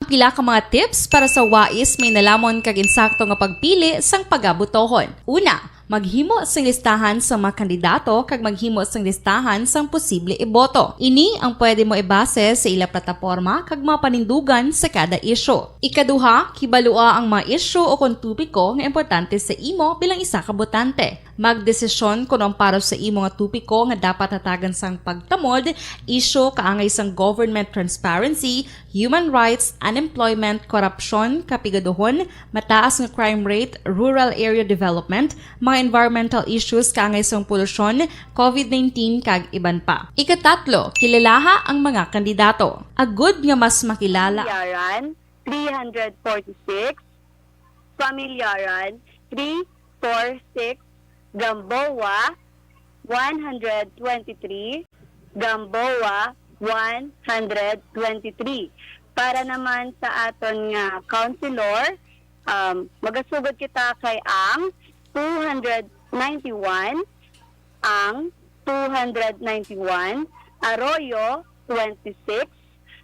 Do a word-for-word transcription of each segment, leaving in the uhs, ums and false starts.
Pila ka mga tips para sa wais, mainalamon kag insakto nga pagpili sang pagabotohon. Una, maghimo sing listahan sa mga kandidato kag maghimo sing listahan sang posible iboto. Ini ang pwede mo ibase sa ila plataporma kag mga panindugan sa kada isyu. Ikaduha, kibalua ang mga isyu o kon topiko nga importante sa imo bilang isa ka botante. Magdesisyon kon ang para sa imo nga topiko nga dapat hatagan sang pagtamod, isyu kaangay sang government transparency, human rights, unemployment, korupsyon, kapigaduhon, mataas nga crime rate, rural area development, mga environmental issues kaangay sang polusyon, covid nineteen, kag iban pa. Ikatatlo, kilalaha ang mga kandidato. Agud nga mas makilala. Yaran, three hundred forty-six, Pamilyaran, three four six, Gamboa, one hundred twenty-three, Gamboa, one hundred twenty-three. Para naman sa aton nga councilor, um, magasugod kita kay ang two hundred ninety-one, ang two hundred ninety-one, Arroyo, twenty-six,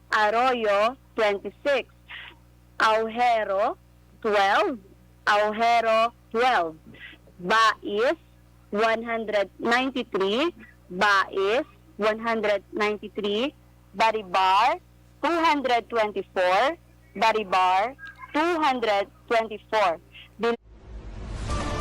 Arroyo, twenty-six. Aujero, twelve, Aujero, twelve. Bais, one hundred ninety-three, Bais, one hundred ninety-three. Baribar, two hundred twenty-four, Baribar, two hundred twenty-four.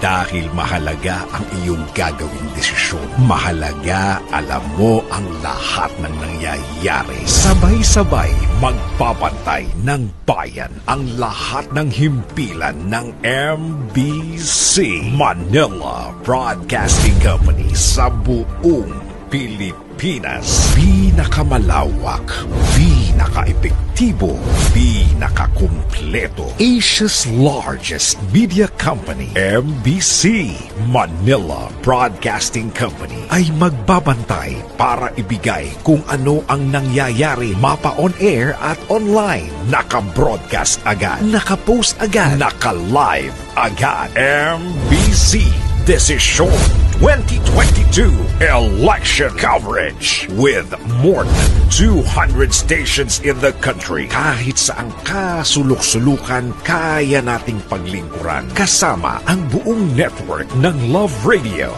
Dahil mahalaga ang iyong gagawing desisyon, mahalaga, alam mo ang lahat ng nangyayari. Sabay-sabay magbabantay ng bayan ang lahat ng himpilan ng M B C, Manila Broadcasting Company, sa buong Pilipinas. Pinakamalawak, pinakaepektibo, pinakakumpleto, Asia's largest media company, M B C, Manila Broadcasting Company, ay magbabantay para ibigay kung ano ang nangyayari, mapa on air at online. Naka-broadcast agad, naka-post agad, naka-live agad. M B C Desisyon twenty twenty-two Election Coverage with more than two hundred stations in the country. Kahit saang kasulok-sulukan, kaya nating paglingkuran kasama ang buong network ng Love Radio.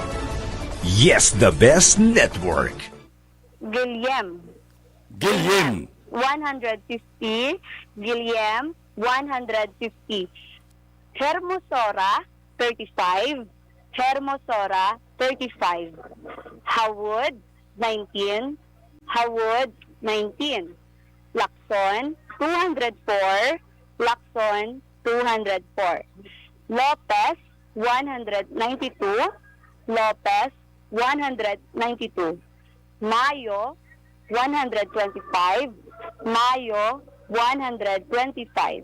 Yes, the best network. Guillem. Guillem. One hundred fifty. Guillem, one hundred fifty. Hermosora, thirty-five. Hermosora, thirty-five. Hawod, nineteen. Hawod, nineteen. Lacson, two hundred four. Lacson, two hundred four. Lopez, one hundred ninety-two. Lopez, one hundred ninety-two. Mayo, one hundred twenty-five. Mayo, one hundred twenty-five.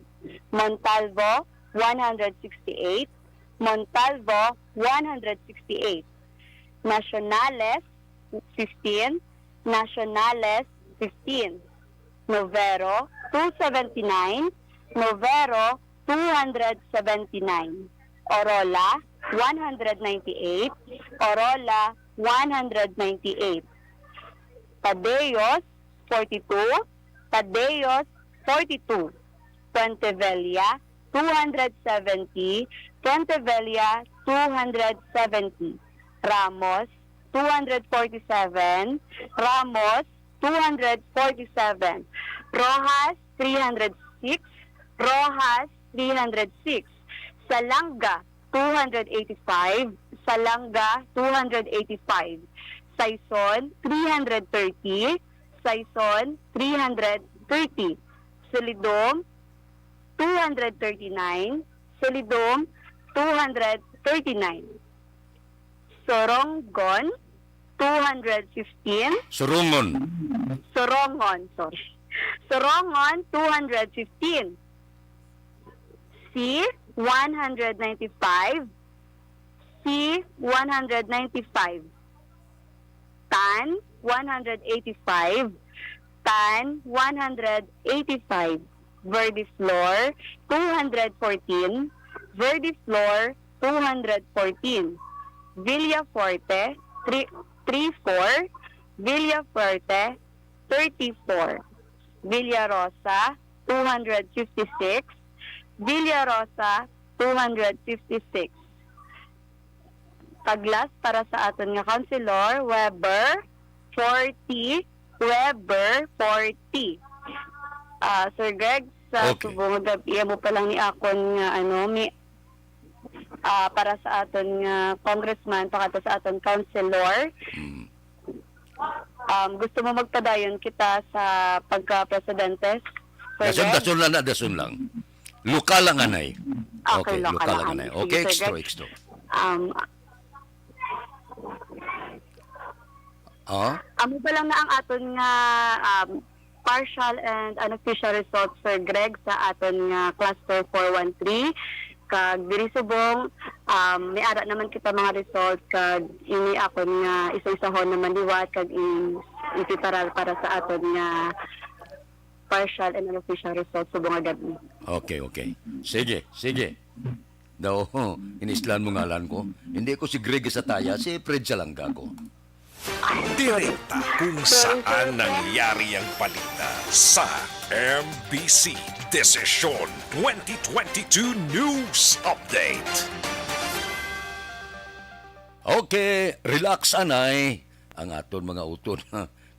Montalvo, one hundred sixty-eight. Montalvo, one hundred sixty-eight. Nacionales, fifteen. Nacionales, fifteen. Novero, two seventy-nine. Novero, two hundred seventy-nine. Orola, one hundred ninety-eight. Orola, one hundred ninety-eight. Tadeos, forty-two. Tadeos, forty-two. Puente Vella, two hundred seventy. Puente Vella, two hundred seventy. Ramos, two hundred forty-seven. Ramos, two hundred forty-seven. Roxas, three hundred six. Roxas, three hundred six. Salanga, two hundred eighty-five. Salanga, two hundred eighty-five. Sison, three hundred thirty. Sison, three hundred thirty. Silidom, two hundred thirty-nine. Silidom, two hundred thirty-nine. Sorongon, two hundred fifteen. Sorongon. Sorongon, sorry. Sorongon, two hundred fifteen. C, one hundred ninety-five. C, one hundred ninety-five. Tan, one hundred eighty-five. Tan, one hundred eighty-five. Verdiflor, two hundred fourteen. Verdiflor, two hundred fourteen. Villafuerte, three, three four. Villafuerte, thirty-four. Villarosa, two hundred fifty-six, Villarosa, two hundred fifty-six. Taglas para sa aton nga councilor, Weber, forty, Weber, forty. Ah, Sir Greg, sa Okay. subong nga gab-i, amo pa lang ni akon nga, ano, mi-, ah, para sa aton nga congressman, pakadto sa aton councilor. Mm. Um, gusto mo magpadayon kita sa pagka-presidente, Sir Dason, Greg? dason lang na, dason lang. Lokal lang, anay. Okay, Okay, lokal lokal lang, lang, anay. anay. Sige, Okay, Sir extra, Greg. extra. Um, Ah? Amo ba lang na ang aton nga, um, partial and unofficial results, Sir Greg, sa aton nga cluster four one three? Kag diri subong, um, may ara naman kita mga results, kag ini akon nga isa-isahon naman liwat, kag i-, ipiparal para sa aton nga partial and unofficial results subong nga gab-i. Okay, okay. Sige, sige. Daw, inislan mo ngalan ko. Hindi ko si Greg Sataya, si Fred Salangga ko. Direkta kung saan nangyari ang balita sa M B C Desisyon twenty twenty-two News Update. Okay, relax, anay. Ang aton mga utod,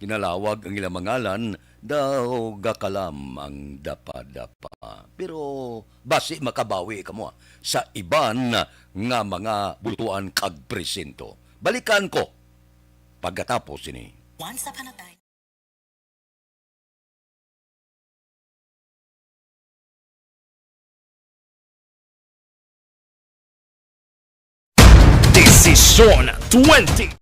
kinalawag ang ilang mga ngalan, daw gakalam ang dapadapa. Pero basi makabawi kamo, ah, sa iban nga mga bulutuan kag presinto. Balikan ko pagkatapos sini. Once upon a time. Desisyon twenty.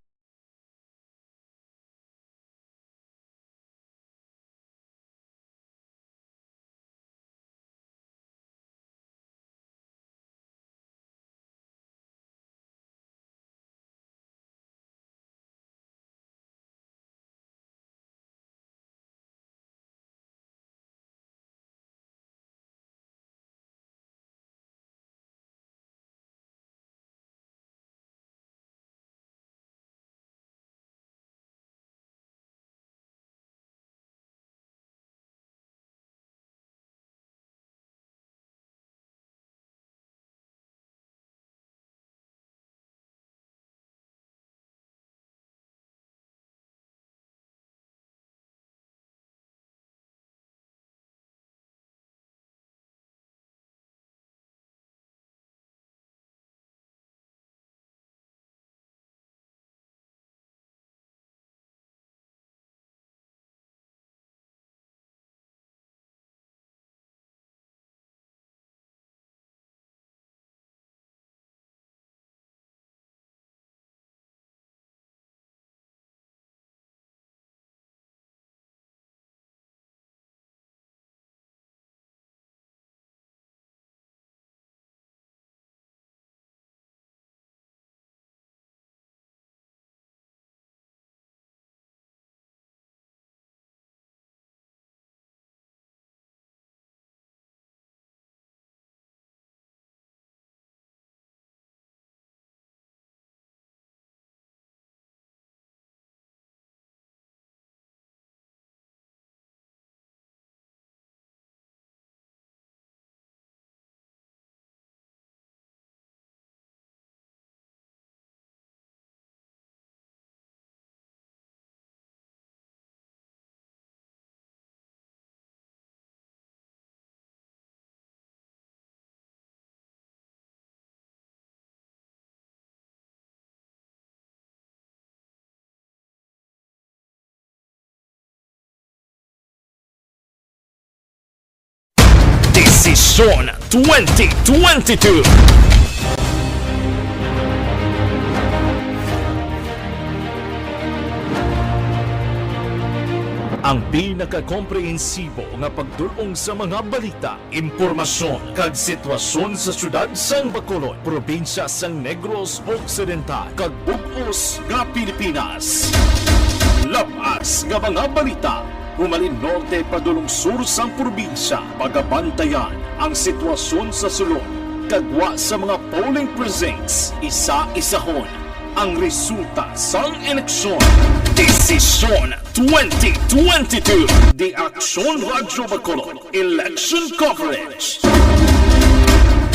Desisyon twenty twenty-two. Ang pinakakomprehensibo nga pagdul-ong sa mga balita, impormasyon, kag sitwasyon sa siyudad sang Bacolod, probinsya sang Negros Occidental, kag bug-os nga Pilipinas. Lab-as nga mga balita, humalin norte padulong sur sang probinsya, pagabantayan ang sitwasyon sa sulod, kag gwa sa mga polling precincts, isa-isahon ang resulta sang eleksyon. Desisyon Twenty twenty-two, The Aksyon Radyo Bacolod Election Coverage.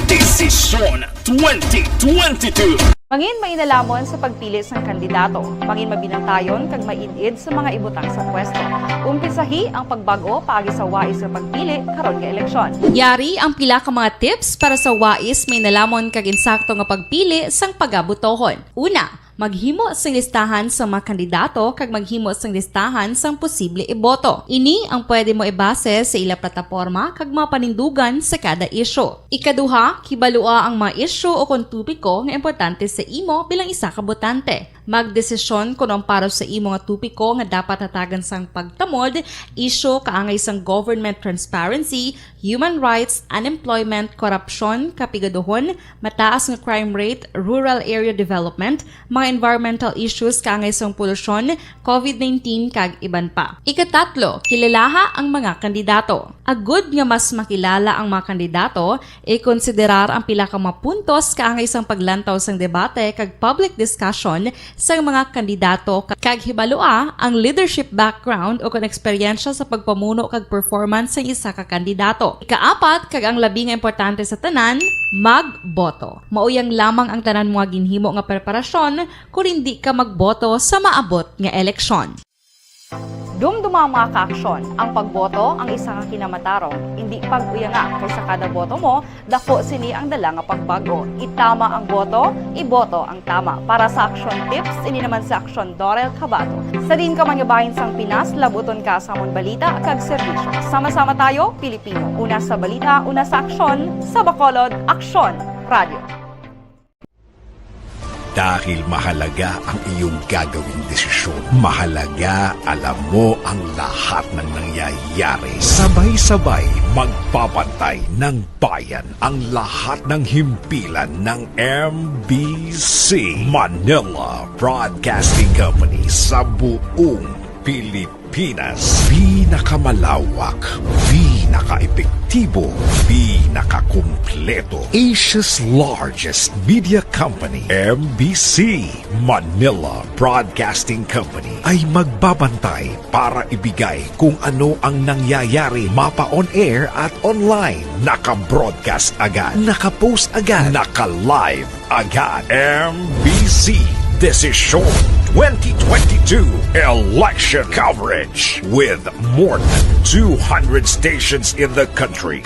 Desisyon twenty twenty-two. Mangin mainalamon sa pagpili sang kandidato, mangin mabinantayon kag maid-id sa mga ibutang sa pwesto. Umpisahi ang pagbag-o paagi sa wais nga pagpili karon nga eleksyon. Yari ang pila ka mga tips para sa wais, mainalamon kag insakto nga pagpili sang pagabotohon. Una, maghimo sing listahan sa mga kandidato kag maghimo sing listahan sang posible iboto. Ini ang pwede mo ibase sa ila plataporma kag mga panindugan sa kada isyu. Ikaduha, kibalua ang mga isyu o kon topiko nga importante sa imo bilang isa ka botante. Magdesisyon kon ang para sa imo nga topiko nga dapat hatagan sang pagtamod, isyu kaangay sang government transparency, human rights, unemployment, korupsyon, kapigaduhon, mataas nga crime rate, rural area development, mga environmental issues kaangay sang polusyon, covid nineteen, kag iban pa. Ikatatlo, kilalaha ang mga kandidato. Agud nga mas makilala ang mga kandidato, ikonsiderar ang pila ka mga puntos kaangay sang paglantaw sang debate kag public discussion sang mga kandidato, ka-, kag hibalua ang leadership background o kon eksperyensya sa pagpamuno kag performance sang isa ka kandidato. Ikaapat, kag ang labi nga importante sa tanan, magboto. Mao yang lamang ang tanan mo nga ginhimo nga preparasyon kon hindi ka magboto sa maabot nga eleksyon. Dumduma, mga kaaksyon, ang pagboto ang isa ka kinamatarong, indi pag-uyanga, kay sa kada boto mo, dako sini ang dala nga pagbag-o. Itama ang boto, iboto ang tama. Para sa Aksyon Tips, ini naman si Aksyon Dorel Cabato. Sa diin ka man nga bahin sang Pinas, labuton ka sa amon balita kag serbisyo. Sama-sama tayo, Pilipino. Una sa balita, una sa aksyon, sa Bacolod, Aksyon Radio. Dahil mahalaga ang iyong gagawing desisyon, mahalaga, alam mo ang lahat ng nangyayari. Sabay-sabay magbabantay ng bayan ang lahat ng himpilan ng M B C, Manila Broadcasting Company, sa buong Pilipinas. Pinakamalawak, pinakaepektibo, pinakakumpleto, Asia's largest media company, M B C, Manila Broadcasting Company, ay magbabantay para ibigay kung ano ang nangyayari, mapa on air at online. Naka-broadcast agad, naka-post agad, naka-live agad. M B C Desisyon twenty twenty-two Election Coverage with more than two hundred stations in the country.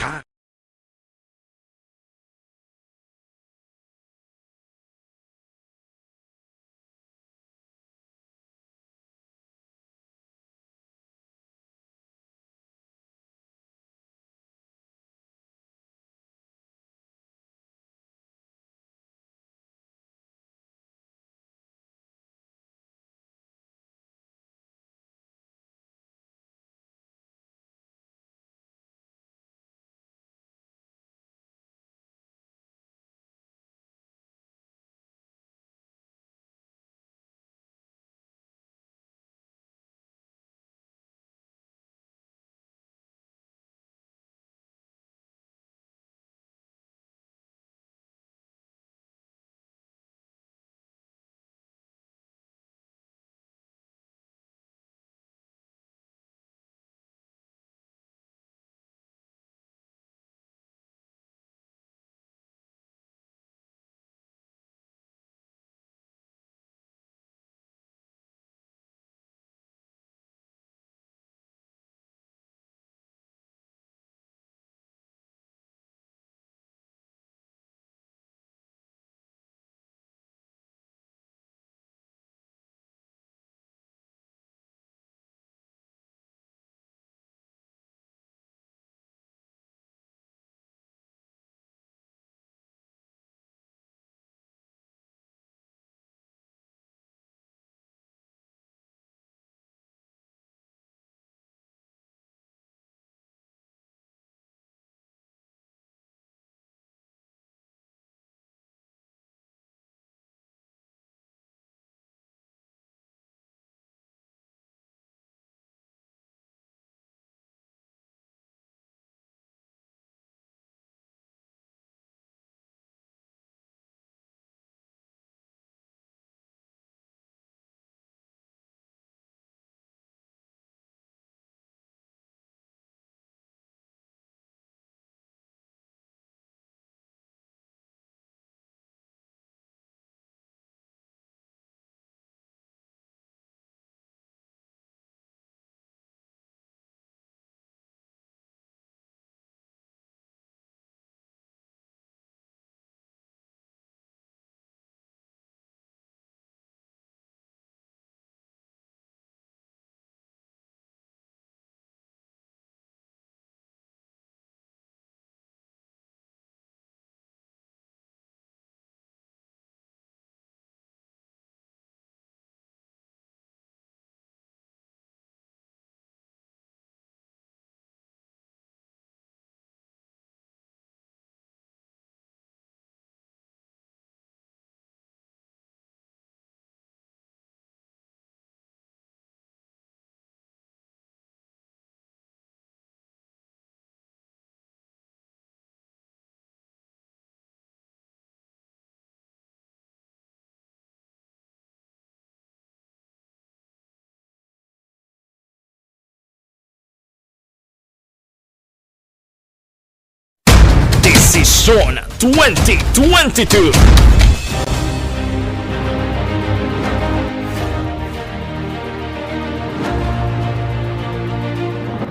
Desisyon twenty twenty-two.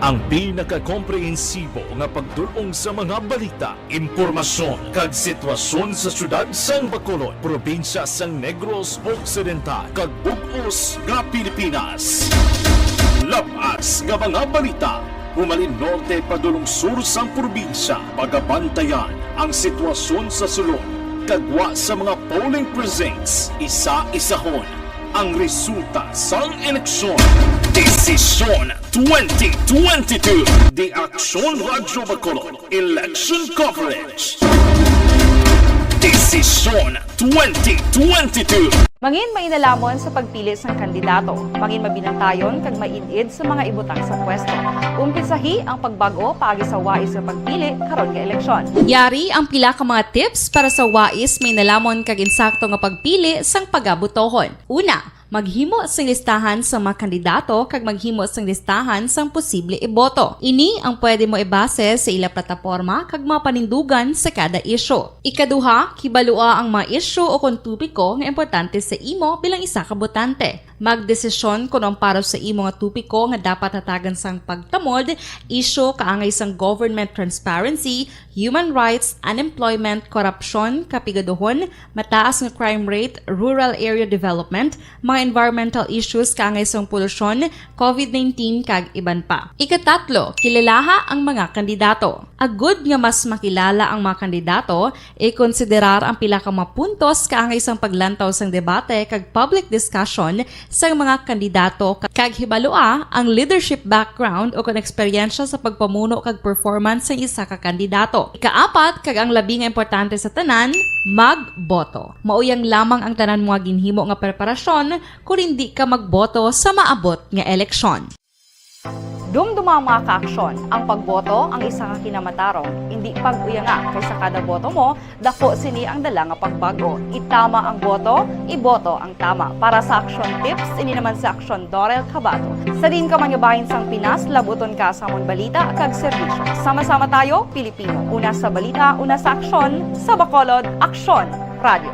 Ang pinakakomprehensibo nga pagdul-ong sa mga balita, impormasyon, kag sitwasyon sa siyudad sang Bacolod, probinsya sang Negros Occidental, kag bug-os nga Pilipinas. Lab-as nga mga balita, humalin norte padulong sur sang probinsya, pagabantayan ang sitwasyon sa sulod, kag gwa sa mga polling precincts, isa-isahon ang resulta sang eleksyon. Desisyon twenty twenty-two. The Aksyon Radyo Bacolod Election Coverage. Desisyon twenty twenty-two. Mangin mainalamon sa pagpili sang kandidato. Mangin mabinantayon kag maid-id sa mga ibutang sa pwesto. Umpisahi ang pagbag-o paagi sa wais nga pagpili karon nga eleksyon. Yari ang pila ka mga tips para sa wais mainalamon kag insakto nga pagpili sang pagabotohon. Una, maghimo sing listahan sa mga kandidato kag maghimo sing listahan sang posible iboto. Ini ang pwede mo ibase sa ila plataporma kag mga panindugan sa kada isyu. Ikaduha, kibalua ang mga isyu o kon topiko nga importante sa imo bilang isa ka botante. Magdesisyon kon ang para sa imo nga topiko nga dapat hatagan sang pagtamod, isyu kaangay sang government transparency, human rights, unemployment, korupsyon, kapigaduhon, mataas nga crime rate, rural area development, mga environmental issues kaangay sang polusyon, covid nineteen, kag iban pa. Ikatatlo, kilalaha ang mga kandidato. Agud nga mas makilala ang mga kandidato, ikonsiderar ang pila ka mga puntos kaangay sang paglantaw sang debate kag public discussion sang mga kandidato, kag hibalua ang leadership background o kon eksperyensya sa pagpamuno kag performance sang isa ka kandidato. Ikaapat, kag ang labi nga importante sa tanan, magboto. Mauyang lamang ang tanan mo nga ginhimo nga preparasyon kon indi ka magboto sa maabot nga eleksyon. Dumduma, mga kaaksyon, ang pagboto ang isa ka kinamatarong. Indi pag-uyanga, kay sa kada boto mo, daku sini ang dala nga pagbag-o. Itama ang boto, iboto ang tama. Para sa Aksyon Tips, ini naman si Aksyon Dorel Cabato. Sa diin ka man nga bahin sang Pinas, labuton ka sa amon balita kag serbisyo. Sama-sama tayo, Pilipino. Una sa balita, una sa aksyon, sa Bacolod, Aksyon Radio.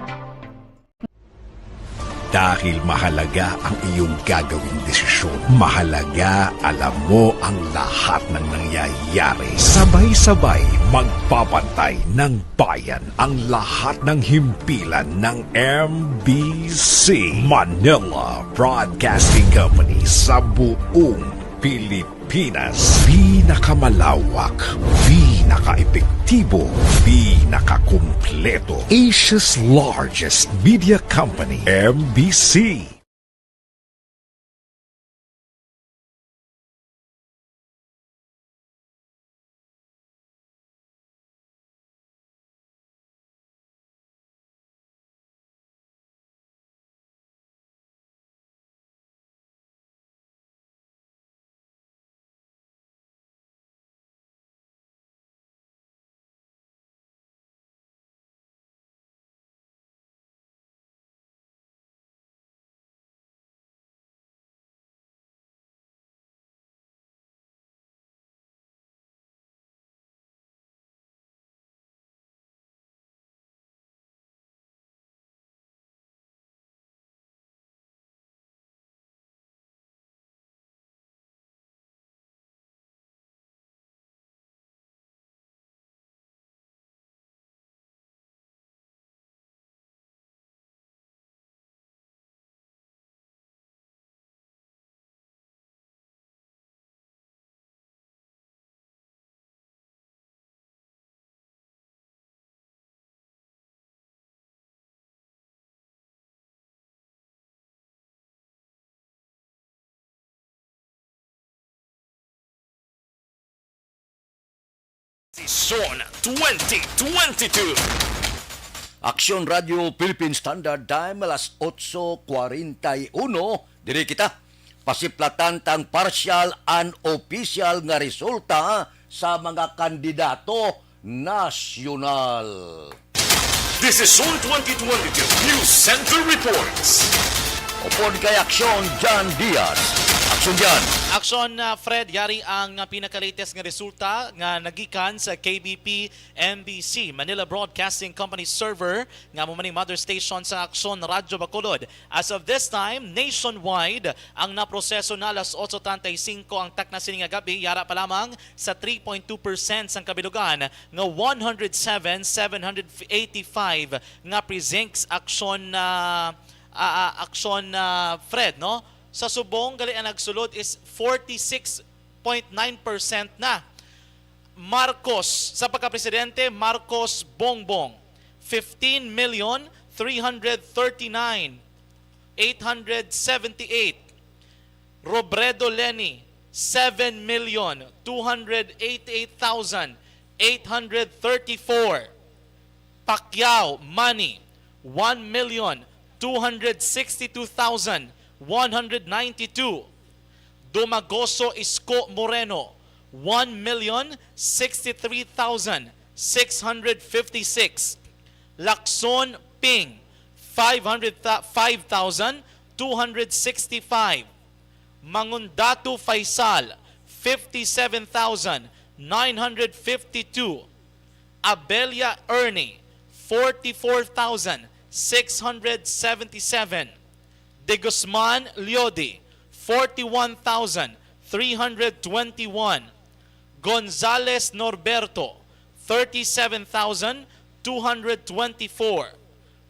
Dahil mahalaga ang iyong gagawing desisyon, mahalaga alam mo ang lahat ng nangyayari. Sabay-sabay magbabantay ng bayan ang lahat ng himpilan ng M B C, Manila Broadcasting Company, sa buong Pilipinas. Pinakamalawak, pinakaepektibo, pinakakumpleto. Asia's largest media company, M B C. Season twenty twenty-two. Aksyon Radio Philippine Standard Time, alas otso cuarenta y uno. Diri kita. Pasiplatan tang partial and official nga resulta sa mga kandidato nasyonal. This is Season twenty twenty-two News Center Reports. Upod kay Aksyon, John Diaz. Aksyon, John. Aksyon, uh, Fred, yari ang uh, pinaka-latest nga resulta nga nagikan sa K B P M B C, Manila Broadcasting Company server, nga amo man ang mother station sa Aksyon Radyo Bacolod. As of this time, nationwide ang naproseso na alas otso treinta y cinco ang takna sini nga gabi, yara pa lamang sa three point two percent sang kabilugan nga one hundred seven, seven hundred eighty-five nga precincts. Aksyon, uh, uh, Aksyon, uh, Fred, no? Sa subong, gali ang nagsulod is forty-six point nine percent na. Marcos, sa pagkapresidente, Marcos Bongbong, fifteen million three hundred thirty-nine eight hundred seventy-eight. Robredo Leni, seven million two hundred eighty-eight thousand eight hundred thirty-four. Pacquiao Manny, one million two hundred sixty-two thousand one hundred ninety-two. Dumagoso Isko Moreno, one million sixty-three thousand six hundred fifty-six. Lacson Ping, five hundred, five thousand two hundred sixty-five. Mangundatu Faisal, fifty-seven thousand nine hundred fifty-two. Abella Ernie, forty-four thousand six hundred seventy-seven. De Guzman Leody, forty-one thousand three hundred twenty-one. Gonzales Norberto, thirty-seven thousand two hundred twenty-four.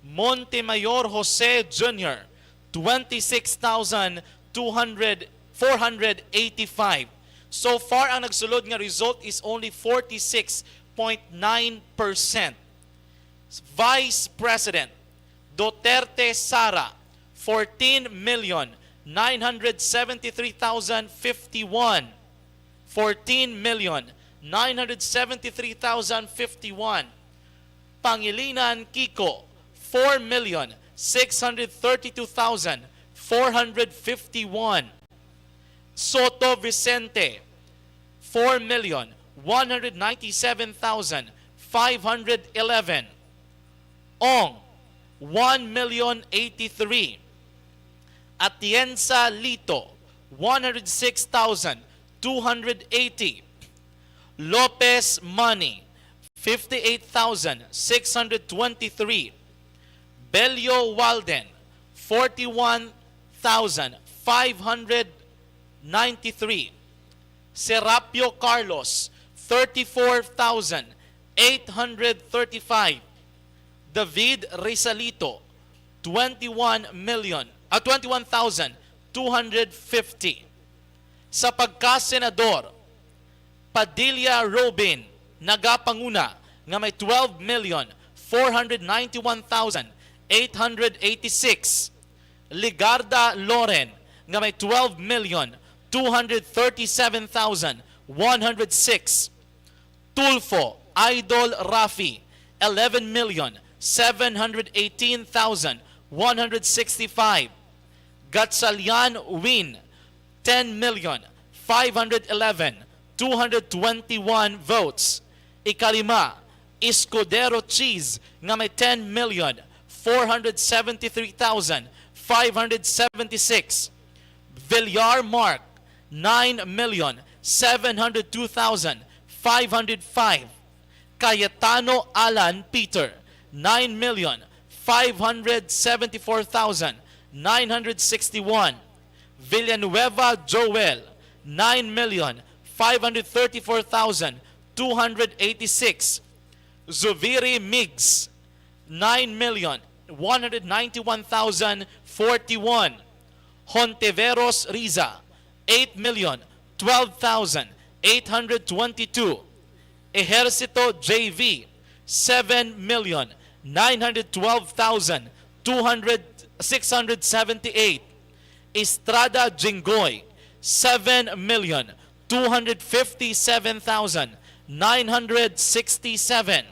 Montemayor Jose Junior, twenty-six thousand two hundred, four hundred eighty-five. So far, ang nagsulod nga result is only forty-six point nine percent. Vice President Duterte Sara, fourteen million nine hundred seventy-three thousand fifty-one. Fourteen million nine hundred seventy-three thousand fifty-one. Pangilinan Kiko, four million six hundred thirty-two thousand four hundred fifty-one. Soto Vicente, four million one hundred ninety-seven thousand five hundred eleven. Ong, one million eighty-three. Atienza Lito, one hundred six thousand two hundred eighty. Lopez Money, fifty-eight thousand six hundred twenty-three. Bello Walden, forty-one thousand five hundred ninety-three. Serapio Carlos, thirty-four thousand eight hundred thirty-five. David Rizalito, twenty-one million, ah, twenty-one thousand two hundred fifty. Sa pagkasenador, Padilla Robin, nagapanguna, nga may twelve million four hundred ninety-one thousand eight hundred eighty-six. Legarda Loren, nga may twelve million two hundred thirty-seven thousand one hundred six. Tulfo Idol Rafi, eleven million seven hundred eighteen thousand one hundred sixty-five. Gatchalian Win, ten million five hundred eleven two hundred twenty-one votes. Ikalima, Escudero Cheese, nga may ten million four hundred seventy-three thousand five hundred seventy-six. Villar Mark, nine million seven hundred two thousand five hundred five. Cayetano Alan Peter, nine million five hundred seventy-four thousand nine hundred sixty-one. Villanueva Joel, nine million five hundred thirty-four thousand two hundred eighty-six. Zubiri Migs, nine million one hundred ninety-one thousand forty-one. Hontiveros Riza, eight million twelve thousand eight hundred twenty-two. Ejercito J V, seven million nine hundred twelve thousand two hundred, six hundred seventy-eight. Estrada Jinggoy, seven million two hundred fifty-seven thousand nine hundred sixty-seven.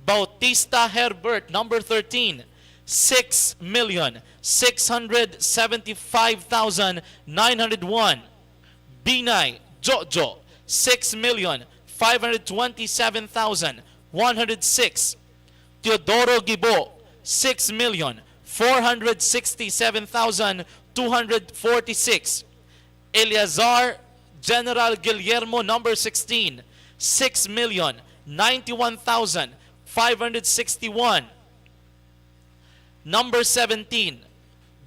Bautista Herbert, number thirteen, six million six hundred seventy-five thousand nine hundred one. Binay Jojo, six million five hundred twenty-seven thousand one hundred six. Teodoro Gibo, six million four hundred sixty-seven thousand two hundred forty-six. Eleazar General Guillermo, number sixteen, six million ninety-one thousand five hundred sixty-one. Number seventeen,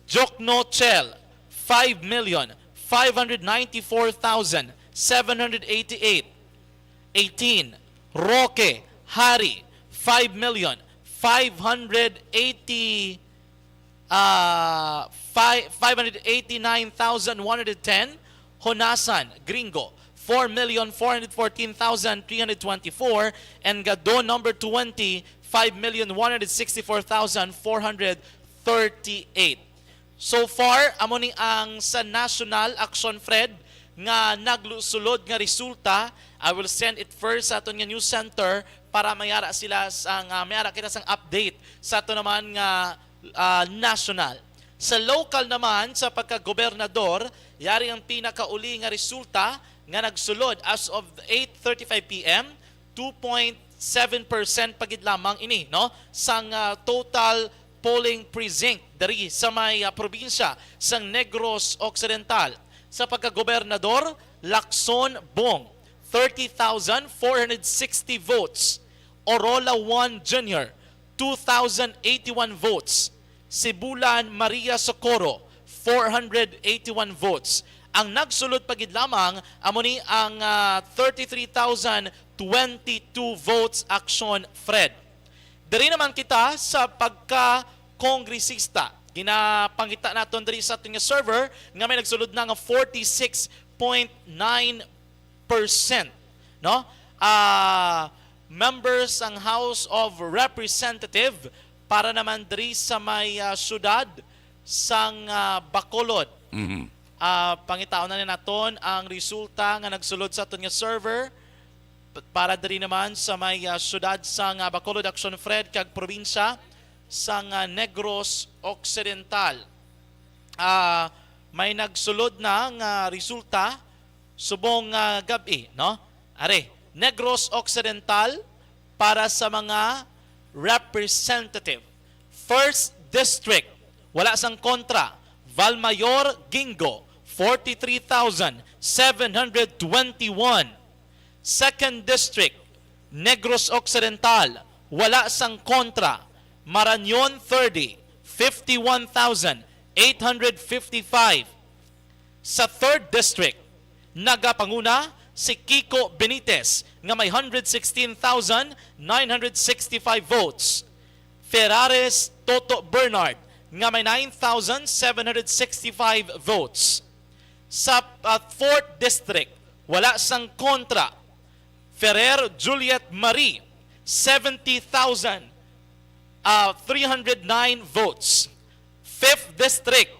Jokno Chel, five million five hundred ninety-four thousand seven hundred eighty-eight. Eighteen, Roque Hari, five million five hundred eighty, ah, five, five hundred eighty-nine thousand one hundred ten. Honasan Gringo, four million four hundred fourteen thousand three hundred twenty-four, and Gadon number twenty, five million one hundred sixty-four thousand four hundred thirty-eight. So far, amo ni ang sa National Action Fred nga nagsulod nga resulta. I will send it first sa aton nga news center para mayara sila sang, ah, mayara kita sang update sa ato naman nga, ah, national. Sa local naman, sa pagkagobernador, yari ang pinakauli nga resulta nga nagsulod as of eight thirty-five p m, two point seven percent pa gid lamang ini, no, sang, ah, total polling precinct diri sa may, ah, probinsya sang Negros Occidental. Sa pagkagobernador, Lacson Bong, thirty thousand four hundred sixty votes. Orola One Junior, two thousand eighty-one votes. Sibulan Maria Socorro, four hundred eighty-one votes. Ang nagsulod pa gid lamang amo ni ang, ah, thirty-three thousand twenty-two votes, Action Fred. Diri naman kita sa pagka-kongresista. Ginapangita naton diri sa aton nga server nga may nagsulod na nga forty-six point nine percent, no? Ah, members ang House of Representative para naman diri sa may, ah, syudad sang, ah, Bacolod. Mhm. Ah, pangitaon na ni naton ang resulta nga nagsulod sa aton nga server p-, para diri naman sa may, ah, syudad sang, ah, Bacolod, Action Fred, kag probinsya sang, ah, Negros Occidental. Ah, may nagsulod na nga resulta subong nga gab-i, no? Are, Negros Occidental para sa mga representative. First District, wala sang kontra, Valmayor Gingo, forty-three thousand seven hundred twenty-one. Second District, Negros Occidental, wala sang kontra, Marañon thirty, fifty-one thousand eight hundred fifty-five. Sa Third District, nagapanguna si Kiko Benitez nga may hundred sixteen thousand nine hundred sixty-five votes. Ferrares Toto Bernard nga may nine thousand seven hundred sixty-five votes. Sa, ah, Fourth District, wala sang kontra. Ferrer Juliet Marie, seventy thousand, ah, three hundred nine votes. Fifth District,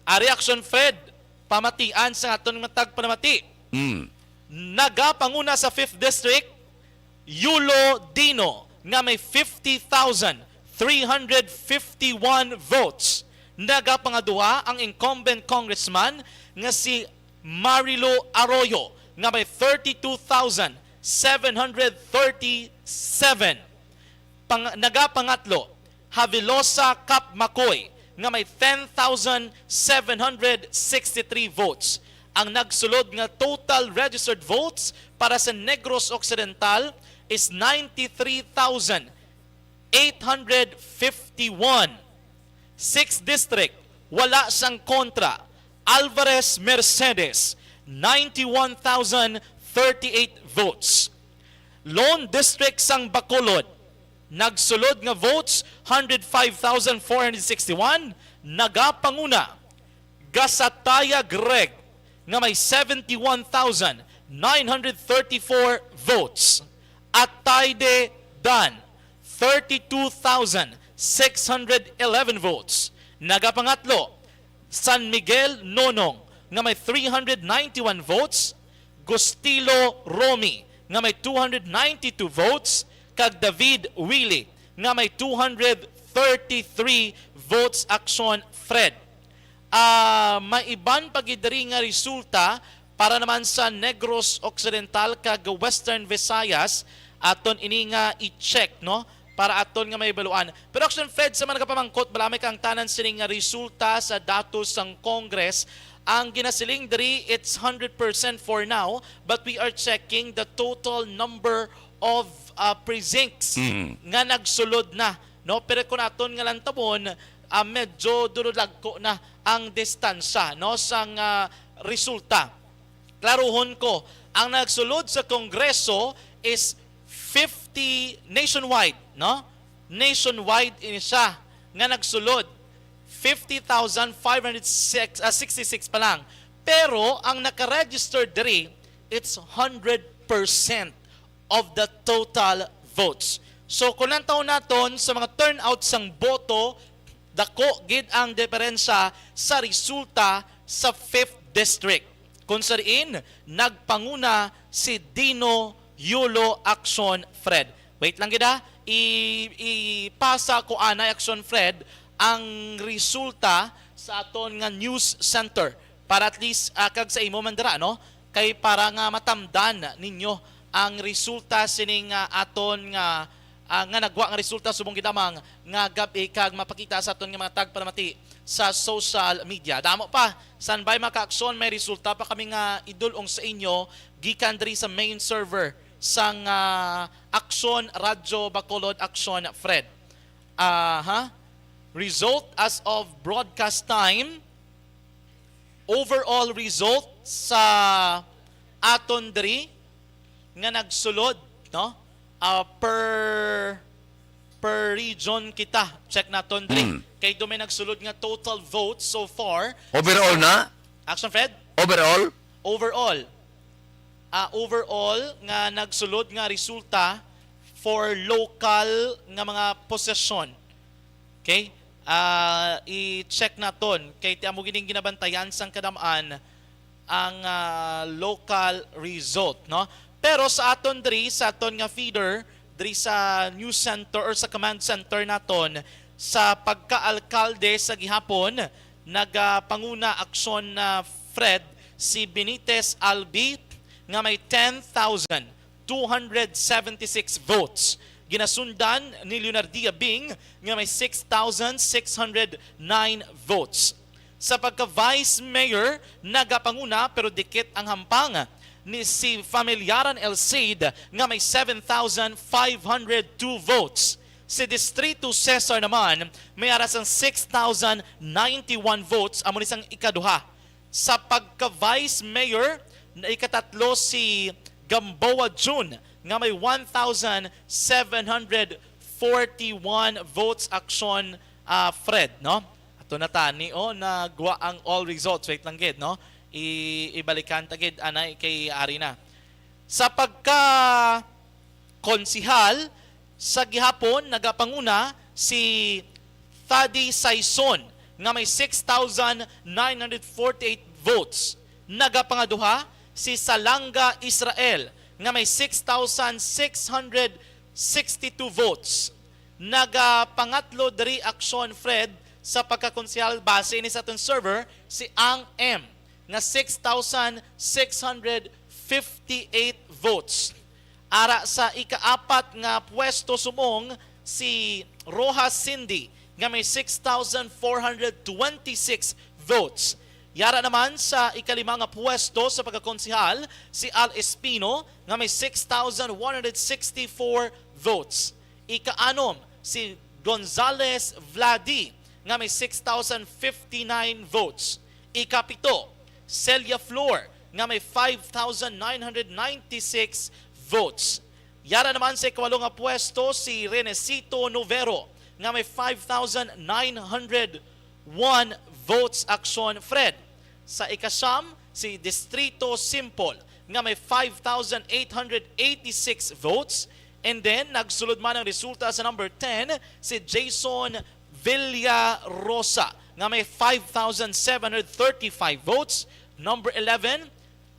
ari Action Fred, pamatian sa aton nga tagpanamati. Mm. Nagapanguna sa Fifth District, Yulo Dino nga may fifty thousand three hundred fifty-one votes. Nagapangaduha ang incumbent congressman nga si Marilo Arroyo nga may thirty-two thousand seven hundred thirty-seven. Pang-, nagapangatlo, Havilosa Cap Macoy nga may ten thousand seven hundred sixty-three votes. Ang nagsulod nga total registered votes para sa Negros Occidental is ninety-three thousand eight hundred fifty-one. Sixth District, wala sang kontra, Alvarez Mercedes, ninety-one thousand thirty-eight votes. Lone District sang Bacolod, nagsulod nga votes, hundred five thousand four hundred sixty-one, nagapanguna, Gasataya Greg nga may seventy-one thousand nine hundred thirty-four votes. Atayde Dan, thirty-two thousand six hundred eleven votes. Nagapangatlo, San Miguel Nonong nga may three hundred ninety-one votes. Gustilo Romy nga may two hundred ninety-two votes, kag David Willie nga may two hundred thirty-three votes, Action Fred. Ah, may iban pa gid diri nga resulta para naman sa Negros Occidental kag Western Visayas. Aton ini nga i-check, no? para aton nga mahibaluan. Pero Action Fred, sa mga nagapamangkot, bala may kaangtanan sining nga resulta sa datos sang Congress, ang ginasiling diri, it's hundred percent for now, but we are checking the total number of uh, precincts Mm. nga nagsulod na, no? Pero kung aton nga lantabon, ah, medyo duludagko na ang distansya, no, sang ah, resulta. Klaruhon ko, ang nagsulod sa Kongreso is fifty nationwide, no? Nationwide ini siya nga nagsulod. Fifty thousand five hundred sixty-six pa lang. Pero ang naka-register diri, it's hundred percent of the total votes. So kung lantaw naton sa mga turnout sang boto, dako gid ang diferensya sa resulta sa fifth District, kung sa diin nagpanguna si Dino Yulo Action Fred. Wait lang gid ha, i ipasa ko anay Action Fred ang resulta sa aton nga news center para at least ah, kag sa imo man dira, no? Kay para nga matamdan ninyo ang resulta sining ah, aton nga ah, nga nagwa nga resulta subong gid lamang nga gab-i kag mapakita sa aton nga mga tagpalamati sa social media. Damo pa, sanbay mga ka-aksyon, may resulta pa kami nga idul-ong sa inyo gikan diri sa main server sang ah, Aksyon Radyo Bacolod, Aksyon Fred. Aha. Result as of broadcast time, overall result sa aton diri nga nagsulod, no? Ah, per per region kita. Check naton diri. Mm. Kay do may nagsulod nga total votes so far. Overall na? Action Fred? Overall? Overall. Ah, overall nga nagsulod nga resulta for local nga mga posisyon. Okay? Ah, i-check naton kay ti amo gining ginabantayan sang kadam-an ang ah, local result, no? Pero sa aton diri, sa aton nga feeder diri sa news center or sa command center naton, sa pagkaalkalde sa gihapon, nagapanguna aksyon na Fred si Benitez Albi nga may ten thousand two hundred seventy-six votes. Ginasundan ni Leonardia Bing nga may six thousand six hundred nine votes. Sa pagka-vice mayor, nagapanguna pero dikit ang hampang ni si Familiaran El Cid nga may seven thousand five hundred two votes. Si Distrito Cesar naman may ara sang six thousand ninety-one votes, amo ni sang ikaduha. Sa pagka-vice mayor, na ikatatlo si Gamboa June nga may one thousand seven hundred forty-one votes, aksyon ah, Fred, no? Ato na tani, oh, nagwa ang all results. Wait lang gid, no? I ibalikan ta gid anay kay ari na. Sa pagka konsihal, sa gihapon nagapanguna si Thady Saison nga may six thousand nine hundred forty-eight votes. Nagapangaduha si Salanga Israel nga may six thousand six hundred sixty-two votes. Nagapangatlo diri, aksyon Fred, sa pagkakonsehal base ini sa aton server si Ang M nga six thousand six hundred fifty-eight votes. Ara sa ikaapat nga pwesto subong si Rojas Cindy nga may six thousand four hundred twenty-six votes. Yara naman sa ikalima nga pwesto sa pagkakonsehal si Al Espino nga may six thousand one hundred sixty-four votes. Ikaanom si Gonzales Vladi nga may six thousand fifty-nine votes. Ikapito, Celia Flor nga may five thousand nine hundred ninety-six votes. Yara naman sa ikawalo nga pwesto si Renesito Novero nga may five thousand nine hundred one votes, aksyon Fred. Sa ikasyam, si Distrito Simple nga may five thousand eight hundred eighty-six votes. And then, nagsulod man ang resulta sa number ten, si Jason Villarosa nga may five thousand seven hundred thirty-five votes. Number eleven,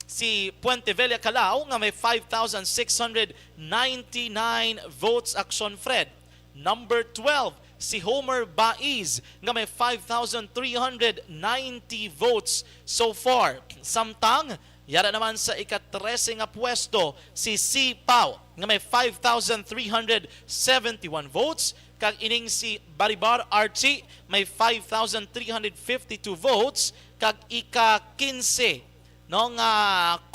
si Puente Vella Calao nga may five thousand six hundred ninety-nine votes, aksyon Fred. Number twelve, si Homer Baiz nga may five thousand three hundred ninety votes so far. Samtang Yara naman sa ika-trese nga pwesto si Sipao nga may five thousand three hundred seventy-one votes, kag ining si Baribar Archie may five thousand three hundred fifty-two votes, kag ika-kinse, no, nga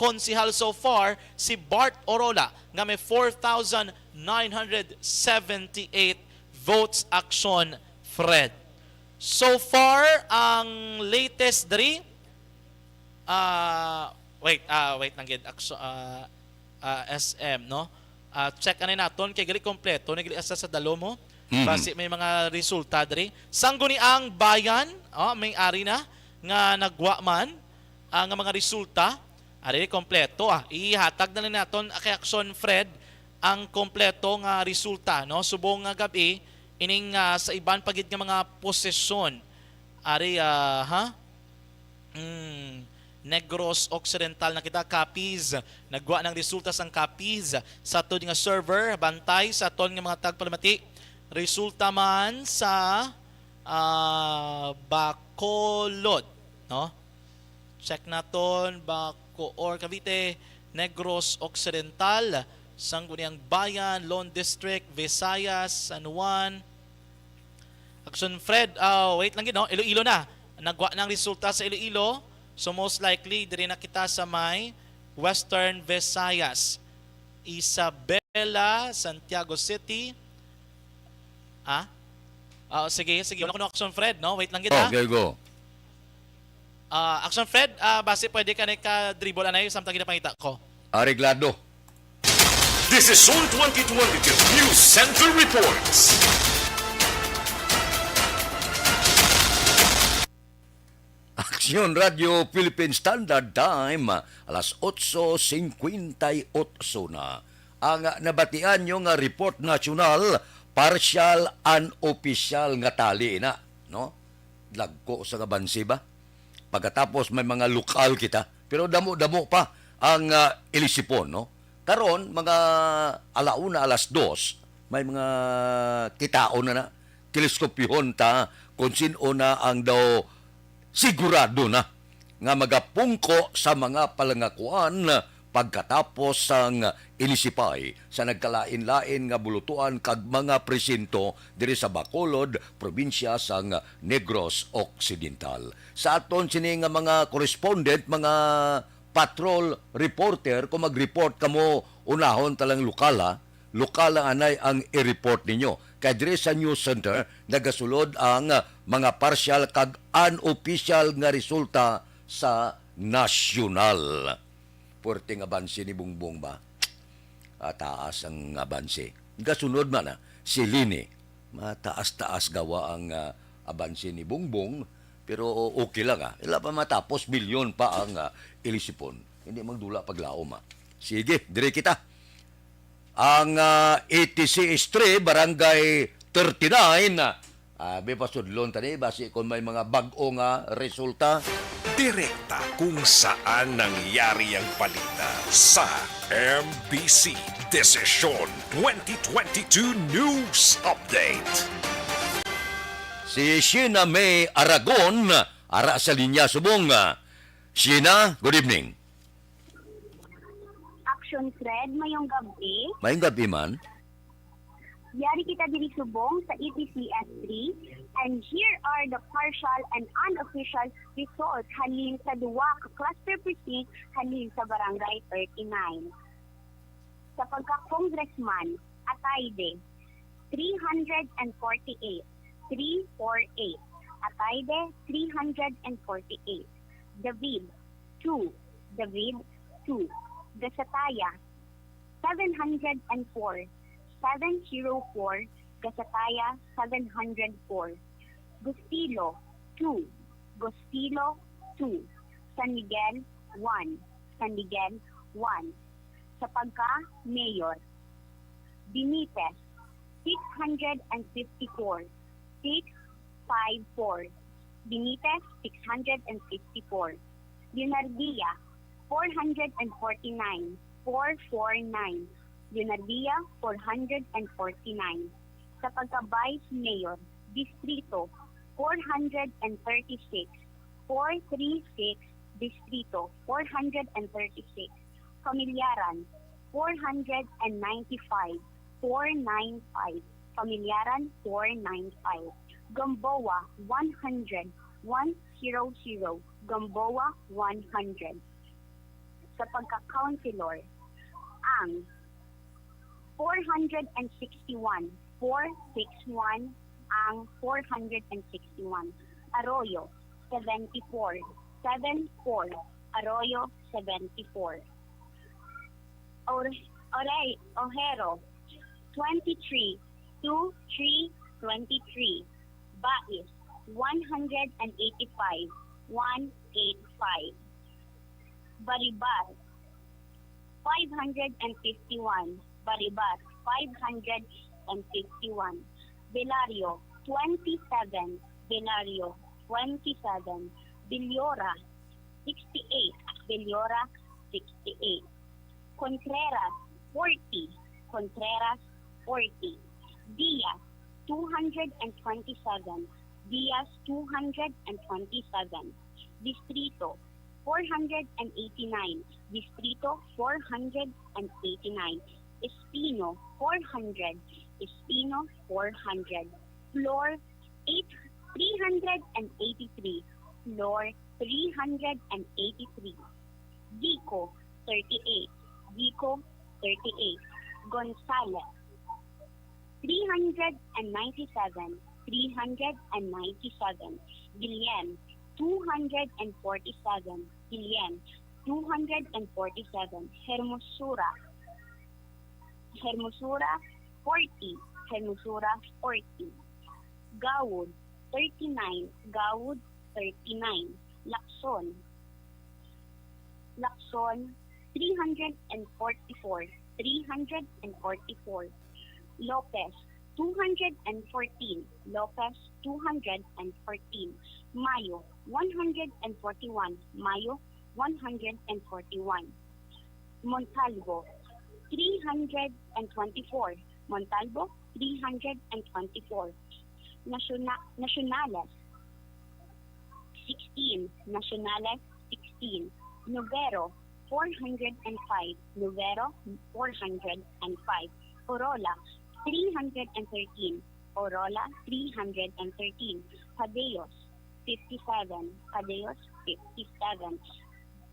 konsehal so far si Bart Orola nga may four thousand nine hundred seventy-eight votes, Action Fred. So far, ang latest diri, ah, wait, ah, wait lang gid, Action, ah, ah, S M, no? Ah, check ani naton kay gali kompleto ni gali asa sa dalom mo. Mhm. Basi may mga resulta diri. Sangguniang Bayan, oh, may ari na nga nagwa man, ah, nga mga resulta. Ari kompleto, ah. Ihatag na lang naton, ah, kay Action Fred ang kompleto nga resulta, no? Subong nga gab-i ining, ah, sa iban pa gid nga mga posisyon. Ari, ah, ha? Mm, Negros Occidental na kita, Capiz. Nagwa ng resulta sang Capiz sa aton nga server. Bantay sa aton nga mga tagpalamati. Resulta man sa, ah, Bacolod, no? Check naton, Bacoor, Cavite, Negros Occidental, Sangguniang Bayan, Lone District, Visayas, San Juan, Action Fred, ah, wait lang gid, no? Iloilo na. Nagwa na ang resulta sa Iloilo. So, most likely, diri na kita sa may Western Visayas. Isabela, Santiago City. Ah? Ah, sige, sige. Wala ko no Action Fred, no? Wait lang gid, ha? Okay, go. Ah, Action Fred, ah, basi pwede ka na ka-dribble anay samtang ginapangita ko. Areglado. This is Zone twenty twenty-two News Center Reports. Aksyon Radio Philippine Standard Time, alas otso singkwenta'y otso na. Ang nabatian nyo nga report nasyonal, partial, unofficial nga tali na, no? Lagko sa kabansi ba? Pagkatapos may mga lokal kita, pero damo-damo pa ang ah, ilisipon, no? Karon, mga alauna, alas dos, may mga kitaon na na. Teleskopyuhon ta kung sin-o na ang daw sigurado na nga magapungko sa mga palangakuan pagkatapos sang inisipay sa nagkalain-lain nga bulutuan kag mga presinto diri sa Bacolod, probinsya sang Negros Occidental. Sa aton sini nga mga correspondent, mga patrol reporter, kung mag-report kamo, unahon ta lang lokal, ha? Lokal lang anay ang i-report ninyo. Kay diri sa news center, nagasulod ang, ah, mga partial kag unofficial nga resulta sa nasyonal. Puwerte nga abanse ni Bongbong ba? Ah, taas ang abanse. Gasunod man, ah, si Leni. Mataas-taas gawa ang, ah, abanse ni Bongbong, pero okay lang, ah. Ila pa matapos, milyon pa ang, ah, ilisipon. Hindi magdula paglaom, ah. Sige, dire kita. Ang ah, A T C S three, Barangay thirty-nine, ah, abi pasudlon tani basi kung may mga bag-o nga resulta. Direkta kung saan nangyari ang balita sa M B C Desisyon twenty twenty-two News Update. Si Sheena May Aragon, ara sa linya subong. Ah, Sheena, good evening. Action Fred, mayong gabi. Mayong gabi man. Yari kita diri subong sa A T C S three, and here are the partial and unofficial results halin sa duwa ka cluster precinct halin sa Barangay thirty-nine. Sa pagka-congressman, Atayde, three hundred and forty-eight, three four eight. Atayde, three hundred and forty-eight. David, two. David, two. Gasataya, seven hundred and four, seven zero four. Gasataya, seven hundred four. Gustilo, two. Gustilo, two. San Miguel, one. San Miguel, one. Sa pagka-mayor, Benitez, six hundred and fifty-four, six five four. Benitez, six hundred and fifty-four. Leonardia, four hundred and forty-nine, four four nine. Leonardia, four hundred and forty-nine. Sa pagka-vice mayor, distrito, four hundred and thirty-six, four three six. Distrito, four hundred and thirty-six. Familiaran, four hundred and ninety-five, four nine five. Familiaran, four nine five. Gamboa, one hundred, one zero zero. Gamboa, one hundred. Sa pagka-councilor, ang four hundred and sixty-one, four six one, ang four hundred and sixty-one. Arroyo, seventy-four, seven four. Arroyo, seventy-four. Ore-, Ore-, Ojero, twenty-three, two three twenty-three. Bais, one hundred and eighty-five, one eight five. Baribar, five hundred and fifty-one. Baribar, five hundred and fifty-one. Velario, twenty-seven. Velario, twenty-seven. Villora, sixty-eight. Villora, sixty-eight. Contreras, forty. Contreras, forty. Diaz, two hundred and twenty-seven. Diaz, two hundred and twenty-seven. Distrito, four hundred and eighty-nine. Distrito, four hundred and eighty-nine. Espino, four hundred. Espino, four hundred. Flor, eight, three hundred and eighty-three. Flor, three hundred and eighty-three. Gico, thirty-eight. Gico, thirty-eight. Gonzales, three hundred and ninety-seven, three hundred and ninety-seven. Guillem, two hundred and forty-seven. Guillem, two hundred and forty-seven. Hermosura, Hermosura, forty. Hermosura, forty. Gawod, thirty-nine. Gawod, thirty-nine. Lacson, Lacson, three hundred and forty-four, three hundred and forty-four. Lopez, two hundred and fourteen. Lopez, two hundred and fourteen. Mayo, one hundred and forty-one. Mayo, one hundred and forty-one. Montalvo, three hundred and twenty-four. Montalvo, three hundred and twenty-four. Naciona-, Nacionales, sixteen. Nacionales, sixteen. Novero, four hundred and five. Novero, four hundred and five. Orola, three hundred and thirteen. Orola, three hundred and thirteen. Padeos, fifty-seven. Padeos, fifty-seven.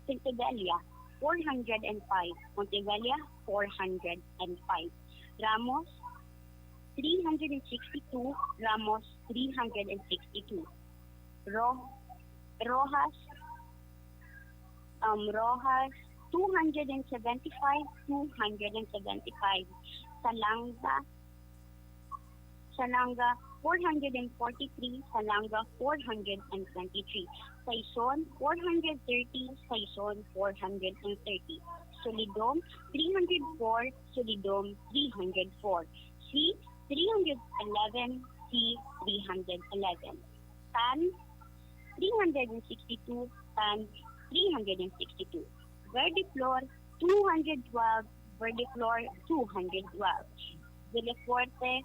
Montevilla, four hundred and five. Montevilla, four hundred and five. Ramos, three hundred and sixty-two. Ramos, three hundred and sixty-two. Ro-, Roxas, um, Roxas, two hundred and seventy-five, two hundred and seventy-five. Salanga, Salanga, four hundred and forty-three. Salanga, four hundred and twenty-three. Sison, four hundred thirty. Sison, four hundred and thirty. Solidom, three hundred four. Solidom, three hundred four. C, three hundred eleven. C, three hundred eleven. Tan, three hundred and sixty-two. Tan, three hundred and sixty-two. Verdeflor, two hundred twelve. Verdeflor, two hundred twelve. Villafuerte,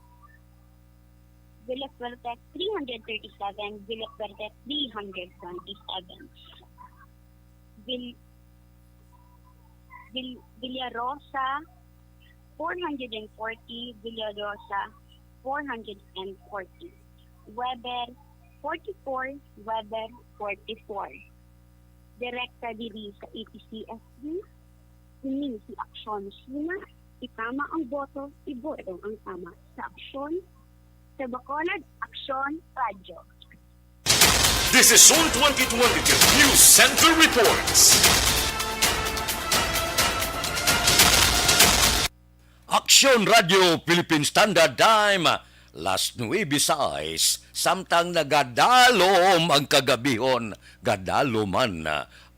Villafuerte, three hundred thirty-seven. Villafuerte, three hundred twenty-seven. Vil-, Vil-, Villarosa, four hundred and forty. Villarosa, four hundred and forty. Weber, forty-four. Weber, forty-four. Direkta diri sa A P C S B, ini si Aksyon Sina, itama ang boto, iboto ang tama sa aksyon. Sa Bacolod, Aksyon Radyo. This is Zone twenty twenty-two News Center Reports. Aksyon Radio Philippine Standard Time, las nuebe sais, samtang nagadalom ang kagabihon, gadaloman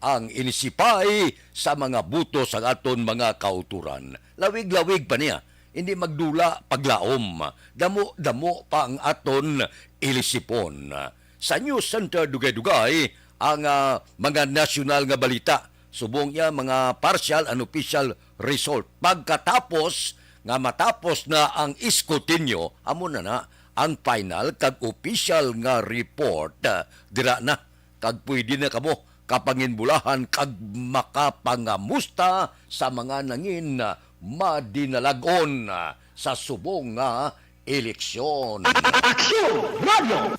ang ilisipay sa mga buto sang aton mga kautoran. Lawig-lawig pa niya, hindi magdula paglaom, damo-damo pa ang aton ilisipon. Sa News Center Dugay-Dugay ang, ah, mga nasyonal nga balita. Subong iya mga partial, unofficial result. Pagkatapos nga matapos na ang iskutinyo, amo na na ang final kag opisyal nga report, ah, dira na. Kag pwede na kamo kapanginbulahan kag makapangamusta sa mga nangin madinalag-on sa subong nga eleksyon. Aksyon Radio!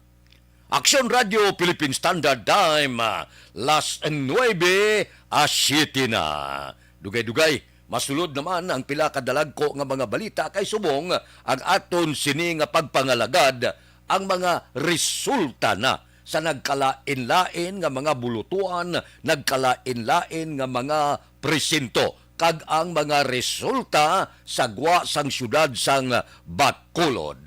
Aksyon Radio Philippine Standard Time, ah, las nuebe a siete na. Dugay-dugay, masulod naman ang pila ka dalagko nga mga balita kay subong ang aton sini nga pagpangalagad ang mga resulta na sa nagkalain-lain nga mga bulutuan, nagkalain-lain nga mga presinto, kag ang mga resulta sa gwa sang siyudad sang Bacolod.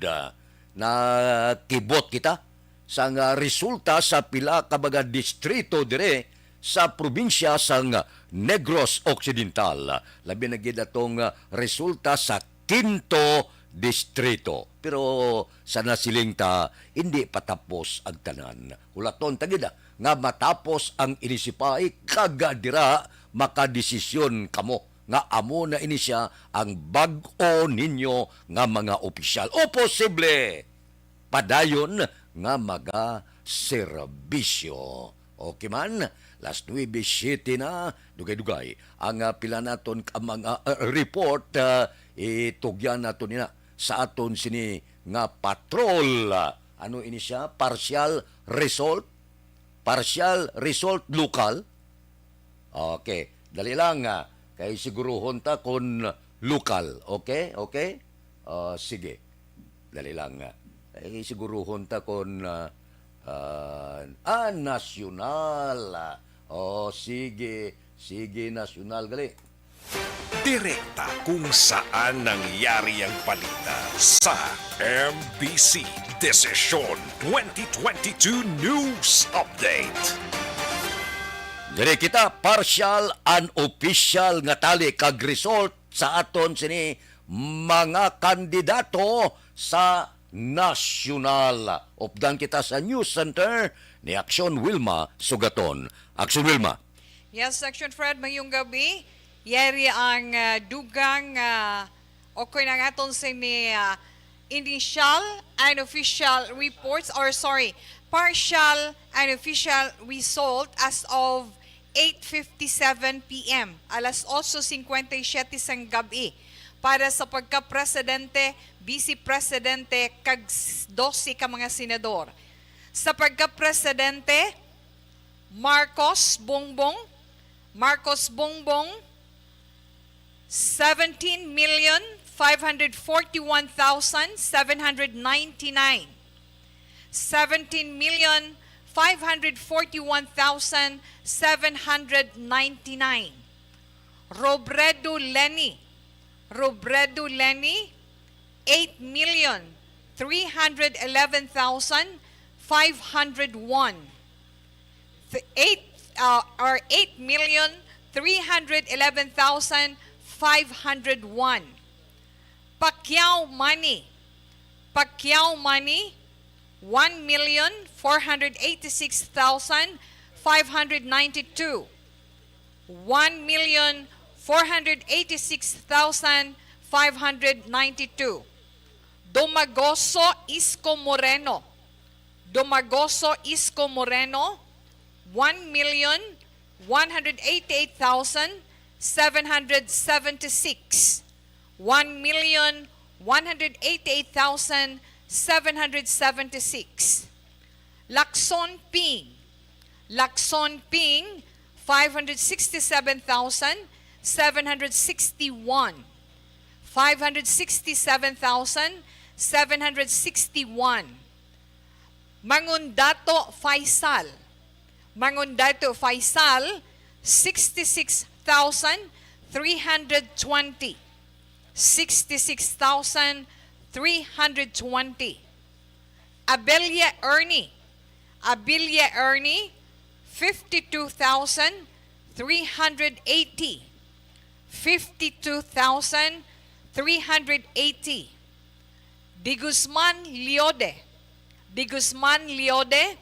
Nakibot kita sang, ah, resulta sa pila ka mga distrito dire sa probinsya sang Negros Occidental. Labi na gid atong, ah, resulta sa Quinto Distrito. Pero sa nasiling ta, hindi patapos ang tanan. Hulaton ta gid, ah, nga matapos ang inisipay kag dira makadesisyon kamo nga amo na ini sia ang bag-o ninyo nga mga opisyal o posible padayon nga mga serbisyo. Okay man, las nuebe siete na, dugay-dugay ang, ah, pila naton ka mga, ah, report, ah, itugyan naton nina sa aton sini nga patrol. Ano ini sia? Partial result? Partial result local? Okay, dali lang, ah, kay siguruhon ta kon lokal. Okay? Okay? Ah, sige. Dali lang, ah. Kay siguruhon ta kon, ah, ah, ah, nasyonal. Ah. Oh, sige. Sige, nasyonal gali. Direkta kung saan nangyari ang balita sa M B C Desisyon twenty twenty-two News Update. Diri kita, partial, unofficial nga tali kag result sa aton sini mga kandidato sa nasyonal. Updan kita sa News Center ni Aksyon Wilma Sugaton. Aksyon Wilma. Yes, Aksyon Fred, mayong gabi. Yari ang, ah, dugang, ah, okay na nga aton sini, ah, initial and official reports, or sorry, partial and official result as of eight fifty-seven P M, alas otso cincuenta y siete sang gab-i, para sa pagka-presidente, vice-presidente, kag s-, dose ka mga senador. Sa pagka-presidente, Marcos Bongbong, Marcos Bongbong, seventeen million five hundred forty-one thousand seven hundred ninety-nine. Seventeen million five hundred forty-one thousand seven hundred ninety-nine. Robredo Leni, Robredo Leni, eight million three hundred eleven thousand five hundred one. Th-, eight, uh, or eight million three hundred eleven thousand five hundred one. Pacquiao Mani, Pacquiao Mani, one million four hundred eighty-six thousand five hundred ninety-two. One million four hundred eighty-six thousand five hundred ninety-two. Domagoso Isko Moreno, Domagoso Isko Moreno, one million one hundred eighty-eight thousand seven hundred seventy-six. One million one hundred eighty-eight thousand seven hundred seventy-six. Lacson Ping, Lacson Ping, five hundred sixty-seven thousand seven hundred sixty-one. Five hundred sixty-seven thousand seven hundred sixty-one. Mangundato Faisal, Mangundato Faisal, sixty-six thousand three hundred twenty. Sixty-six thousand three hundred twenty. Abella Ernie, Abella Ernie, fifty-two thousand three hundred eighty. Fifty-two thousand three hundred eighty. De Guzman Leode, De Guzman Leode,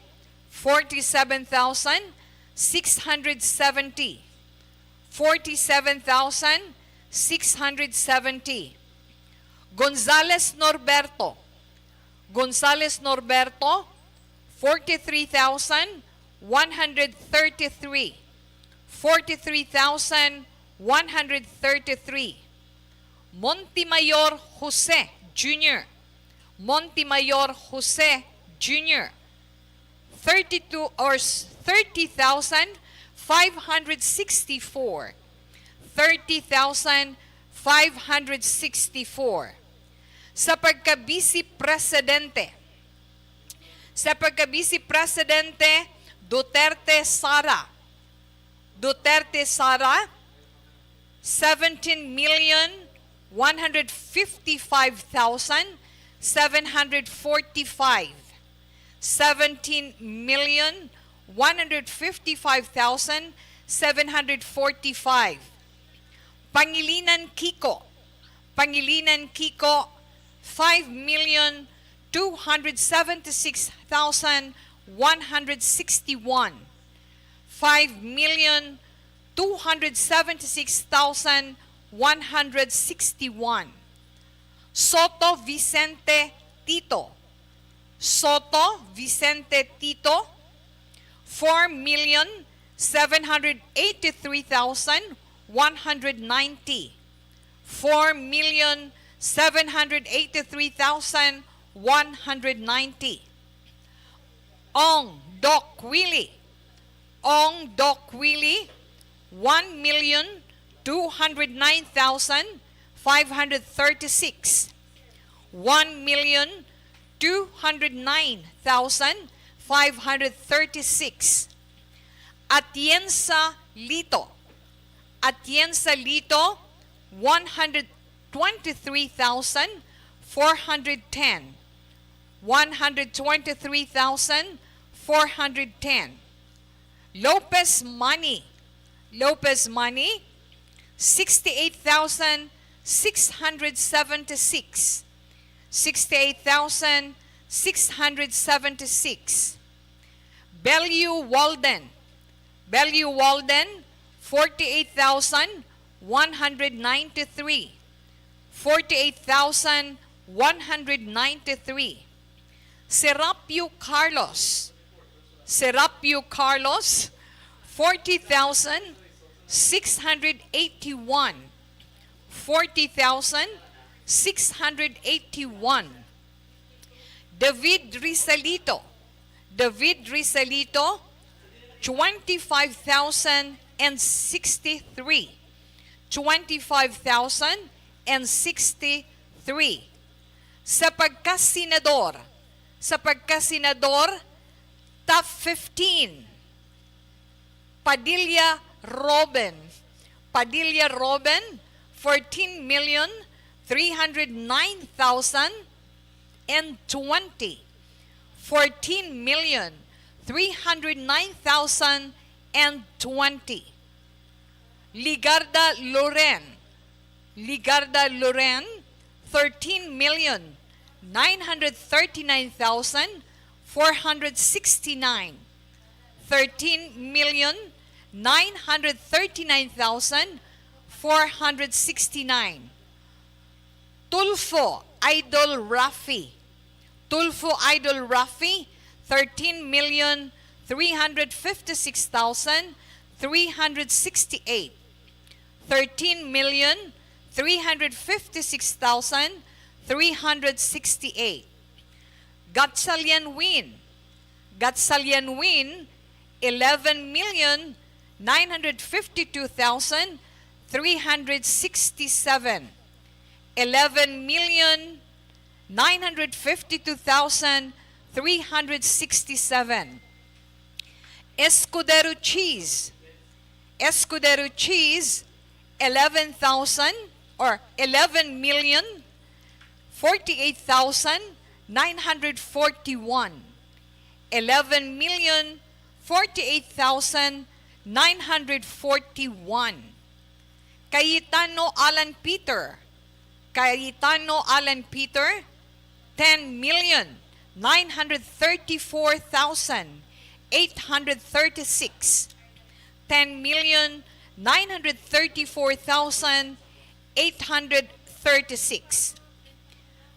forty-seven thousand six hundred seventy. Forty-seven thousand six hundred seventy. Gonzales Norberto, Gonzales Norberto, forty-three thousand one hundred thirty-three, forty-three thousand one hundred thirty-three. Montemayor Jose Junior, Montemayor Jose Junior, thirty-two or s-, thirty thousand five hundred sixty-four, thirty thousand five hundred sixty-four. Sa pagka-Vice Presidente, sa pagka-Vice Presidente, Duterte Sara, Duterte Sara, seventeen million one hundred fifty-five thousand seven hundred forty-five. Seventeen million one hundred fifty-five thousand seven hundred forty-five. Pangilinan Kiko, Pangilinan Kiko, five million two hundred seventy-six thousand one hundred sixty-one. Five million two hundred seventy-six thousand one hundred sixty-one. Soto Vicente Tito, Soto Vicente Tito, four million seven hundred eighty-three thousand one hundred ninety. Four million seven hundred eighty-three thousand one hundred ninety. Ong Doc Willie, Ong Doc Willie, one million two hundred nine thousand five hundred thirty-six. One million two hundred nine thousand five hundred thirty-six. Atienza Lito, Atienza Lito, one hundred twenty-three thousand four hundred ten. One hundred twenty-three thousand four hundred ten. Lopez Money, Lopez Money, sixty-eight thousand six hundred seventy-six. Sixty-eight thousand six hundred seventy-six. Bellew Walden, Bellew Walden, forty-eight thousand one hundred ninety-three. Forty-eight thousand one hundred ninety-three. Serapio Carlos, Serapio Carlos, forty thousand six hundred eighty-one. Forty thousand six hundred eighty-one. David Rizalito, David Rizalito, twenty-five thousand and sixty-three. Twenty-five thousand and sixty-three. Sa pagkasenador, sa pagkasenador, top fifteen. Padilla Robin, Padilla Robin, fourteen million three hundred nine thousand and twenty. Fourteen million three hundred nine thousand and twenty. Legarda Loren, Legarda Loren, thirteen million nine hundred thirty-nine thousand four hundred sixty-nine. Thirteen million nine hundred thirty-nine thousand four hundred sixty-nine. Tulfo Idol Raffy, Tulfo Idol Raffy, thirteen million three hundred fifty-six thousand three hundred sixty-eight. Thirteen million three hundred fifty-six thousand three hundred sixty-eight. Gatchalian Win, Gatchalian Win, eleven million nine hundred fifty-two thousand three hundred sixty-seven. Eleven million nine hundred fifty-two thousand three hundred sixty-seven. Escudero Cheese, Escudero Cheese, eleven thousand or eleven million forty-eight thousand nine hundred forty-one. Eleven million forty-eight thousand nine hundred forty-one. Cayetano Alan Peter, Cayetano Alan Peter, ten million nine hundred thirty-four thousand eight hundred thirty-six. Ten million nine hundred thirty-four thousand eight hundred thirty-six.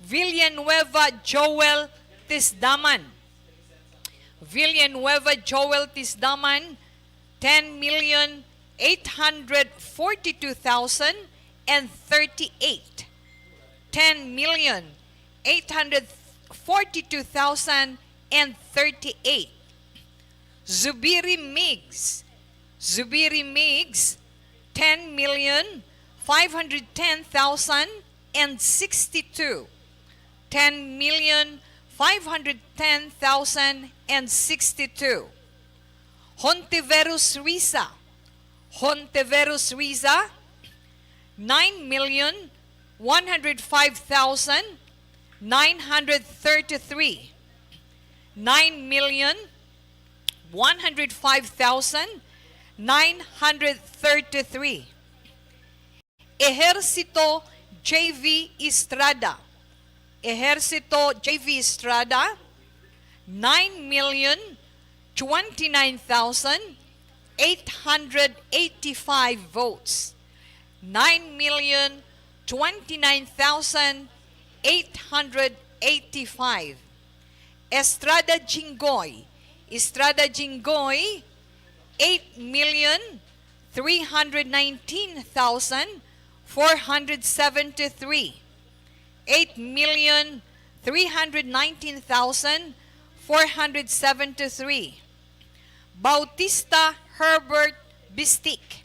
Villanueva Joel Tisdaman, Villanueva Joel Tisdaman, ten million eight hundred forty-two thousand and thirty-eight. Ten million eight hundred forty-two thousand and thirty-eight. Zubiri Migs, Zubiri Migs, ten million five hundred ten thousand and sixty-two. Ten million five hundred ten thousand and sixty-two. Hontiveros Riza, Hontiveros Riza, nine million one hundred five thousand nine hundred thirty-three. Nine million one hundred five thousand nine hundred thirty-three. Ejercito J V Estrada, Ejercito J V Estrada, nine million twenty-nine thousand eight hundred eighty-five votes. Nine million twenty-nine thousand eight hundred eighty-five. Estrada Jinggoy, Estrada Jinggoy, eight million three hundred nineteen thousand four hundred seventy-three. Eight million three hundred nineteen thousand four hundred seventy-three. Bautista Herbert Bistik,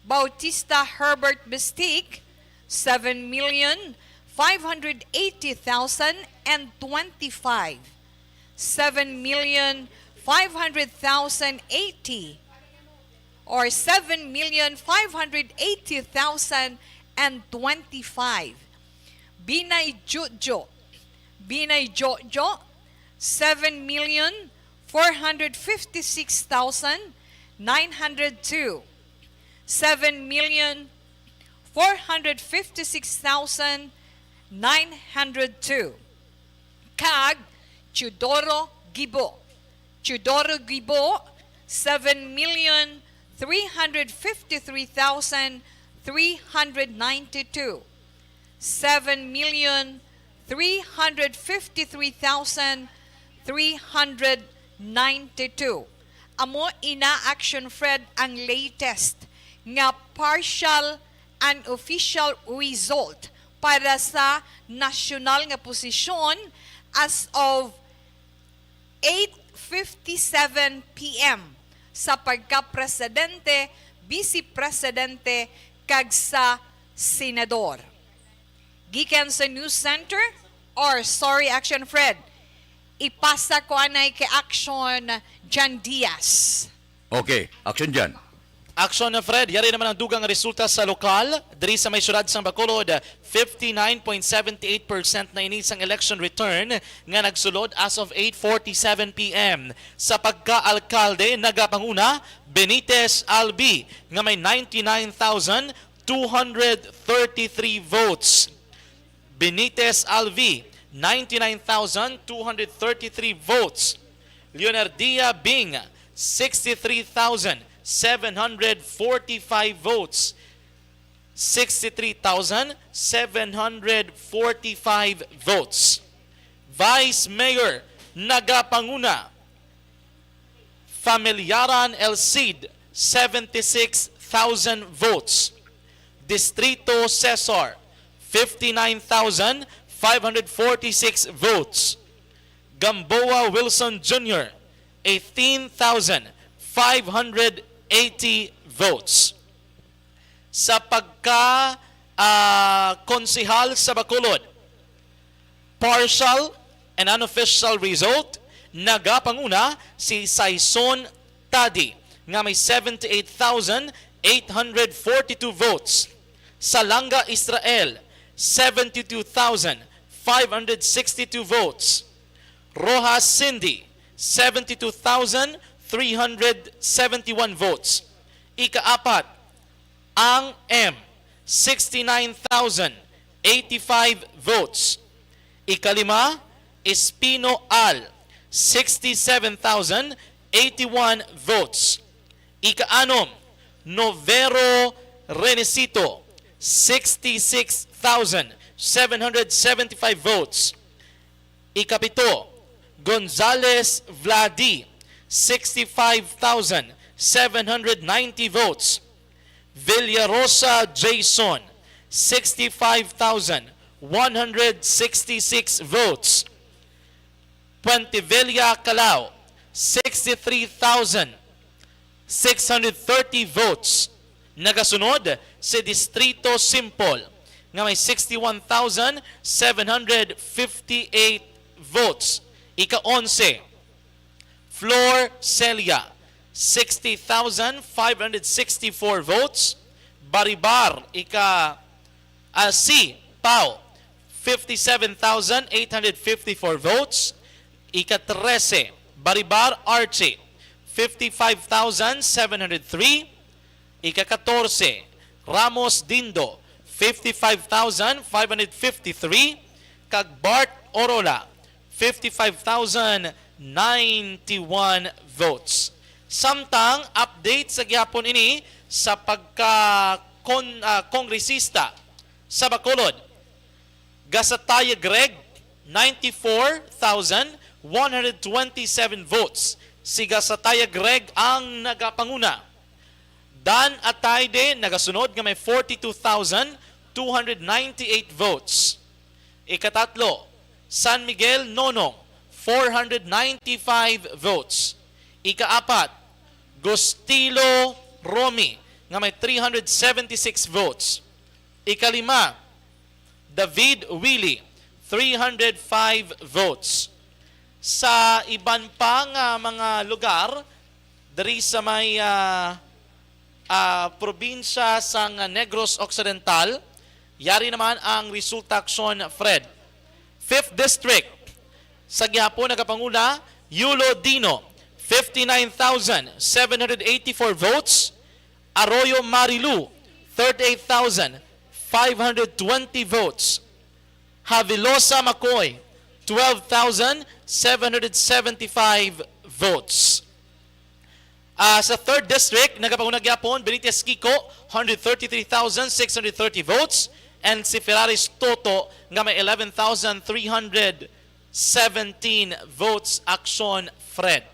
Bautista Herbert Bistik, seven million five hundred eighty thousand and twenty-five. Seven million five hundred thousand eighty, or seven million five hundred eighty thousand and twenty-five. Binay Jojo, Binay Jojo, seven million four hundred fifty-six thousand nine hundred two. Seven million four hundred fifty-six thousand nine hundred two. Kag Teodoro Gibo, Teodoro Gibo, seven million three hundred fifty-three thousand three hundred ninety-two. Seven million three hundred fifty-three thousand three hundred ninety-two. Amo ina, Action Fred, ang latest nga partial unofficial result para sa nasyonal nga posisyon as of eight fifty-seven P M sa pagka-presidente, vice-presidente, kag sa senador. Gikan sa News Center, or sorry, Action Fred, ipasa ko anay kay Action Jan Diaz. Okay, Action Jan. Action, Fred, yari naman ang dugang resulta sa lokal. Diri sa may syudad sang Bacolod, fifty-nine point seven eight percent na ini sang election return nga nagsulod as of eight forty-seven P M. Sa pagka-alkalde, nagapanguna Benitez Albi nga may ninety-nine thousand two hundred thirty-three votes. Benitez Alvi, ninety-nine thousand two hundred thirty-three votes. Leonardia Bing, sixty-three thousand seven hundred forty-five votes. Sixty-three thousand seven hundred forty-five votes. Vice Mayor, nagapanguna, Familiaran El Cid, seventy-six thousand votes. Distrito Cesar, fifty-nine thousand five hundred forty-six votes. Gamboa Wilson Junior, eighteen thousand five hundred eighty votes. Sa pagka, ah, konsehal sa Bacolod, partial and unofficial result, nagapanguna si Saison Tadi nga may seventy-eight thousand eight hundred forty-two votes. Salanga Israel, seventy-two thousand five hundred sixty-two votes. Rojas Cindy, seventy-two thousand three hundred seventy-one votes. Ikaapat, Ang M, sixty-nine thousand eighty-five votes. Ikalima, Espino Al, sixty-seven thousand eighty-one votes. Ikaanom, Novero Renesito, sixty-six thousand seven hundred seventy-five votes. Ikapito, Gonzales Vladi, sixty-five thousand seven hundred ninety votes. Villarosa Jason, sixty-five thousand one hundred sixty-six votes. Puentevilla Calao, sixty-three thousand six hundred thirty votes. Nagasunod si Distrito Simpol nga may sixty-one thousand seven hundred fifty-eight votes. Ika-onse, Flor Celia, sixty thousand five hundred sixty-four votes. Baribar, ika, ah, C, Pau, fifty-seven thousand eight hundred fifty-four votes. Ika-trese, Baribar Archie, fifty-five thousand seven hundred three. Ika-katorse, Ramos Dindo, fifty-five thousand five hundred fifty-three, kag Bart Orola, fifty-five thousand ninety-one votes. Samtang update sa gihapon ini sa pagka kon-, ah, kongresista sa Bacolod. Gasataya Greg, ninety-four thousand one hundred twenty-seven votes. Si Gasataya Greg ang nagapanguna. Dan Atayde nagasunod nga may forty-two thousand two hundred ninety-eight votes. Ikatatlo, San Miguel Nonong, four hundred ninety-five votes. Ikaapat, Gustilo Romy nga may three hundred seventy-six votes. Ikalima, David Willie, three hundred five votes. Sa iban pa nga mga lugar, diri sa may, ah, ah, probinsya sang Negros Occidental, yari naman ang resulta, Aksyon Fred. Fifth District, sa gihapon nagapanguna, Yulo Dino, fifty-nine thousand seven hundred eighty-four votes. Arroyo Marilu, thirty-eight thousand five hundred twenty votes. Havelosa Macoy, twelve thousand seven hundred seventy-five votes. Ah, sa third district, nagapanguna gyapon, Benitez Kiko, hundred thirty-three thousand six hundred thirty votes, and si Ferraris Toto nga may eleven thousand three hundred seventeen votes, Aksyon Fred.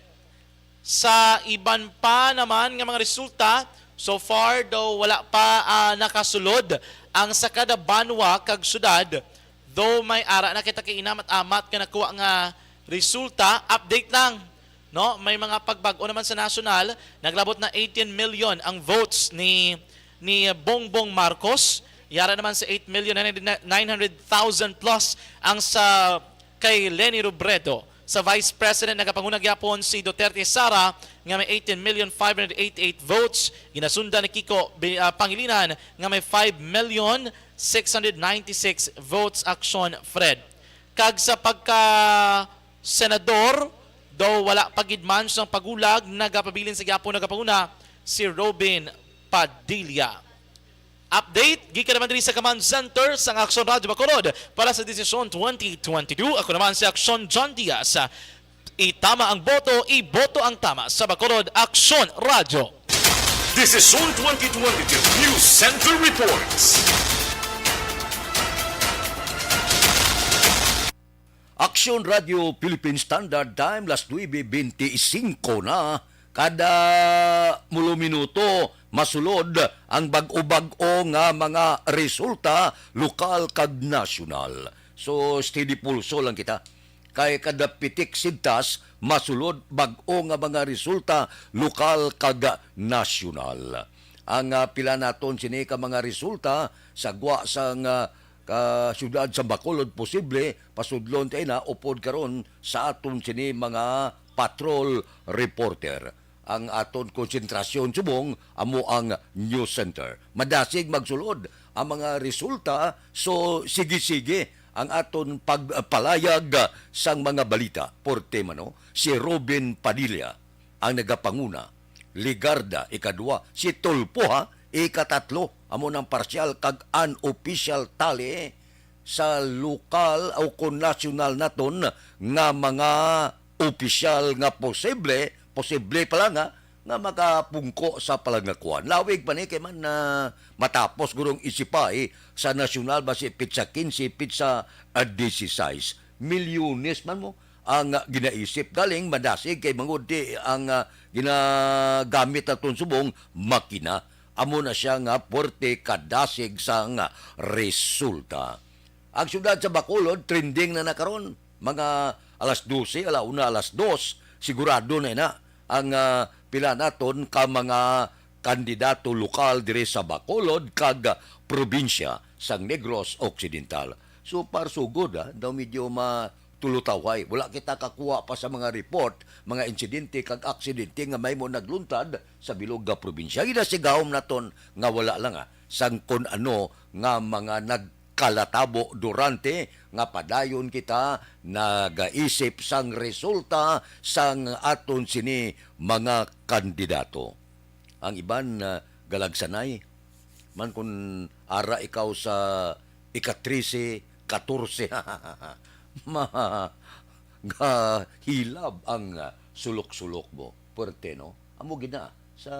Sa iban pa naman nga mga resulta, so far daw wala pa, ah, nakasulod ang sa kada banwa kag syudad, though may ara na kita kay inamat-amat nga nakuha nga resulta. Update lang, no? May mga pagbag-o naman sa nasyonal, naglabot na eighteen million ang votes ni, ni Bongbong Marcos. Yara naman sa eight million nine hundred thousand plus ang sa kay Leni Robredo. Sa Vice President, nagapanguna gyapon si Duterte Sara nga may eighteen million five hundred eighty-eight votes. Ginasundan ni Kiko Bi-, ah, Pangilinan nga may five million six hundred ninety-six votes, Aksyon Fred. Kag sa pagka senador, daw wala pa gid man sang pagulag, nagapabilin sa gyapon nagapanguna si Robin Padilla. Update gikan naman diri sa Command Center sang Aksyon Radyo Bacolod para sa Desisyon twenty twenty-two. Ako naman si Aksyon John Diaz. Itama ang boto, iboto ang tama. Sa Bacolod, Aksyon Radyo. Desisyon twenty twenty-two News Center Reports. Aksyon Radio Philippine Standard Time, las nuebe bente singko na. Kada mulo minuto, masulod ang bag-o-bag-o nga mga resulta, lokal kag nasyonal. So, steady pulso lang kita. Kay kada pitik sintas, masulod bag-o nga mga resulta, lokal kag nasyonal. Ang, ah, pila naton sini ka mga resulta sa gwa sang, ah, ka siyudad sa Bacolod, posible pasudlon tayo na upod karon sa aton sini mga patrol reporter. Ang aton konsentrasyon subong amo ang news center. Madasig magsulod ang mga resulta, so sige-sige ang aton pagpalayag sang mga balita. Porte man, no? Si Robin Padilla ang nagapanguna. Legarda, ikadua. Si Tulfo, ha, ikatatlo. Amo nang parsyal kag unofficial tally sa lokal o kon nasyonal naton nga mga opisyal nga posible, posible pa lang, ha, nga makapungko sa palangakuan. Lawig pa ni kay man na matapos gurong isipay sa nasyonal basi pitsa quince, pitsa, ah, dieciséis. Milyones man mo ang ginaisip. Galing madasig kay mangudi ang, ah, ginagamit naton subong makina. Amo na siya nga puwerte kadasig sang resulta. Ang siyudad sa Bacolod, trending na na karon. Mga alas dose, ala una, alas dos, sigurado na na ang, ah, pila naton ka mga kandidato lokal diri sa Bacolod kag probinsya sang Negros Occidental. So far, so good, ah. Daw medyo ma-, tulutawhay. Wala kita kakuha pa sa mga report, mga insidente kag aksidente nga may mo nagluntad sa bilog nga probinsya. Ginasigahom naton nga wala lang, ah, sang kun ano nga mga nagkalatabo durante nga padayon kita nagaisip sang resulta sang aton sini mga kandidato. Ang iban, ah, galagsanay. Man kun ara ikaw sa ika-trese, katorse, ma-, gahilab ang, ah, sulok-sulok mo. Puwerte, no? Amo gid na sa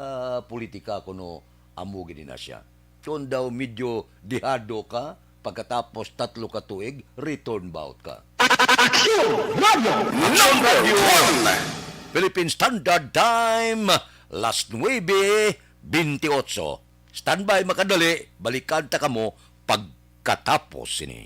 politika kuno amo gid na siya. Kung daw medyo dehado ka, pagkatapos tatlo ka tuig, return bout ka. Action Radio Number One. Philippine Standard Time, las nuebe bentiocho. Standby, makadali, balikan ta kamo pagkatapos sini.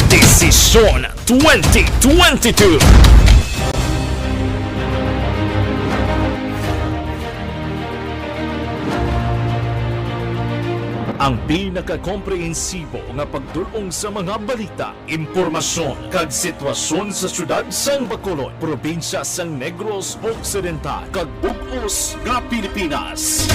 Desisyon twenty twenty-two. Ang pinakakomprehensibo nga pagdul-ong sa mga balita, impormasyon, kag sitwasyon sa siyudad sang Bacolod, probinsya sang Negros Occidental, kag bug-os nga Pilipinas.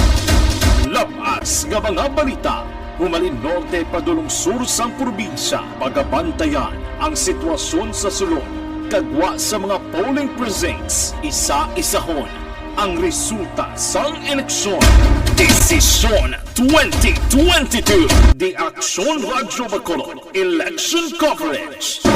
Lab-as nga mga balita, humalin norte padulong sur sang probinsya, pagabantayan ang sitwasyon sa sulod, kag gwa sa mga polling precincts, isa-isahon ang resulta sang eleksyon. Desisyon twenty twenty-two. The Aksyon Radyo Bacolod Election Coverage.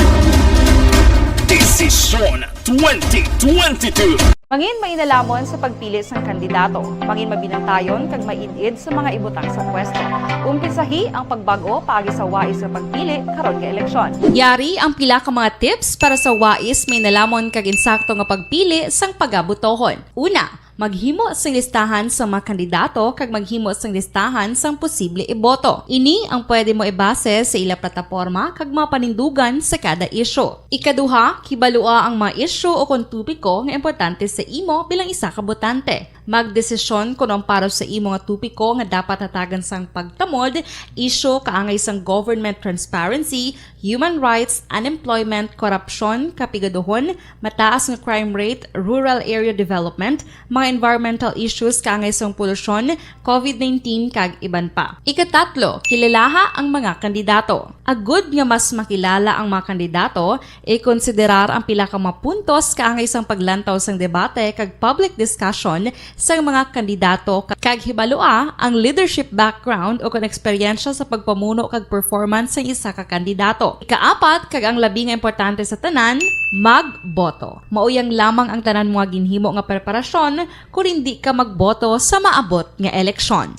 Desisyon twenty twenty-two. Mangin mainalhamon sa pagpili sang kandidato. Mangin mabinantayon kag maid-id sa mga ibutang sa pwesto. Umpisahi ang pagbag-o paagi sa wais nga pagpili karon nga eleksyon. Yari ang pila ka mga tips para sa wais mainalhamon kag insakto nga pagpili sang pagabotohon. Una, maghimo sing listahan sa mga kandidato kag maghimo sing listahan sang posible iboto. Ini ang pwede mo ibase sa ila plataporma kag mga panindugan sa kada isyu. Ikaduha, kibalua ang mga isyu o kon topiko nga importante sa imo bilang isa ka botante. Magdesisyon kon ang para sa imo nga topiko nga dapat hatagan sang pagtamod, isyu kaangay sang government transparency, human rights, unemployment, korupsyon, kapigaduhon, mataas nga crime rate, rural area development, mga environmental issues kaangay sang polusyon, covid nineteen, kag iban pa. Ikatatlo, kilalaha ang mga kandidato. Agud nga mas makilala ang mga kandidato, ikonsiderar ang pila ka mga puntos kaangay sang paglantaw sang debate kag public discussion sang mga kandidato ka-, kag hibalua ang leadership background o kon eksperyensya sa pagpamuno kag performance sang isa ka kandidato. Ikaapat, kag ang labi nga importante sa tanan, magboto. Mao yang lamang ang tanan mo nga ginhimo nga preparasyon kon indi ka magboto sa maabot nga eleksyon.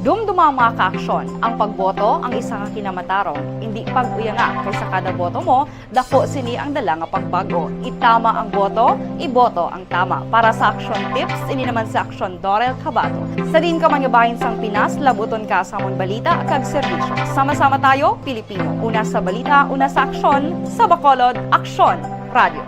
Dumduma ang mga kaaksyon. Ang pagboto ang isa ka kinamatarong. Indi pag-uyanga, kay sa kada boto mo, dako sini ang dala nga pagbag-o. Itama ang boto, iboto ang tama. Para sa action tips, ini naman si Aksyon Dorel Cabato. Sa diin ka man nga bahin sang Pinas, labuton ka sa amon balita kag serbisyo. Sama-sama tayo, Pilipino. Una sa balita, una sa aksyon, sa Bacolod, Aksyon Radio.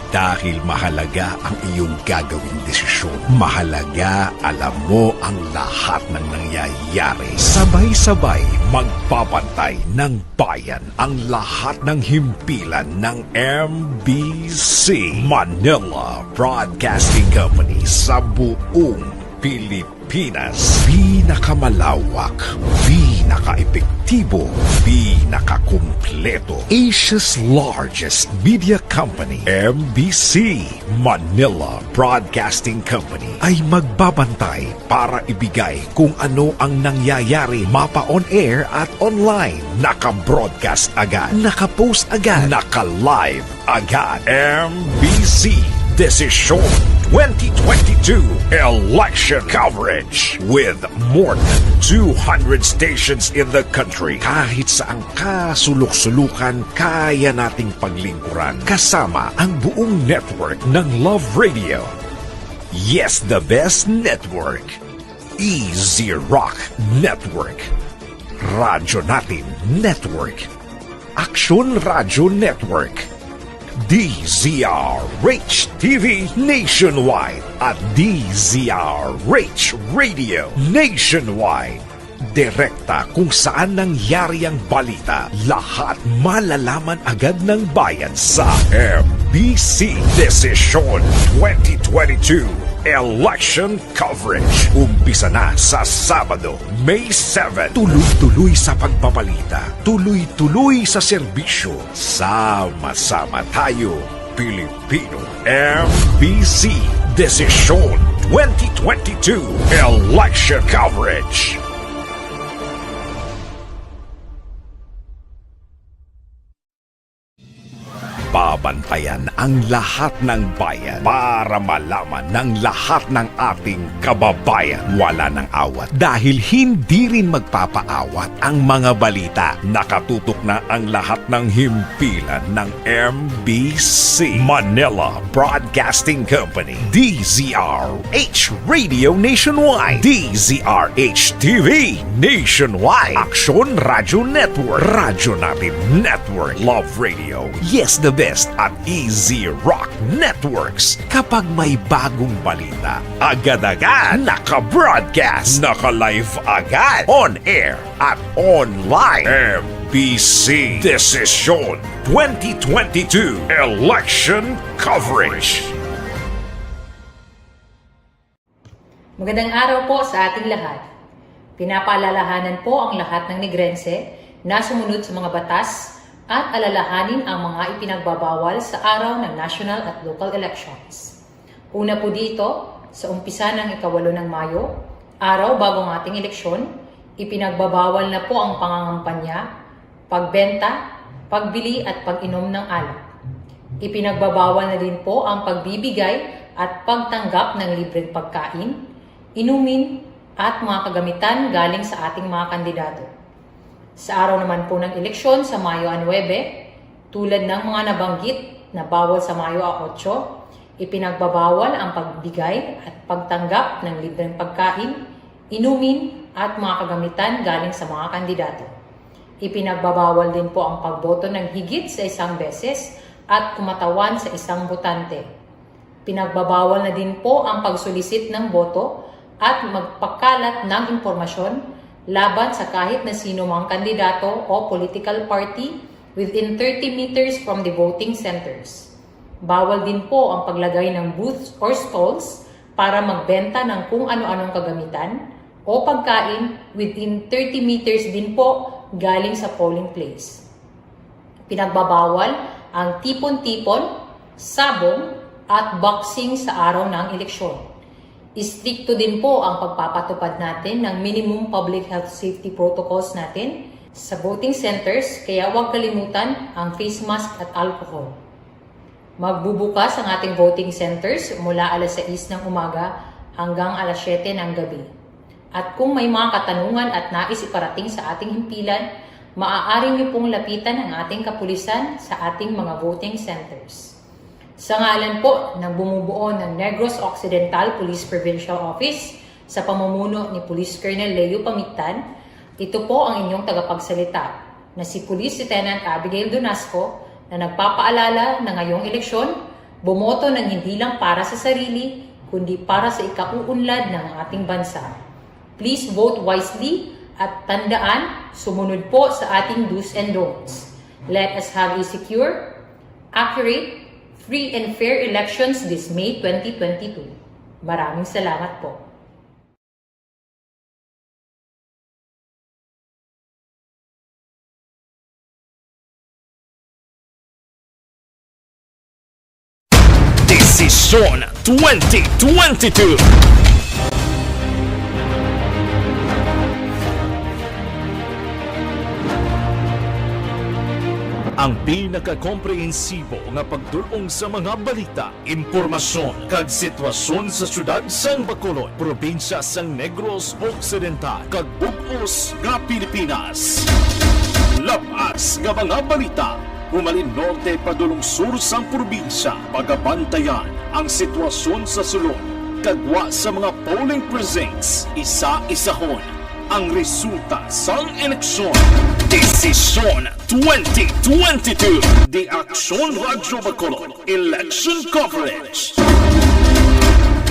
Dahil mahalaga ang iyong gagawing desisyon, mahalaga alam mo ang lahat ng nangyayari. Sabay-sabay magbabantay ng bayan ang lahat ng himpilan ng M B C, Manila Broadcasting Company, sa buong Pilipinas. Pinakamalawak, pinakaepektibo, pinakakumpleto. Asia's largest media company, M B C, Manila Broadcasting Company, ay magbabantay para ibigay kung ano ang nangyayari mapa on air at online. Naka-broadcast agad, naka-post agad, naka-live agad. M B C Desisyon twenty twenty-two election coverage with more than two hundred stations in the country. Kahit saang kasulok-sulukan, kaya nating paglingkuran kasama ang buong network ng Love Radio. Yes, the best network. Easy Rock Network. Radyo Natin Network. Aksyon Radyo Network. D Z R H T V nationwide at D Z R H Radio nationwide. Direkta kung saan nangyari ang balita, lahat malalaman agad ng bayan sa M B C Desisyon twenty twenty-two Election Coverage. Umpisa na sa Sabado, May seven. Tuloy-tuloy sa pagbabalita, tuloy-tuloy sa serbisyo. Sama-sama tayo, Pilipino. M B C Desisyon twenty twenty-two Election Coverage. Babantayan ang lahat ng bayan para malaman ng lahat ng ating kababayan. Wala nang awat dahil hindi rin magpapaawat ang mga balita. Nakatutok na ang lahat ng himpilan ng M B C Manila Broadcasting Company, D Z R H Radio Nationwide, D Z R H T V Nationwide, Aksyon Radyo Network, Radyo Natin Network, Love Radio, Yes the Best, at Easy Rock Networks. Kapag may bagong balita, agad-agad naka-broadcast, naka-live agad, on air at online. M B C Desisyon twenty twenty-two Election Coverage. Magandang araw po sa ating lahat. Pinapaalalahanan po ang lahat ng Negrense na sumunod sa mga batas at alalahanin ang mga ipinagbabawal sa araw ng national at local elections. Una po dito, sa umpisa ng ikawalo ng Mayo, araw bago ang ating eleksyon, ipinagbabawal na po ang pangangampanya, pagbenta, pagbili at pag-inom ng alak. Ipinagbabawal na din po ang pagbibigay at pagtanggap ng libreng pagkain, inumin, at mga kagamitan galing sa ating mga kandidato. Sa araw naman po ng eleksyon sa Mayo nuebe, tulad ng mga nabanggit na bawal sa Mayo otso, ipinagbabawal ang pagbigay at pagtanggap ng libreng pagkain, inumin, at mga kagamitan galing sa mga kandidato. Ipinagbabawal din po ang pagboto ng higit sa isang beses at kumatawan sa isang botante. Pinagbabawal na din po ang pagsulisit ng boto at magpakalat ng impormasyon laban sa kahit na sino mang kandidato o political party within thirty meters from the voting centers. Bawal din po ang paglagay ng booths or stalls para magbenta ng kung ano-anong kagamitan o pagkain within thirty meters din po galing sa polling place. Pinagbabawal ang tipon-tipon, sabong, at boxing sa araw ng eleksyon. Istrikto din po ang pagpapatupad natin ng minimum public health safety protocols natin sa voting centers, kaya huwag kalimutan ang face mask at alcohol. Magbubukas ang ating voting centers mula alas sais ng umaga hanggang alas siyete ng gabi. At kung may mga katanungan at nais iparating sa ating himpilan, maaari niyo pong lapitan ang ating kapulisan sa ating mga voting centers. Sa ngalan po ng bumubuo ng Negros Occidental Police Provincial Office, sa pamumuno ni Police Colonel Leo Pamictan, ito po ang inyong tagapagsalita na si Police Lieutenant Abigail Donasco, na nagpapaalala na ngayong eleksyon, bumoto ng hindi lang para sa sarili, kundi para sa ikauunlad ng ating bansa. Please vote wisely at tandaan, sumunod po sa ating do's and don'ts. Let us have a secure, accurate, free and fair elections this May twenty twenty-two. Maraming salamat po. Desisyon twenty twenty-two. Ang pinakakomprehensibo nga pagdul-ong sa mga balita, impormasyon, kag sitwasyon sa siyudad sang Bacolod, probinsya sang Negros Occidental, kag bug-os nga Pilipinas. Labas nga mga balita, humalin norte padulong sur sang probinsya, pagabantayan ang sitwasyon sa sulod, kagwa sa mga polling precincts, isa-isahon ang resulta sang eleksyon. Desisyon twenty twenty-two, The Aksyon Radyo Bacolod, Election Coverage.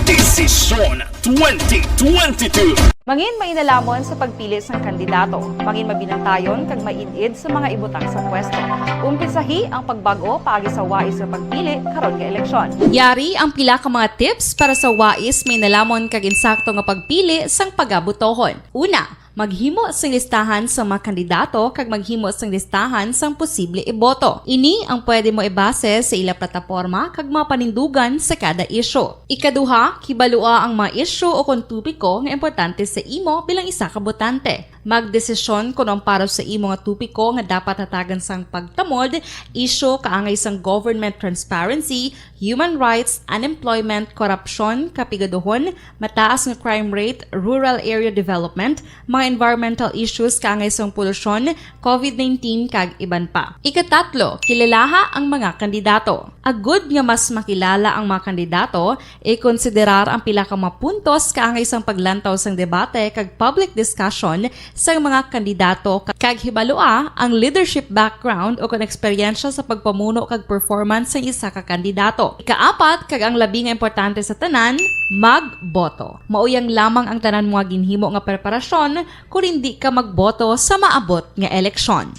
Desisyon twenty twenty-two. Mangin mainalaman sa pagpili sang kandidato, mangin mabinantayon kag maid-id sa mga ibutang sa pwesto. Umpisahi ang pagbag-o paagi sa wais nga pagpili karon nga eleksyon. Yari ang pila ka mga tips para sa wais, mainalamon kag insakto nga pagpili sang pagabotohon. Una, maghimo sing listahan sa mga kandidato kag maghimo sing listahan sang posible iboto. Ini ang pwede mo ibase sa ila plataporma kag mga panindugan sa kada isyu. Ikaduha, kibalua ang mga isyu o kon topiko nga importante sa imo bilang isa ka botante. Magdesisyon kon ang para sa imo nga topiko nga dapat hatagan sang pagtamod, isyu kaangay sang government transparency, human rights, unemployment, korupsyon, kapigaduhon, mataas nga crime rate, rural area development, mga environmental issues kaangay sang polusyon, covid nineteen, kag iban pa. Ikatatlo, kilalaha ang mga kandidato. Agud nga mas makilala ang mga kandidato, ikonsiderar ang pila ka mga puntos kaangay sang paglantaw sang debate kag public discussion sang mga kandidato, kag hibalua ang leadership background o kon eksperyensya sa pagpamuno kag performance sang isa ka kandidato. Ikaapat, kag ang labi nga importante sa tanan, magboto. Mauyang lamang ang tanan mo nga ginhimo nga preparasyon kon indi ka magboto sa maabot nga eleksyon.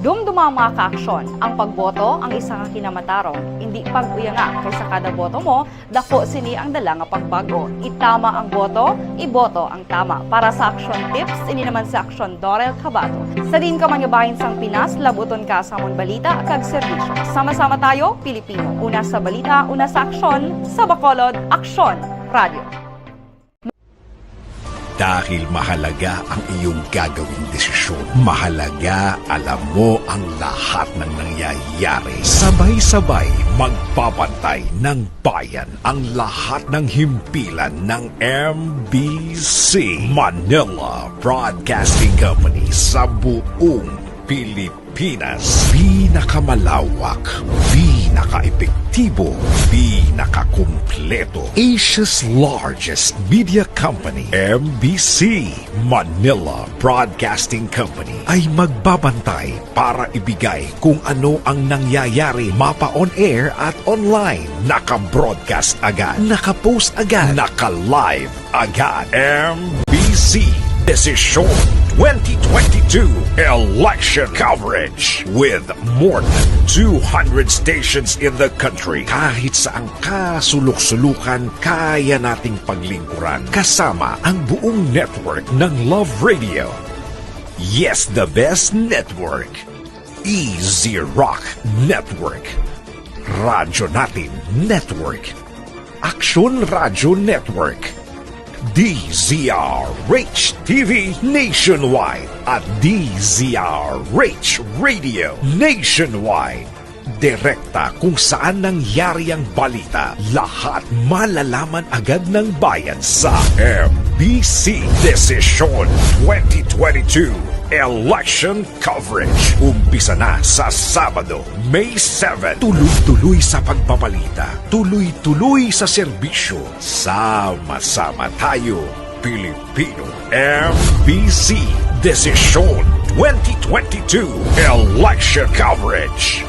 Dumduma, mga kaaksyon, ang pagboto ang isa ka kinamatarong. Indi pag-uyanga, kay sa kada boto mo, dako sini ang dala nga pagbag-o. Itama ang boto, iboto ang tama. Para sa Aksyon Tips, ini naman si Aksyon Dorel Cabato. Sa diin ka man nga bahin sang Pinas, labuton ka sa amon balita kag serbisyo. Sama-sama tayo, Pilipino. Una sa balita, una sa aksyon, sa Bacolod, Aksyon Radio. Dahil mahalaga ang iyong gagawing desisyon, mahalaga alam mo ang lahat ng nangyayari. Sabay-sabay magbabantay ng bayan ang lahat ng himpilan ng M B C, Manila Broadcasting Company, sa buong Pilipinas. Pinakamalawak, pinakaepektibo, pinakakumpleto, Asia's largest media company, M B C, Manila Broadcasting Company, ay magbabantay para ibigay kung ano ang nangyayari, mapa-on air at online. Naka-broadcast agad, naka-post agad, naka-live agad. M B C Desisyon twenty twenty-two Election Coverage with more than two hundred stations in the country. Kahit saan ka sulok-sulukan, kaya nating paglingkuran. Kasama ang buong network ng Love Radio. Yes, the best network. Easy Rock Network. Radyo Natin Network. Aksyon Radyo Network, D Z R H T V Nationwide at D Z R H Radio Nationwide. Direkta kung saan nangyari ang balita, lahat malalaman agad ng bayan sa M B C Desisyon twenty twenty-two Election Coverage. Umpisa na sa Sabado, May seven. Tuloy-tuloy sa pagbabalita, tuloy-tuloy sa serbisyo. Sama-sama tayo, Pilipino. M B C Desisyon twenty twenty-two Election Coverage.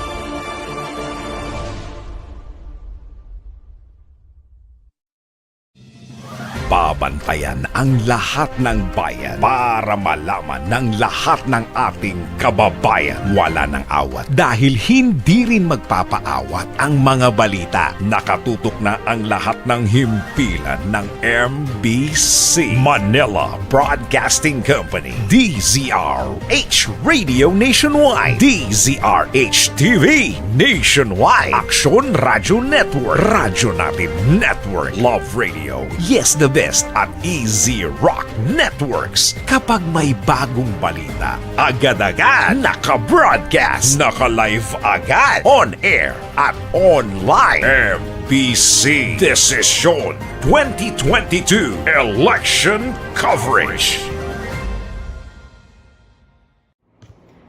Babantayan ang lahat ng bayan para malaman ng lahat ng ating kababayan. Wala nang awat dahil hindi rin magpapaawat ang mga balita. Nakatutok na ang lahat ng himpilan ng M B C, Manila Broadcasting Company, D Z R H Radio Nationwide, D Z R H T V Nationwide, Aksyon Radyo Network, Radyo Natin Network, Love Radio, Yes, the Best at Easy Rock Networks. Kapag may bagong balita, agad-agad naka-broadcast, naka-live agad, on air at online. M B C Desisyon twenty twenty-two Election Coverage.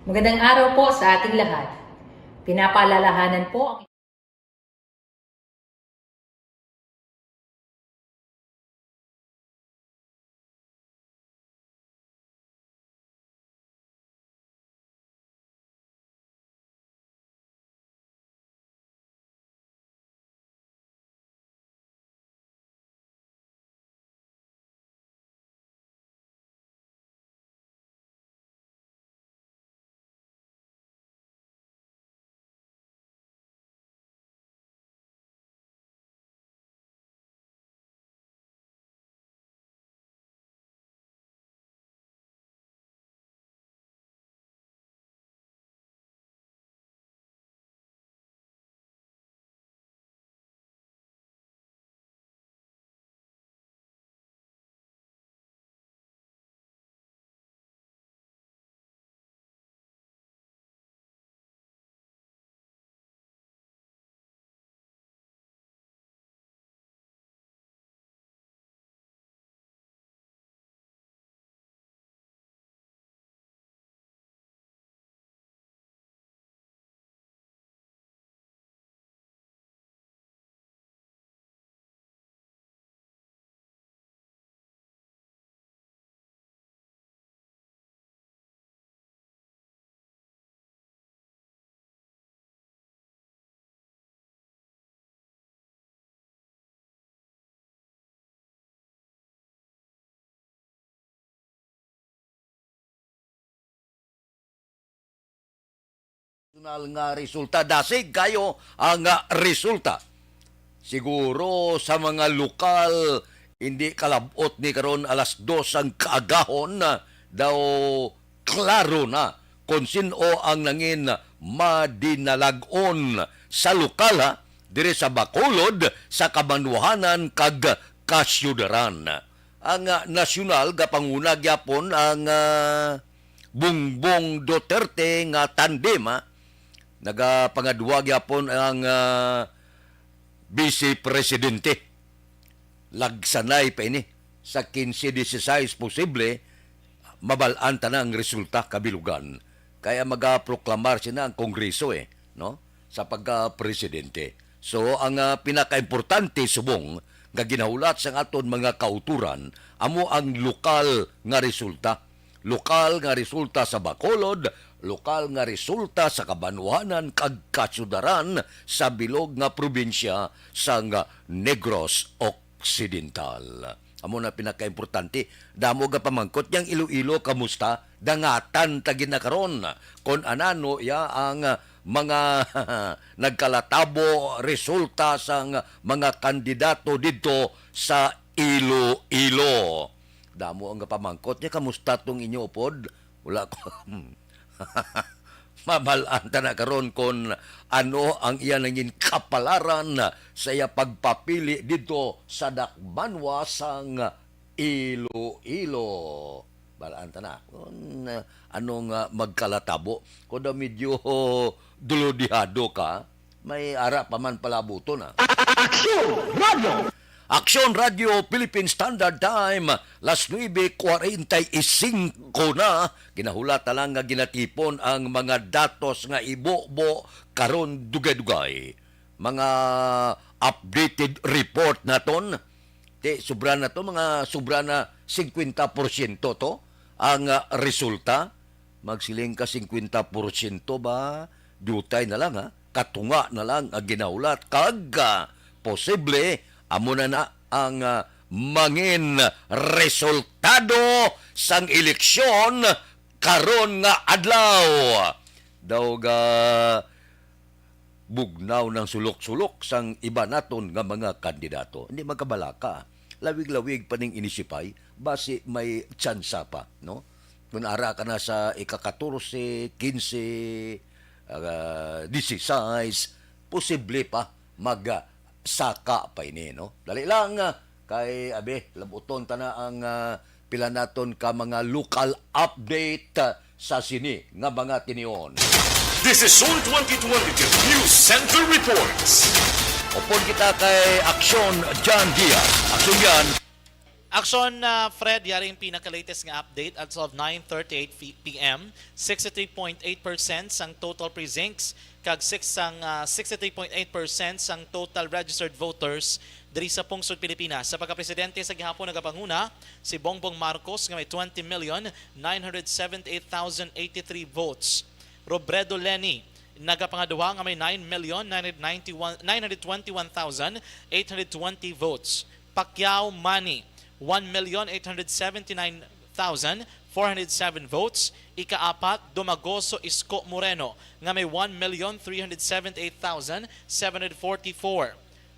Magandang araw po sa ating lahat. Pinapaalalahanan po ang Personal nga resulta, dasig kayo ang, ah, resulta. Siguro sa mga lokal, hindi kalab-ot ni karon alas dos ang kaagahon, ah, daw klaro na kon sin-o ang nangin madinalag-on sa lokal, ha, diri sa Bacolod, sa Kabanwahanan kag Kasyudaran. Ang, ah, nasyonal, gapanguna gyapon ang, ah, Bongbong Duterte nga tandem, ah. Nagapangadwa gyapon ang, ah, Vice Presidente. Lagsanay pa ini. Sa quince dieciséis posible, mabal-an ta na ang resulta kabilugan. Kaya magaproklamar sina ang Kongreso, eh, no? Sa pagka-presidente. So, ang, ah, pinakaimportante subong nga ginahulat sang aton mga kautoran amo ang lokal nga resulta. Lokal nga resulta sa Bacolod, lokal nga resulta sa Kabanwahanan kag Kasyudaran sa bilog nga probinsya sang Negros Occidental. Amo na pinakaimportante. Damo nga pamangkot, yang Iloilo, kamusta? Dangatan ta gid na karon kon anano ya ang mga nagkalatabo resulta sang mga kandidato didto sa Iloilo. Damo ang pamangkot niya, kamusta tong inyo upod? Wala ko. Mabal-an ta na karon kon ano ang iya nangin kapalaran sa iya pagpapili didto sa dakbanwa sang Iloilo. Bal-an ta na kon, ah, ano nga magkalatabo. Kon daw medyo dulodihado ka, may ara pa man palabuton, ah. Aksyon Radio! Aksyon Radio Philippine Standard Time, las nuebe cuarenta y cinco na. Ginahulat na lang nga ginatipon ang mga datos nga ibubo karon dugay-dugay. Mga updated report naton. Ti, sobra na to, mga sobra na singkwenta porsyento to ang, ah, resulta. Magsiling ka singkwenta porsyento ba? Diutay na lang, ha? Katunga na lang ang ginahulat. Kag, ah, posible, amo na na ang, ah, mangin resultado sang eleksyon karon nga adlaw. Daw ga bugnaw ng sulok-sulok sang iba naton nga mga kandidato. Hindi magkabalaka. Lawig-lawig pa ning inisipay, basi may tsansa pa, no? Kung ara ka na sa ika-katorse, kinse, ah, disisais, posible pa mag, ah, saka pa ini, no? Dali lang, ah, Ay, abi, labuton ta na ang, ah, pila naton ka mga local update, ah, sa sini nga mga tinion. This is Zone twenty twenty-two News Center Reports. Upod kita kay Aksyon John Diaz. Aksyon John. Aksyon, ah, Fred, yari ang pinaka-latest nga update as of nine thirty-eight p m. Sixty-three point eight percent sang total precincts kag six sang, ah, sixty-three point eight percent sang total registered voters diri sa pungsod Pilipinas. Sa pagkapresidente sa gihapon nagapanguna si Bongbong Marcos nga may twenty million nine hundred seventy-eight thousand eighty-three votes. Robredo Leni nagapangaduha nga may nine million nine hundred ninety-one, nine hundred twenty-one thousand eight hundred twenty votes. Pacquiao Manny, one million eight hundred seventy-nine thousand four hundred seven votes. Ikaapat, Dumagoso Isko Moreno nga may one million three hundred seventy-eight thousand seven hundred forty-four.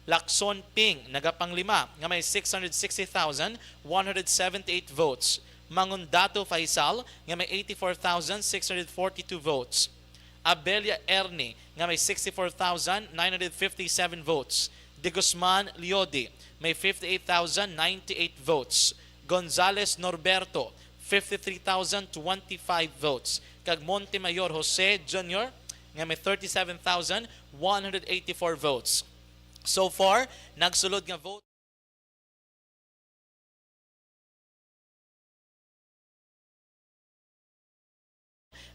Lacson Ping nagapanglima nga may six hundred sixty thousand one hundred seventy-eight votes. Mangundato Faisal nga may eighty-four thousand six hundred forty-two votes. Abelia Ernie nga may sixty-four thousand nine hundred fifty-seven votes. De Guzman Leodi may fifty-eight thousand ninety-eight votes. Gonzales Norberto, fifty-three thousand twenty-five votes. Kag Montemayor Jose Junior nga may thirty-seven thousand one hundred eighty-four votes. So far, nagsulod nga vote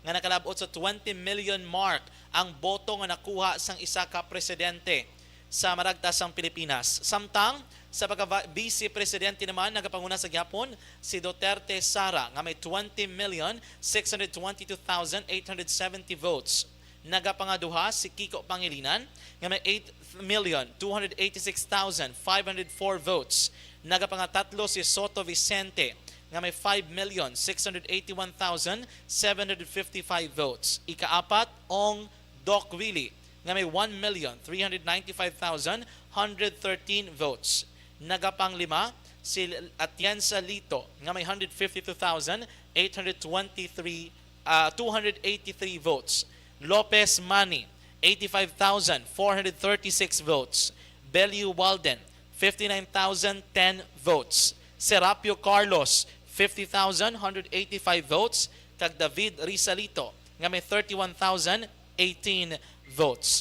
nga nakalab-ot sa twenty million mark ang boto nga nakuha sang isa ka presidente sa maragtas sang Pilipinas. Samtang sa pagka-vice presidente naman, nagapanguna sa gihapon si Duterte Sara nga may twenty million six hundred twenty-two thousand eight hundred seventy votes. Nagapangaduha si Kiko Pangilinan nga may eight million two hundred eighty-six thousand five hundred four votes. Nagapangatatlo si Soto Vicente nga may five million six hundred eighty-one thousand seven hundred fifty-five votes. Ikaapat, Ong Doc Willie nga may one million three hundred ninety-five thousand hundred thirteen votes. Nagapanglima si Atienza Lito nga may hundred fifty-two thousand eight hundred twenty-three, ah, two hundred eighty-three votes. Lopez Manny, eighty-five thousand four hundred thirty-six votes. Bellew Walden, fifty-nine thousand ten votes. Serapio Carlos, fifty thousand one hundred eighty-five votes. Kag David Rizalito, nga may thirty-one thousand eighteen votes.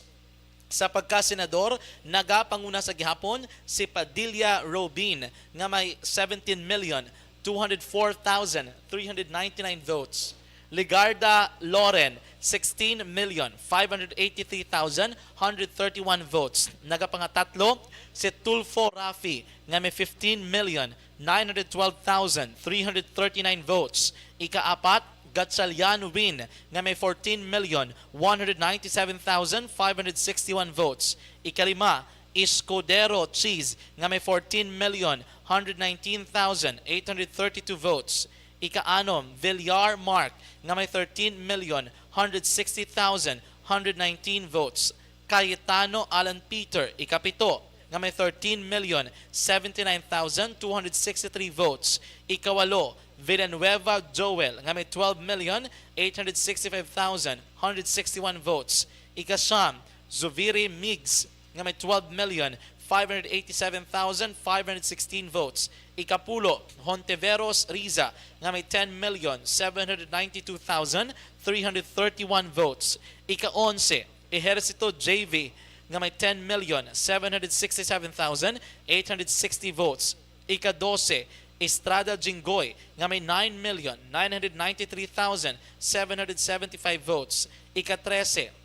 Sa pagkasenador, nagapanguna sa gihapon si Padilla Robin nga may seventeen million two hundred four thousand three hundred ninety-nine votes. Legarda Loren, sixteen million five hundred eighty-three thousand one hundred thirty-one votes. Nagapangatatlo si Tulfo Rafi nga may fifteen million nine hundred twelve thousand three hundred thirty-nine votes. Ikaapat, Gatchalian Win nga may fourteen million one hundred ninety-seven thousand five hundred sixty-one votes. Ikalima, Escudero Cheese nga may fourteen million one hundred nineteen thousand eight hundred thirty-two votes. Ikaanom, Villar Mark nga may thirteen million one hundred sixty thousand one hundred nineteen votes. Cayetano Alan Peter, ikapito, nga may thirteen million seventy-nine thousand two hundred sixty-three votes. Ikawalo, Villanueva Joel, nga may twelve million eight hundred sixty-five thousand one hundred sixty-one votes. Ikasyam, Zubiri Migs, nga may twelve million five hundred eighty-seven thousand five hundred sixteen votes. Ikapulo, Hontiveros Riza, nga may ten million seven hundred ninety-two thousand three hundred thirty-one votes. Ika-onse, Ejercito J V, nga may ten million seven hundred sixty-seven thousand eight hundred sixty votes. Ika-dose, Estrada Jinggoy, nga may nine million nine hundred ninety-three thousand seven hundred seventy-five votes. Ika-trese,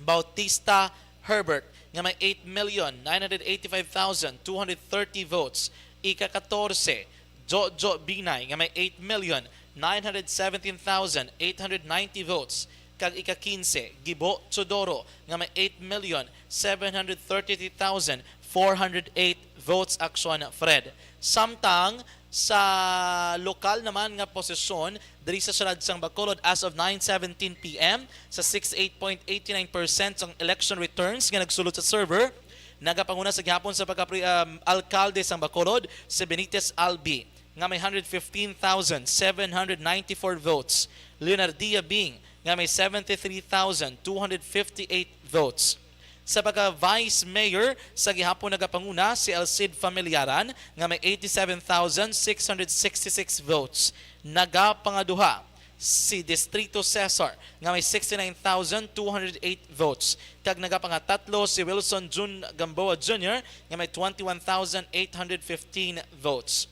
Bautista Herbert, nga may eight million nine hundred eighty-five thousand two hundred thirty votes. Ika-katorse, Jojo Binay, nga may eight million nine hundred seventeen thousand eight hundred ninety votes. Kag ika-kinse, Gibo Teodoro, nga may eight million seven hundred thirty-three thousand four hundred eight votes, Aksyon Fred. Samtang sa lokal naman nga posisyon diri sa siyudad sang Bacolod, as of nine seventeen p m, sa sixty-eight point eighty-nine percent sang election returns nga nagsulod sa server, nagapanguna sa gihapon sa pagka-, um, alkalde sang Bacolod si Benitez Albi, nga may hundred fifteen thousand seven hundred ninety-four votes. Leonardia Bing, nga may seventy-three thousand two hundred fifty-eight votes. Sa pagka-Vice Mayor sa gihapon, nagapanguna si Alcid Familiaran nga may eighty-seven thousand six hundred sixty-six votes. Nagapangaduha si Distrito Cesar nga may sixty-nine thousand two hundred eight votes, kag nagapangatatlo si Wilson Jun Gamboa Junior nga may twenty-one thousand eight hundred fifteen votes.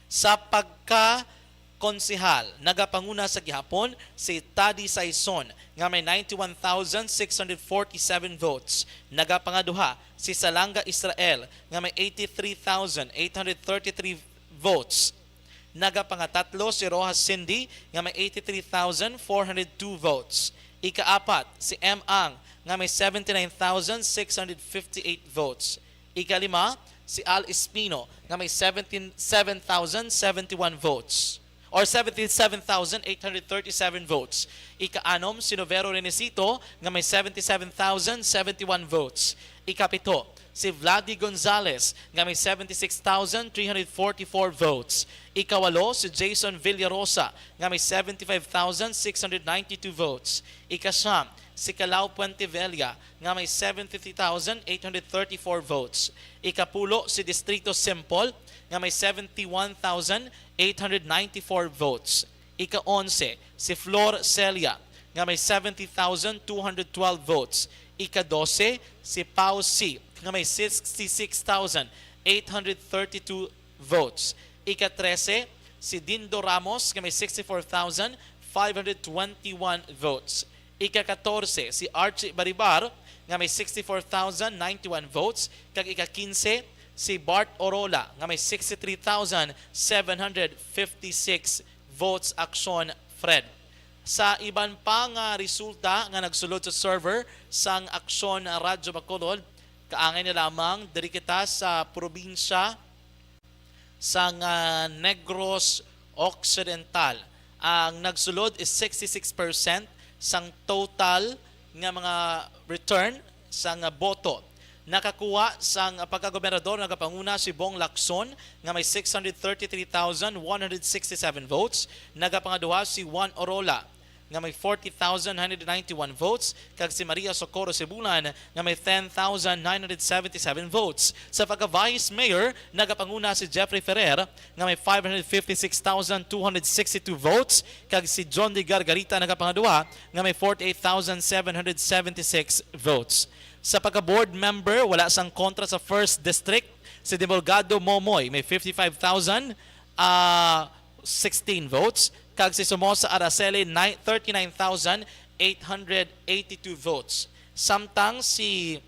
Sa pagka-konsehal, nagapanguna sa gihapon si Taddy Saison nga may ninety-one thousand six hundred forty-seven votes. Nagapangaduha si Salanga Israel nga may eighty-three thousand eight hundred thirty-three votes. Nagapangatatlo si Rojas Cindy nga may eighty-three thousand four hundred two votes. Ikaapat si M Ang nga may seventy-nine thousand six hundred fifty-eight votes. Ikalima si Al Espino nga may seventeen, seven thousand seventy-one votes, or seventy-seven thousand eight hundred thirty-seven votes. Ikaanom si Novero Renesito nga may seventy-seven thousand seventy-one votes. Ikapito si Vladi Gonzales nga may seventy-six thousand three hundred forty-four votes. Ikawalo si Jason Villarosa nga may seventy-five thousand six hundred ninety-two votes. Ikasyam si Calao Puentevella nga may seventy-three thousand eight hundred thirty-four votes. Ikapulo si Distrito Saint-Paul nga may seventy-one thousand eight hundred ninety-four votes. Ika-onse si Flor Celia nga may seventy thousand two hundred twelve votes. Ika-dose si Pau C nga may sixty-six thousand eight hundred thirty-two votes. Ika-trese si Dindo Ramos nga may sixty-four thousand five hundred twenty-one votes. Ika-katorse si Archie Baribar nga may sixty-four thousand ninety-one votes, kag ika-kinse si Bart Orola nga may sixty-three thousand seven hundred fifty-six votes. Aksyon, Fred. Sa iban pa nga resulta nga nagsulod sa server sang Aksyon Radyo Bacolod, kaangay na lamang diri kita sa probinsya sang, ah, Negros Occidental. Ang nagsulod is sixty-six percent sang total nga mga return sang, ah, boto. Nakakuha sang pagkagobernador, nagapanguna si Bong Lacson nga may six hundred thirty-three thousand one hundred sixty-seven votes. Nagapangaduha si Juan Orola nga may forty thousand nine hundred ninety-one votes, kag si Maria Socorro Sibulan nga may ten thousand nine hundred seventy-seven votes. Sa pagka-Vice Mayor, nagapanguna si Jeffrey Ferrer nga may five hundred fifty-six thousand two hundred sixty-two votes, kag si John De Gargarita nagapangaduha nga may forty-eight thousand seven hundred seventy-six votes. Sa pagka-Board Member, wala sang kontra sa First District si Demolgado Momoy, may fifty-five thousand, ah, sixteen votes, kag si Somoza Araceli, ni-, thirty-nine thousand eight hundred eighty-two votes. Samtang si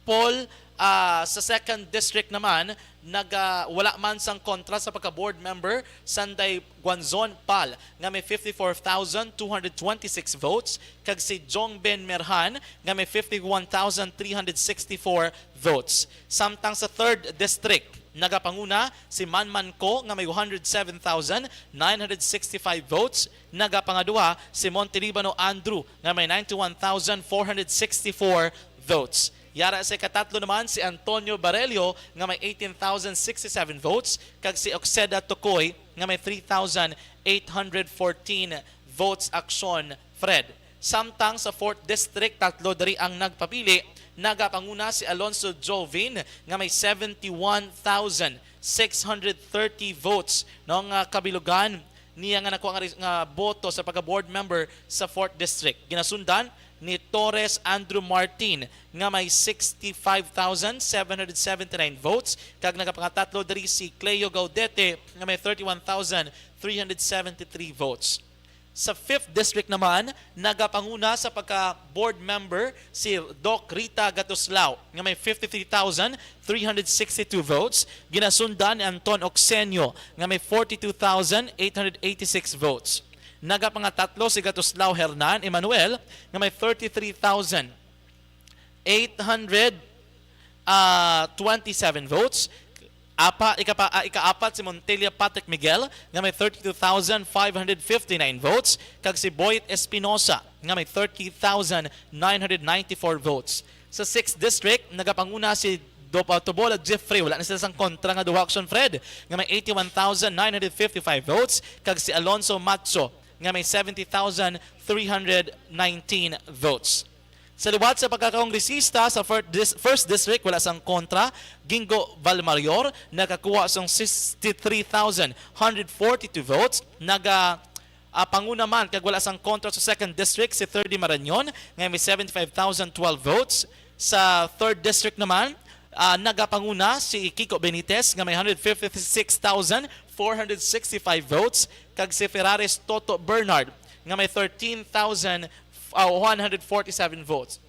Paul, ah, sa Second District naman, naga-, wala man sang kontra sa pagka-board member, Sanday Guanzon Pal nga may fifty-four thousand two hundred twenty-six votes, kag si Jong Ben Merhan nga may fifty-one thousand three hundred sixty-four votes. Samtang sa Third District, nagapanguna si Manman Ko nga may one hundred seven thousand nine hundred sixty-five votes, nagapangaduha si Montelibano Andrew nga may ninety-one thousand four hundred sixty-four votes. Yara sa ikatatlo naman si Antonio Barelio nga may eighteen thousand sixty-seven votes, kag si Oxeda Tocoy nga may three thousand eight hundred fourteen votes. Aksyon, Fred. Samtang sa Fourth District, tatlo diri ang nagpapili. Nagapanguna si Alonso Jovin nga may seventy-one thousand six hundred thirty votes, no, nga kabilugan niya nga nakuha nga res-, nga boto sa pagka-board member sa Fourth District. Ginasundan ni Torres Andrew Martin nga may sixty-five thousand seven hundred seventy-nine votes, kag nagapangatatlo diri si Cleo Gaudete nga may thirty-one thousand three hundred seventy-three votes. Sa Fifth District naman, nagapanguna sa pagka-board member si Doc Rita Gatuslao nga may fifty-three thousand three hundred sixty-two votes, ginasundan ni Anton Oxenio nga may forty-two thousand eight hundred eighty-six votes. Nagapangatatlo si Gatuslao Hernan Emmanuel nga may thirty-three thousand eight hundred, ah, twenty-seven votes. Apa, ikapa-, ah, ikaapat si Montilla Patrick Miguel nga may thirty-two thousand five hundred fifty-nine votes, kag si Boyet Espinosa nga may thirty thousand nine hundred ninety-four votes. Sa Sixth District, nagapanguna si Do-, ah, Tobola Jeffrey, wala na sila sang kontra nga duha, Action Fred, nga may eighty-one thousand nine hundred fifty-five votes, kag si Alonso Macho nga may seventy thousand three hundred nineteen votes. Sa liwat sa pagkakongresista sa fir-, dis-, first district, wala sang kontra. Gingo Valmarior nakakuha sang sixty-three thousand one hundred forty-two votes. Naga, ah, panguna man kag wala sang kontra sa second district si Thirdy Marañon nga may seventy-five thousand twelve votes. Sa third district naman, ah, nagapanguna si Kiko Benitez nga may one hundred fifty-six thousand four hundred sixty-five votes, kag si Ferraris Toto Bernard nga may thirteen thousand, ah, one hundred forty-seven votes.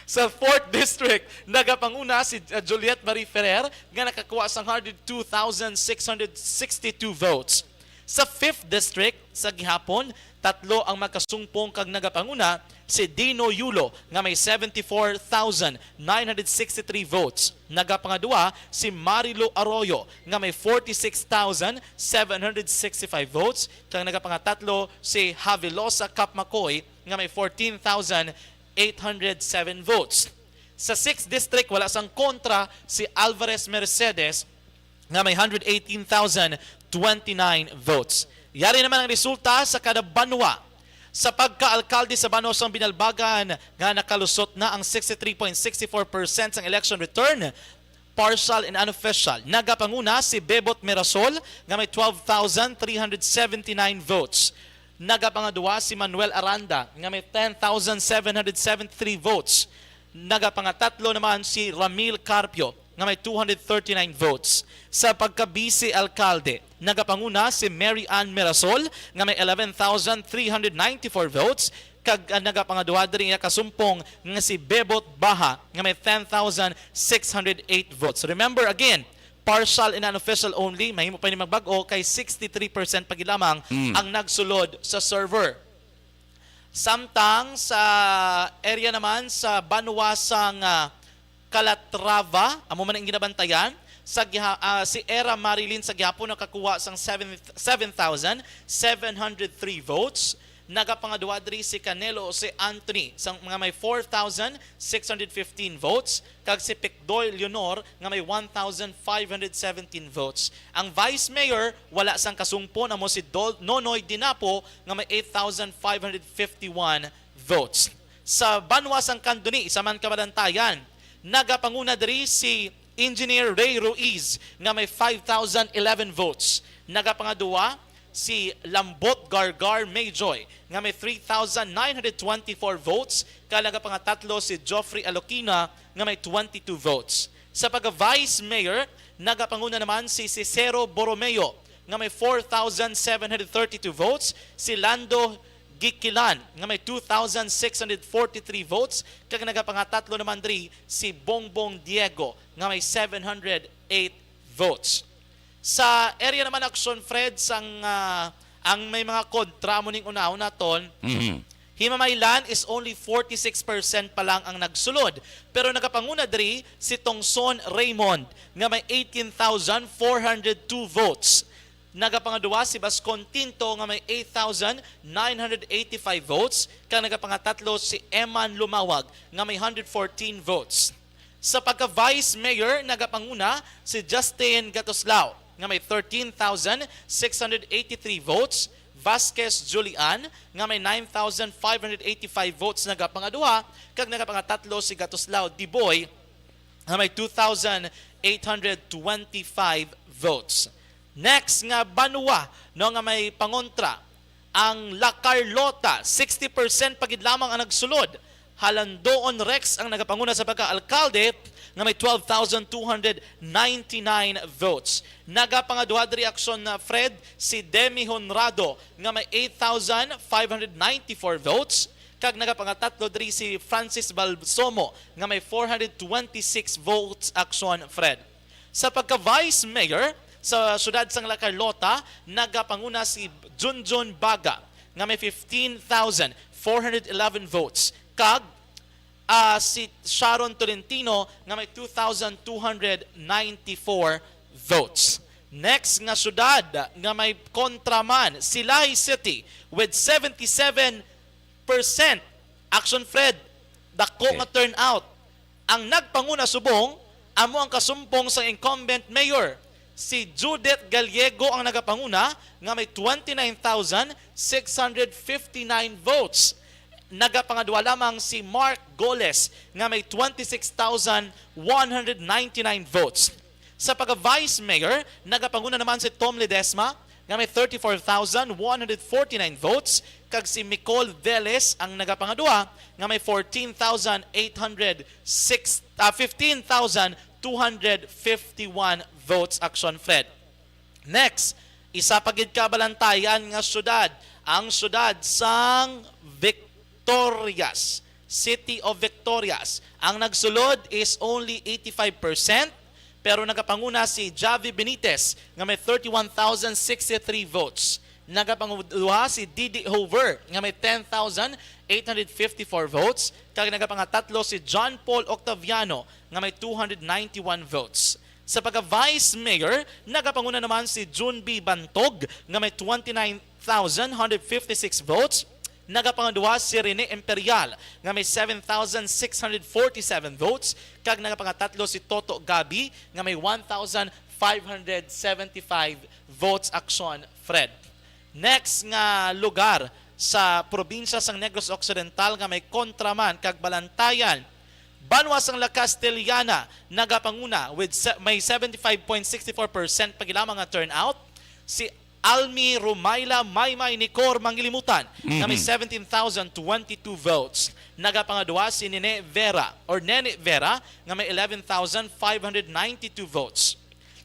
Sa fourth district, nagapanguna si, uh, Juliet Marie Ferrer nga nakakuha sang one hundred two thousand six hundred sixty-two votes. Sa fifth district, sa gihapon, tatlo ang magkasumpong kag nagapanguna, si Dino Yulo nga may seventy-four thousand nine hundred sixty-three votes. Nagapangadua si Marilo Arroyo nga may forty-six thousand seven hundred sixty-five votes, kag nagapangatatlo si Havelosa Kapmakoy nga may fourteen thousand eight hundred seven votes. Sa sixth district, wala sang kontra si Alvarez Mercedes nga may one hundred eighteen thousand twenty-nine votes. Yari naman ang resulta sa kada banwa. Sa pagka-alkalde sa banwa sang Binalbagan nga nakalusot na ang sixty-three point six four percent sang election return, partial and unofficial, nagapanguna si Bebot Mirasol nga may twelve thousand three hundred seventy-nine votes. Nagapangadua si Manuel Aranda nga may ten thousand seven hundred seventy-three votes. Nagapangatatlo naman si Ramil Carpio nga may two hundred thirty-nine votes. Sa pagka-vice alkalde, nagapanguna si Mary Ann Mirasol nga may eleven thousand three hundred ninety-four votes, kag ang nagapangadua diri nga kasumpong nga si Bebot Baha nga may ten thousand six hundred eight votes. Remember again, partial and unofficial only, mahimo pa ni magbag-o kay sixty-three percent pa gid lamang Mm. ang nagsulod sa server. Samtang sa area naman sa banwa sang, ah, Calatrava, amo man ang ginabantayan, sa giha-, ah, si Era Marilyn sa gihapon nakakuha sang seven, seven thousand seven hundred three votes. Nagapangadua diri si Canelo, si Anthony, sang mga may four thousand six hundred fifteen votes, kag si Picdoy Leonor nga may one thousand five hundred seventeen votes. Ang vice mayor, wala sang kasumpon, amo si Dol-, Nonoy Dinapo nga may eight thousand five hundred fifty-one votes. Sa banwa sang Candoni, isa man ka malantayan, nagapanguna diri si Engineer Ray Ruiz nga may five thousand eleven votes. Nagapangadua si Lambot Gargar Mayjoy nga may three thousand nine hundred twenty-four votes, kag nagapangatatlo si Geoffrey Alokina nga may twenty-two votes. Sa pagka-vice mayor, nagapanguna naman si Cicero Borromeo nga may four thousand seven hundred thirty-two votes, si Lando Gikilan nga may two thousand six hundred forty-three votes, kag nagapangatatlo naman diri si Bongbong Diego nga may seven hundred eight votes. Sa area naman, Action Fred, sang, ah, ang may mga kontra mo ning unahon naton, Mhm. Himamaylan is only forty-six percent pa lang ang nagsulod, pero nagapanguna diri si Tongson Raymond nga may eighteen thousand four hundred two votes. Nagapangadua si Bascon Tinto nga may eight thousand nine hundred eighty-five votes, kag nagapangatatlo si Eman Lumawag nga may hundred fourteen votes. Sa pagka-vice mayor, nagapanguna si Justin Gatoslao nga may thirteen thousand six hundred eighty-three votes, Vasquez Julian nga may nine thousand five hundred eighty-five votes nagapangaduha, kag nagapangatatlo si Gatoslao Diboy nga may two thousand eight hundred twenty-five votes. Next nga banwa, no, nga may pangontra, ang La Carlota, sixty percent pa gid lamang ang nagsulod. Halandoon Rex ang nagapanguna sa pagka-alkalde nga may twelve thousand two hundred ninety-nine votes. Nagapangaduha diri, Action, uh, Fred, si Demi Honrado nga may eight thousand five hundred ninety-four votes, kag nagapangatatlo diri si Francis Balsomo nga may four hundred twenty-six votes, Action, Fred. Sa pagka-vice mayor sa siyudad sang La Carlota, nagapanguna si Junjun Baga nga may fifteen thousand four hundred eleven votes, kag, ah, si Sharon Tolentino nga may two thousand two hundred ninety-four votes. Next nga siyudad nga may kontra man, Silay City with seventy-seven percent. Action, Fred, dako Okay. nga turnout. Ang nagpanguna subong, amo ang kasumpong sa incumbent mayor. Si Judith Gallego ang nagapanguna nga may twenty-nine thousand six hundred fifty-nine votes. Nagapangadua lamang si Mark Goles nga may twenty-six thousand one hundred ninety-nine votes. Sa pagka-vice mayor, nagapanguna naman si Tom Ledesma nga may thirty-four thousand one hundred forty-nine votes, kag si Micol Velez ang nagapangadua nga may fourteen thousand eight hundred six, ah, fifteen thousand two hundred fifty-one votes, Action Fred. Next, isa pa gid ka balantayan nga syudad, ang syudad sang Victorias, City of Victorias. Ang nagsulod is only eighty-five percent, pero nagapanguna si Javi Benitez nga may thirty-one thousand sixty-three votes. Nagapanguha si Didi Hover nga may ten thousand eight hundred fifty-four votes, kag nagapangatatlo si John Paul Octaviano nga may two hundred ninety-one votes. Sa pagka-vice mayor, nagapanguna naman si June B Bantog nga may twenty-nine thousand one hundred fifty-six votes. Nagapangadua si Rene Imperial nga may seven thousand six hundred forty-seven votes, kag nagapangatatlo si Toto Gabi nga may one thousand five hundred seventy-five votes, Action Fred. Next nga lugar sa probinsya sang Negros Occidental nga may kontra man kag balantayan, banwa sang La Castellana nagapanguna with se-, may seventy-five point six four percent pa gid lamang nga turnout. Si Almi Rumayla Maymay Nicor Mangilimutan nga may Mhm. seventeen thousand twenty-two votes. Nagapangadua si Nene Vera or Nene Vera nga may eleven thousand five hundred ninety-two votes.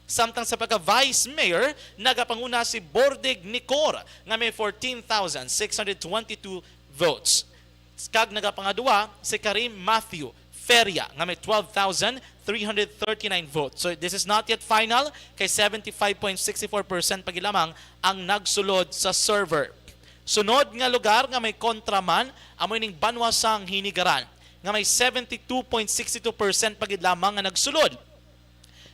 Samtang sa pagka-vice mayor, nagapanguna si Bordig Nicor nga may fourteen thousand six hundred twenty-two votes. Kag nagapangadua si Karim Matthew Feria nga may twelve thousand three hundred thirty-nine votes. So this is not yet final, kay seventy-five point six four percent pa gid lamang ang nagsulod sa server. Sunod nga lugar nga may kontra man, amo ning banwa sang Hinigaran nga may seventy-two point six two percent pa gid lamang nga nagsulod.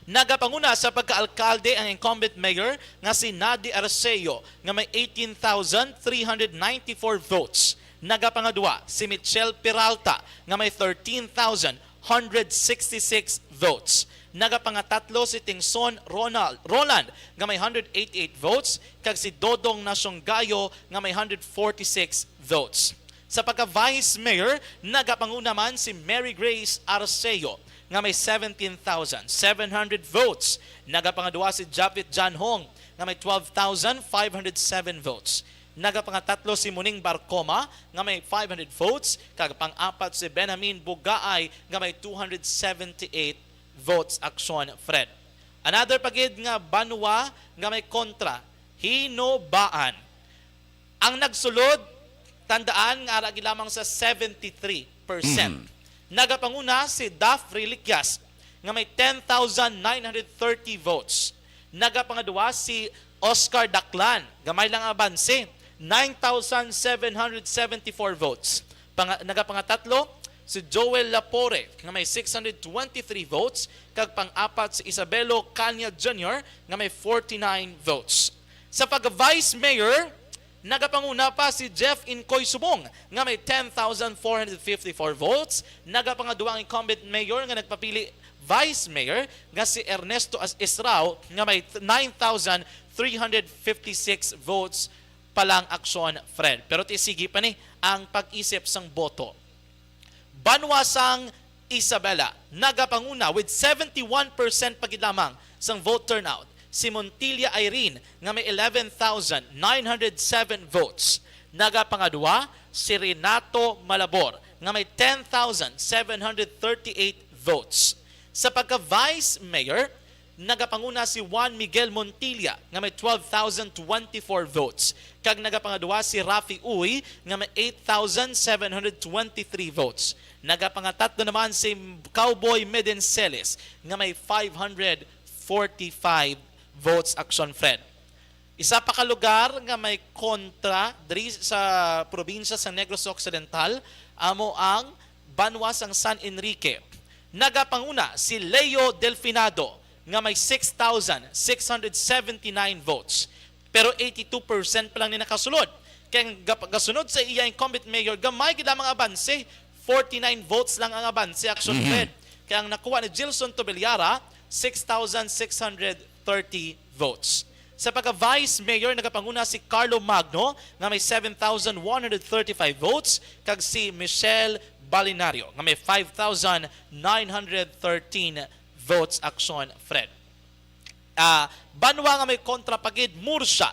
Nagapanguna sa pagkaalkalde ang incumbent mayor nga si Nadi Arceo nga may eighteen thousand three hundred ninety-four votes. Nagapangadua si Michelle Peralta nga may thirteen thousand one hundred sixty-six votes. Nagapangatatlo si Tingson Ronald, Roland nga may one hundred eighty-eight votes, kag si Dodong Nasyonggayo nga may one hundred forty-six votes. Sa pagka-vice mayor, nagapanguna man si Mary Grace Arceo nga may seventeen thousand seven hundred votes. Nagapangadua si Japit John Hong nga may twelve thousand five hundred seven votes. Nagapangatatlo si Muning Barcoma nga may five hundred votes, kag pang-apat si Benjamin Bugaay nga may two hundred seventy-eight votes, Action Fred. Another pa gid nga banwa nga may kontra, Hinobaan. Ang nagsulod, tandaan nga ara gid lamang sa seventy-three percent. Mhm. Nagapanguna si Daph Reliquias nga may ten thousand nine hundred thirty votes. Nagapangadua si Oscar Daclan, gamay lang ang abanse, nine thousand seven hundred seventy-four votes. Panga-, nagapangatatlo si Joel Lapore nga may six hundred twenty-three votes, kag pang-apat si Isabelo Canya Junior nga may forty-nine votes. Sa pagka-vice mayor, nagapanguna pa si Jeff Incoy Subong nga may ten thousand four hundred fifty-four votes. Nagapangadua ang incumbent mayor nga nagpapili vice mayor nga si Ernesto As-, Israo nga may nine thousand three hundred fifty-six votes pa lang, Action Fred. Pero ti sige pa ni ang pag-isip sang boto. Banwa sang Isabela, nagapanguna with seventy-one percent pa gid lamang sang vote turnout si Montilla Irene nga may eleven thousand nine hundred seven votes. Nagapangadua si Renato Malabor nga may ten thousand seven hundred thirty-eight votes. Sa pagka-vice mayor, nagapanguna si Juan Miguel Montilla nga may twelve thousand twenty-four votes, kag nagapangadua si Rafi Uy nga may eight thousand seven hundred twenty-three votes. Nagapangatatlo naman si Cowboy Medenceles nga may five hundred forty-five votes, Action Fred. Isa pa ka lugar nga may kontra diri sa probinsya sa Negros Occidental amo ang banwa sang San Enrique. Nagapanguna si Leo Delfinado nga may six thousand six hundred seventy-nine votes, pero eighty-two percent pa lang ni nakasulod. Kay ang gap-, gasunod sa iya incumbent mayor, gamay gid lamang abanse, forty-nine votes lang ang abanse, Action Mhm. Fred. Kay ang nakuha ni Gilson Tobeliara, six thousand six hundred thirty votes. Sa pagka-Vice Mayor, nagapanguna si Carlo Magno nga may seven thousand one hundred thirty-five votes, kag si Michelle Balinario nga may five thousand nine hundred thirteen votes, Aksyon Fred. Ah, banwa nga may kontra pa gid, Murcia.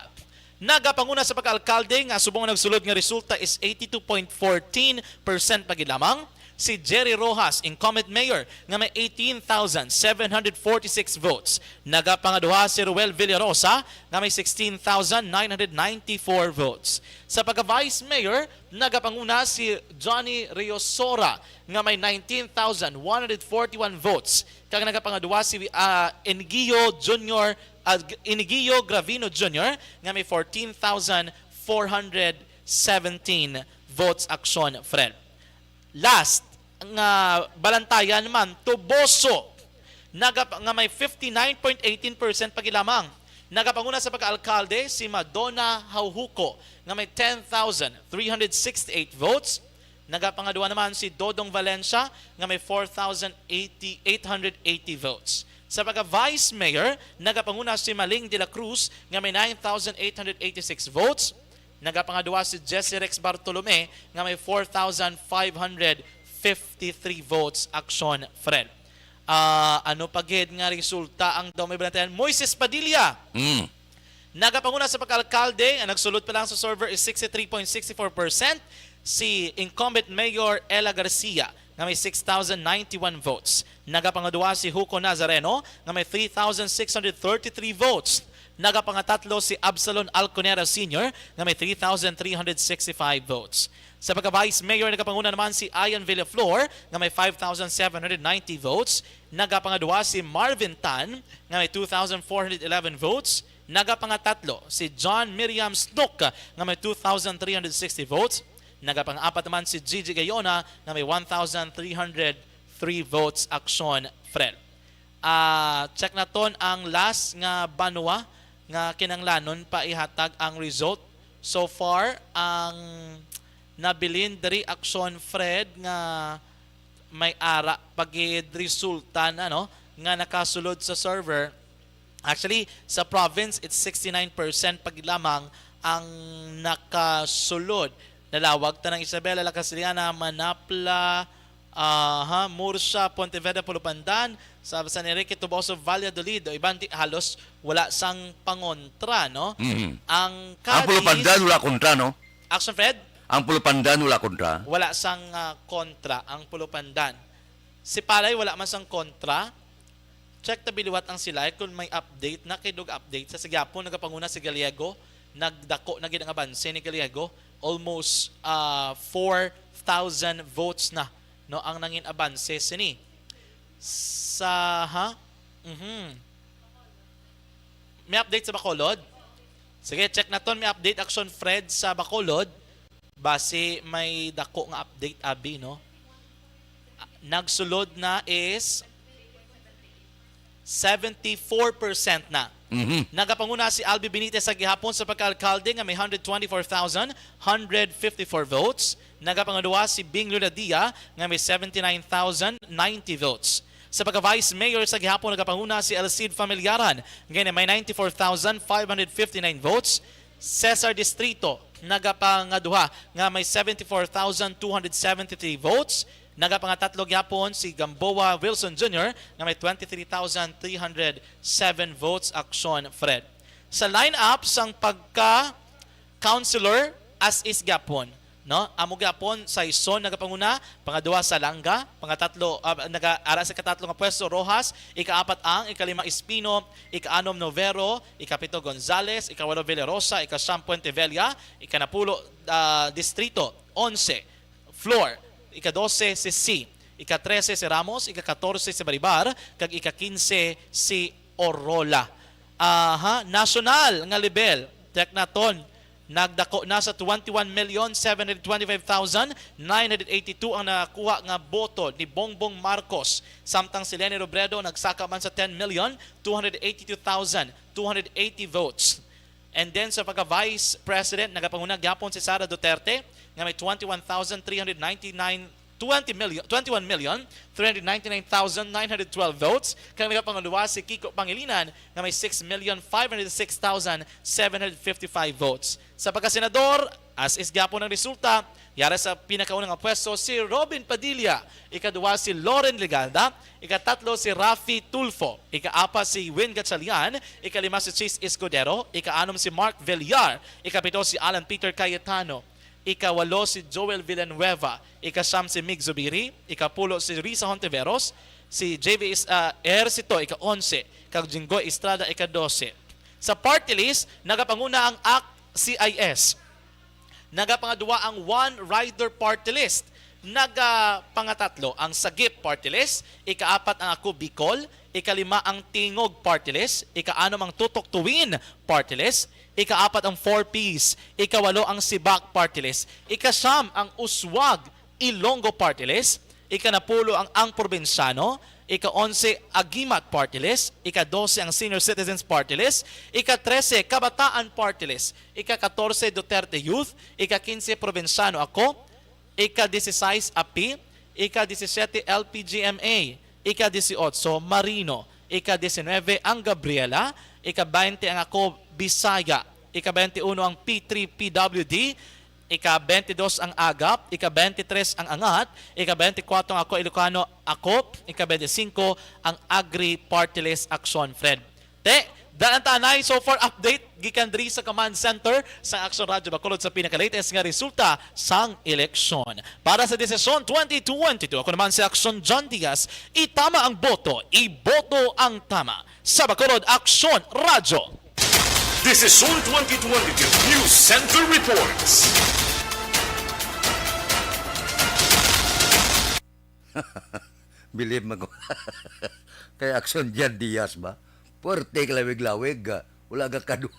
Nagapanguna sa pagka-alkalde nga subong ang nagsulod nga resulta is eighty-two point fourteen percent pa gid lamang, si Jerry Rojas, incumbent mayor, nga may eighteen thousand seven hundred forty-six votes. Nagapangaduha si Ruel Villarosa nga may sixteen thousand nine hundred ninety-four votes. Sa pagka-vice mayor, nagapanguna si Johnny Riosora nga may nineteen thousand one hundred forty-one votes. Kag nagapangaduha si, ah, Enguio Junior, ah, Enguio Gravino Junior nga may fourteen thousand four hundred seventeen votes, Aksyon Fred. Last nga balantayan man, Toboso, nagap-, nga may fifty-nine point eighteen percent pa gid lamang. Nagapanguna sa pagka-alkalde si Madonna Hauhuco nga may ten thousand three hundred sixty-eight votes. Nagapangaduha naman si Dodong Valencia nga may four thousand eighty, eight hundred eighty votes. Sa pagka-vice mayor, nagapanguna si Maling de la Cruz nga may nine thousand eight hundred eighty-six votes. Nagapangaduha si Jesse Rex Bartolome nga may four thousand five hundred fifty-three votes, Aksyon Fred. Ah, ano pa gid nga resulta ang daw may balantayan? Moises Padilla. Mm. Nagapanguna sa pagka-alkalde, ang nagsulod pa lang sa server is sixty-three point six four percent, si incumbent Mayor Ella Garcia nga may six thousand ninety-one votes. Nagapangaduha si Huco Nazareno nga may three thousand six hundred thirty-three votes. Nagapangatatlo si Absalon Alconera Senior nga may three thousand three hundred sixty-five votes. Sa pagka-vice mayor, nagapanguna naman si Ian Villaflor nga may five thousand seven hundred ninety votes. Nagapangaduha si Marvin Tan nga may two thousand four hundred eleven votes. Nagapangatatlo si John Miriam Snook nga may two thousand three hundred sixty votes. Nagapang-apat naman si Gigi Gayona nga may one thousand three hundred three votes, Aksyon Fred. Ah, check naton ang last nga banwa nga kinahanglanon pa ihatag ang result. So far, ang nabilin diri, Aksyon Fred, nga may ara pa gid resulta na, no, nga nakasulod sa server. Actually, sa province, it's sixty-nine percent pa gid lamang ang nakasulod. Nalawag, Tanang Isabela, La Castellana, Manapla, aha, Murcia, Pontevedra, Pulupandan, sa San Enrique, Toboso, Valladolid, o iban di, halos wala sang pangontra, no? Mhm. Ang Ang Cadiz, Pulupandan, wala kontra, no? Action, Fred? Ang Pulupandan, wala kontra. Wala sang, ah, kontra ang Pulupandan. Si Palay, wala man sang kontra. Check ta biliwat ang Silay kung may update na, kay dug update sa, sa gihapon nagapanguna si Gallego, nagdako na gid ang abanse ni Gallego, almost, ah, four thousand votes na, no, ang nangin abanse sini. Sa, ha? Mhm. May update sa Bacolod? Sige, check naton, may update, Action Fred, sa Bacolod. Basi may dako nga update, abi, no? Nagsulod na is seventy-four percent na. Mhm. Nagapanguna si Albi Benitez sa gihapon sa pagka-alkalde nga may hundred twenty-four thousand hundred fifty-four votes. Nagapangaduha si Bing Luladia nga may seventy-nine thousand ninety votes. Sa pagka-vice mayor sa gihapon, nagapanguna si El Cid Familiaran nga may ninety-four thousand five hundred fifty-nine votes. Cesar Distrito, nagapangaduha nga may seventy-four thousand two hundred seventy-three votes. Nagapangatatlo gyapon si Gamboa Wilson Junior nga may twenty-three thousand three hundred seven votes, Action Fred. Sa lineup sang pagka-councilor, as is gyapon, no? Amo gyapon, Saison nagapanguna, pangaduha Salanga, pangatatlo, ah, naga-, ara sa katatlo nga pwesto, Roxas, ikaapat Ang, ikalima Espino, ikaanom Novero, ikapito Gonzales, ikawalo Villarosa, ikasiyam Puente Vella, ikanapulo, ah, Distrito, onse Flor, ikadose si C, ikatrese si Ramos, ikakatorse si Baribar, kag ikakinse si Orola. Aha, nasyonal nga lebel, check naton, nagdako na sa twenty-one million seven hundred twenty-five thousand nine hundred eighty-two ang nakuha nga boto ni Bongbong Marcos, samtang si Leni Robredo nagsaka man sa ten million two hundred eighty-two thousand two hundred eighty votes. And then sa pagka-Vice President, nagapanguna gyapon si Sara Duterte nga may twenty-one thousand three hundred ninety-nine twenty million, twenty-one million three hundred ninety-nine thousand nine hundred twelve votes, kag nagapangaduwa si Kiko Pangilinan nga may six million five hundred six thousand seven hundred fifty-five votes. Sa pagkasenador, as is gyapon ang resulta, yara sa pinakauna nga pwesto si Robin Padilla, ikaduha si Loren Legarda, ikatatlo si Raffy Tulfo, ikaapat si Win Gatchalian, ikalima si Chiz Escudero, ikaanom si Mark Villar, ikapito si Alan Peter Cayetano, ikawalo si Joel Villanueva, ikasyam si Mig Zubiri, ikapulo si Risa Hontiveros, si J V S, ah, Ejercito, ika-onse, kag Jinggoy Estrada, ika-dose. Sa party list, nagapanguna ang ACT-CIS. Nagapangadua ang One Rider Party List. Nagapangatatlo ang Sagip Party List. Ikaapat ang Ako Bicol. Ikalima ang Tingog Party List. Ikaanom ang Tutok Tuwin Party List. Ikaapat ang Four Ps. Ikawalo ang Sibak Party List. Ikasyam ang Uswag Ilonggo Party List. Ikanapulo ang Ang Probinsyano. Ika-onse, Agimat Party List. Ika-dose ang Senior Citizens Party List. Ika-trese, Kabataan Party List. Ika-katorse, Duterte Youth. Ika-kinse, Probinsyano Ako. Ika-disisais, API. Ika-disisiyete, L P G M A. Ika-disiotso, Marino. Ika-disinuebe, ang Gabriela. Ika-baynte, ang Ako Bisaya. Ika-baynte uno, ang P three P W D. Ika-baynte dos, ang AGAP. Ika-baynte tres, ang ANGAT. Ika-baynte kuwatro, ang Ako Ilocano Ako. Ika-baynte singko, ang Agri Party List Aksyon, Fred. Te, daan ang tanay. So far, update gikan diri sa Command Center sang Aksyon Radyo Bacolod sa pinaka-latest nga resulta sang eleksyon. Para sa Desisyon twenty twenty-two, ako naman si Aksyon John Diaz. Itama ang boto, iboto ang tama. Sa Bacolod, Aksyon Radyo. Desisyon twenty twenty-two News Center Reports. Bilib man ko. Kay Aksyon John Diaz ba? Puwerte ka lawig-lawig, ah. Wala ka kadu-,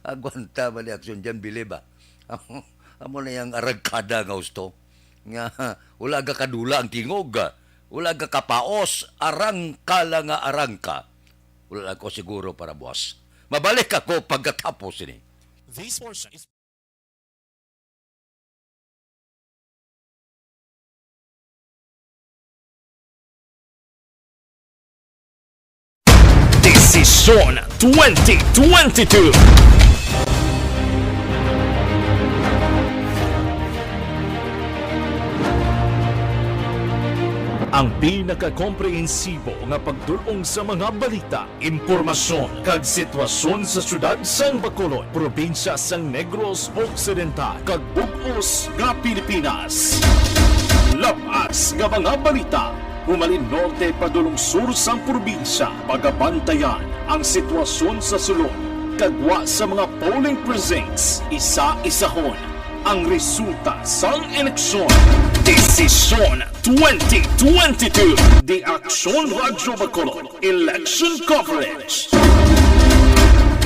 agwanta man ni Aksyon John, bilib, ah. Amo, amo na yang arangkada nga husto. Nga, wala ka kadula ang tingog, ah. Wala ka kapaos, arangka lang nga arangka. Wala ko siguro para buwas. Mabalik ako pagkatapos ini. This portion is Desisyon twenty twenty-two. Ang pinakakomprehensibo nga pagdul-ong sa mga balita, impormasyon, kag sitwasyon sa siyudad sang Bacolod, probinsya sang Negros Occidental, kag bug-os nga Pilipinas. Lab-as nga mga balita, humalin norte padulong sur sang probinsya, pagabantayan ang sitwasyon sa sulod, kag gwa sa mga polling precincts, isa-isahon ang resulta sang eleksyon. Desisyon twenty twenty-two. The Aksyon Radyo Bacolod Election Coverage.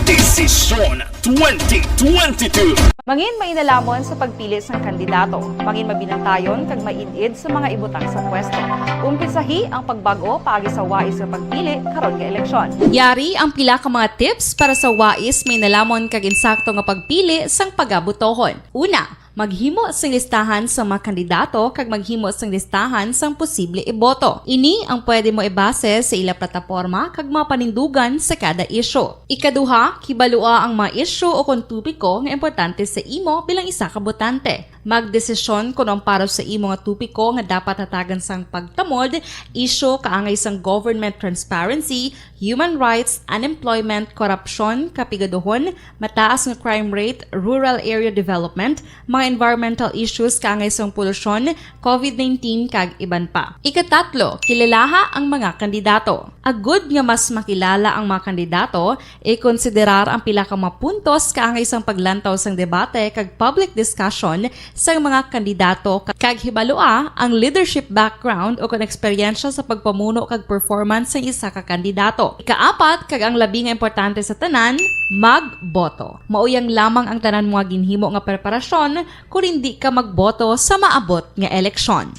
Desisyon twenty twenty-two. Mangin mainalamon sa pagpili sang kandidato. Mangin mabinantayon kag maid-id sa mga ibutang sa pwesto. Umpisahi ang pagbag-o paagi sa wais nga pagpili karon nga eleksyon. Yari ang pila ka mga tips para sa wais, mainalamon kag insakto nga pagpili sang pagabotohon. Una, maghimo sing listahan sa mga kandidato kag maghimo sing listahan sang posible iboto. Ini ang pwede mo ibase sa ila plataporma kag mga panindugan sa kada isyu. Ikaduha, kibalua ang mga isyu o kon topiko nga importante sa imo bilang isa ka botante. Magdesisyon kon ang para sa imo nga topiko nga dapat hatagan sang pagtamod, isyu kaangay sang government transparency, human rights, unemployment, korupsyon, kapigaduhon, mataas nga crime rate, rural area development, mga environmental issues kaangay sang polusyon, covid nineteen, kag iban pa. Ikatatlo, kilalaha ang mga kandidato. Agud nga mas makilala ang mga kandidato, ikonsiderar ang pila ka mga puntos kaangay sang paglantaw sang debate kag public discussion sang mga kandidato, ka-, kag hibalua ang leadership background o kon eksperyensya sa pagpamuno kag performance sang isa ka kandidato. Ikaapat, kag ang labi nga importante sa tanan, magboto. Mauyang lamang ang tanan mo nga ginhimo nga preparasyon kon indi ka magboto sa maabot nga eleksyon.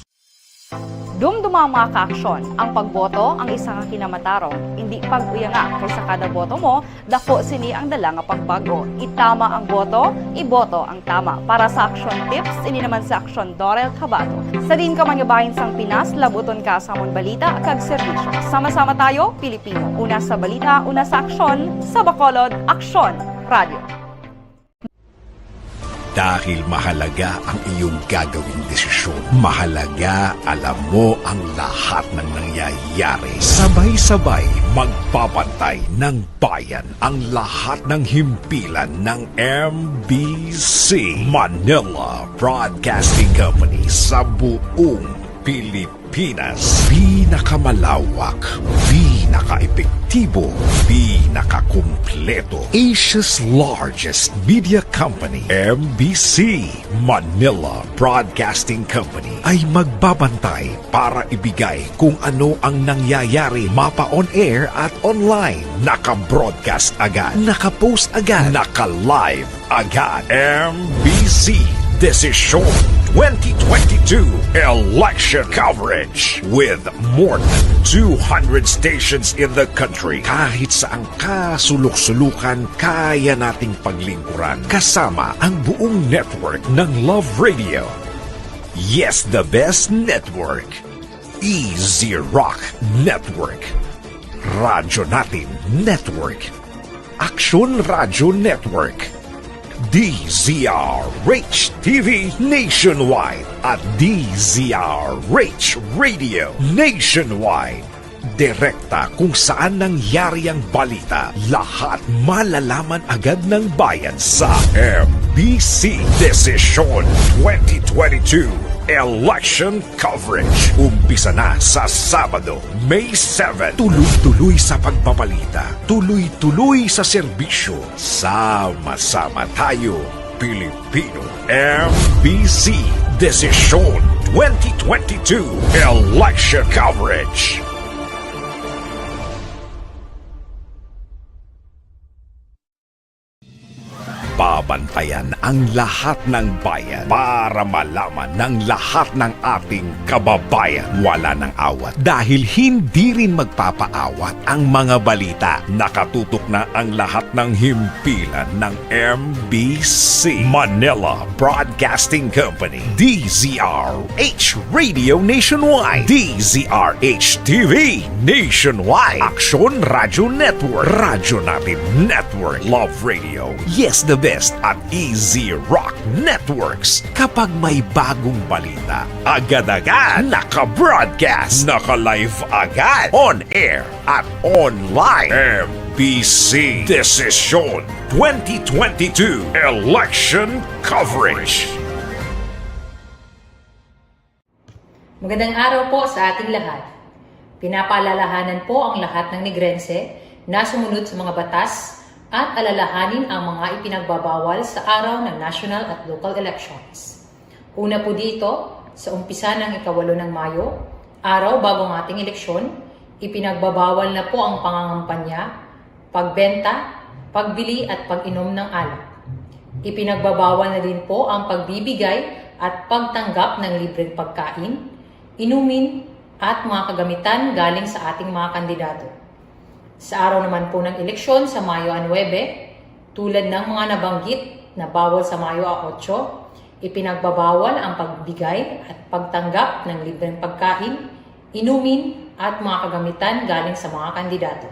Dumduma, mga kaaksyon, ang pagboto ang isa ka kinamatarong. Indi pag-uyanga, kay sa kada boto mo, daku sini ang dala nga pagbago. Itama ang boto, iboto ang tama. Para sa Aksyon Tips, ini naman si Aksyon Dorel Cabato. Sa diin ka man nga bahin sang Pinas, labuton ka sa amon balita kag serbisyo. Sama-sama tayo, Pilipino. Una sa balita, una sa aksyon, sa Bacolod, Aksyon Radio. Dahil mahalaga ang iyong gagawing desisyon, mahalaga alam mo ang lahat ng nangyayari. Sabay-sabay magbabantay ng bayan ang lahat ng himpilan ng M B C, Manila Broadcasting Company, sa buong Pilipinas. Pinakamalawak, pinakaepektibo, pinakakumpleto, Asia's largest media company, M B C, Manila Broadcasting Company, ay magbabantay para ibigay kung ano ang nangyayari, mapa-on air at online. Naka-broadcast agad, naka-post agad, naka-live agad. M B C Desisyon twenty twenty-two Election Coverage with more than two hundred stations in the country. Kahit saang kasulok-sulukan, kaya nating paglingkuran kasama ang buong network ng Love Radio. Yes, the best network. Easy Rock Network, Radyo Natin Network, Aksyon Radyo Network, D Z R H T V nationwide, at D Z R H Radio nationwide. Direkta kung saan nangyari ang balita, lahat malalaman agad ng bayan sa M B C Desisyon twenty twenty-two Election Coverage. Umpisa na sa Sabado, May seven. Tuloy-tuloy sa pagbabalita, tuloy-tuloy sa serbisyo. Sama-sama tayo, Pilipino. M B C Desisyon twenty twenty-two Election Coverage. Babantayan ang lahat ng bayan para malaman ng lahat ng ating kababayan. Wala nang awat dahil hindi rin magpapaawat ang mga balita. Nakatutok na ang lahat ng himpilan ng M B C, Manila Broadcasting Company, D Z R H Radio Nationwide, D Z R H T V Nationwide, Aksyon Radyo Network, Radyo Natin Network, Love Radio, Yes the Best, at Easy Rock Networks. Kapag may bagong balita, agad-agad naka-broadcast, naka-live agad, on air at online. M B C Desisyon twenty twenty-two Election Coverage. Magandang araw po sa ating lahat. Pinapaalalahanan po ang lahat ng Negrense na sumunod sa mga batas at alalahanin ang mga ipinagbabawal sa araw ng national at local elections. Una po dito, sa umpisa ng ikawalo ng Mayo, araw bago ang ating eleksyon, ipinagbabawal na po ang pangangampanya, pagbenta, pagbili at pag-inom ng alak. Ipinagbabawal na din po ang pagbibigay at pagtanggap ng libreng pagkain, inumin, at mga kagamitan galing sa ating mga kandidato. Sa araw naman po ng eleksyon sa Mayo a nuebe, tulad ng mga nabanggit na bawal sa Mayo a otso, ipinagbabawal ang pagbigay at pagtanggap ng libreng pagkain, inumin, at mga kagamitan galing sa mga kandidato.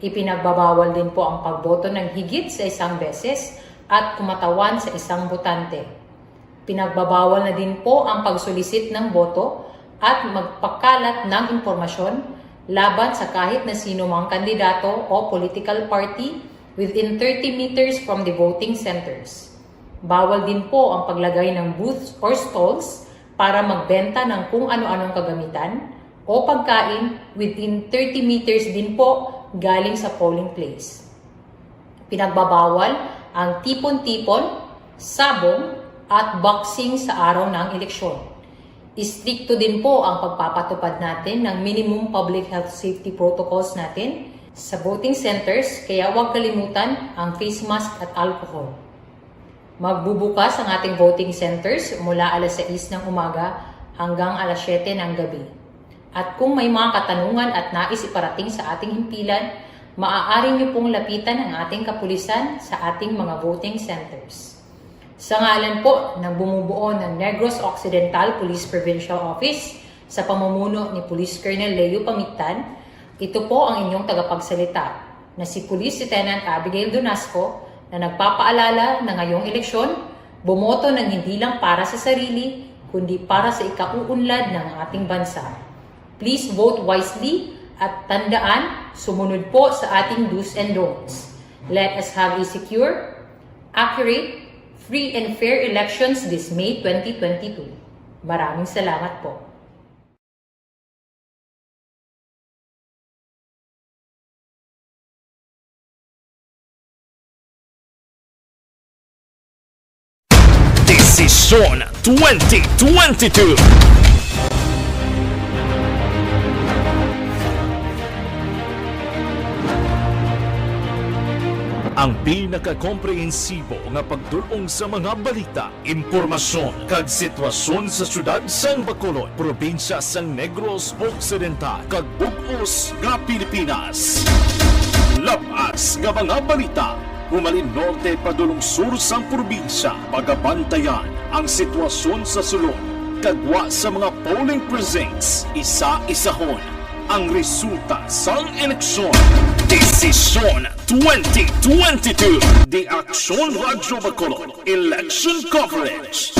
Ipinagbabawal din po ang pagboto ng higit sa isang beses at kumatawan sa isang botante. Pinagbabawal na din po ang pagsulisit ng boto at magpakalat ng impormasyon laban sa kahit na sino mang kandidato o political party within thirty meters from the voting centers. Bawal din po ang paglagay ng booths or stalls para magbenta ng kung ano-anong kagamitan o pagkain within thirty meters din po galing sa polling place. Pinagbabawal ang tipon-tipon, sabong, at boxing sa araw ng eleksyon. Istrikto din po ang pagpapatupad natin ng minimum public health safety protocols natin sa voting centers, kaya huwag kalimutan ang face mask at alcohol. Magbubukas ang ating voting centers mula alas sais ng umaga hanggang alas siyete ng gabi. At kung may mga katanungan at nais iparating sa ating himpilan, maaari niyo pong lapitan ang ating kapulisan sa ating mga voting centers. Sa ngalan po ng bumubuo ng Negros Occidental Police Provincial Office, sa pamumuno ni Police Colonel Leo Pamigtan, ito po ang inyong tagapagsalita na si Police Lieutenant Abigail Donasco, na nagpapaalala na ngayong eleksyon, bumoto ng hindi lang para sa sarili, kundi para sa ikauunlad ng ating bansa. Please vote wisely at tandaan, sumunod po sa ating do's and don'ts. Let us have a secure, accurate, free and fair elections this May twenty twenty-two. Maraming salamat po. Desisyon twenty twenty-two. Ang pinakakomprehensibo nga pagdul-ong sa mga balita, impormasyon, kag sitwasyon sa siyudad sang Bacolod, probinsya sang Negros Occidental, kag bug-os nga Pilipinas. Lab-as nga mga balita, humalin norte padulong sur sang probinsya, pagabantayan ang sitwasyon sa sulod, kag gwa sa mga polling precincts, isa-isahon ang resulta sang eleksyon. Desisyon twenty twenty-two. The Aksyon Radyo Bacolod Election Coverage.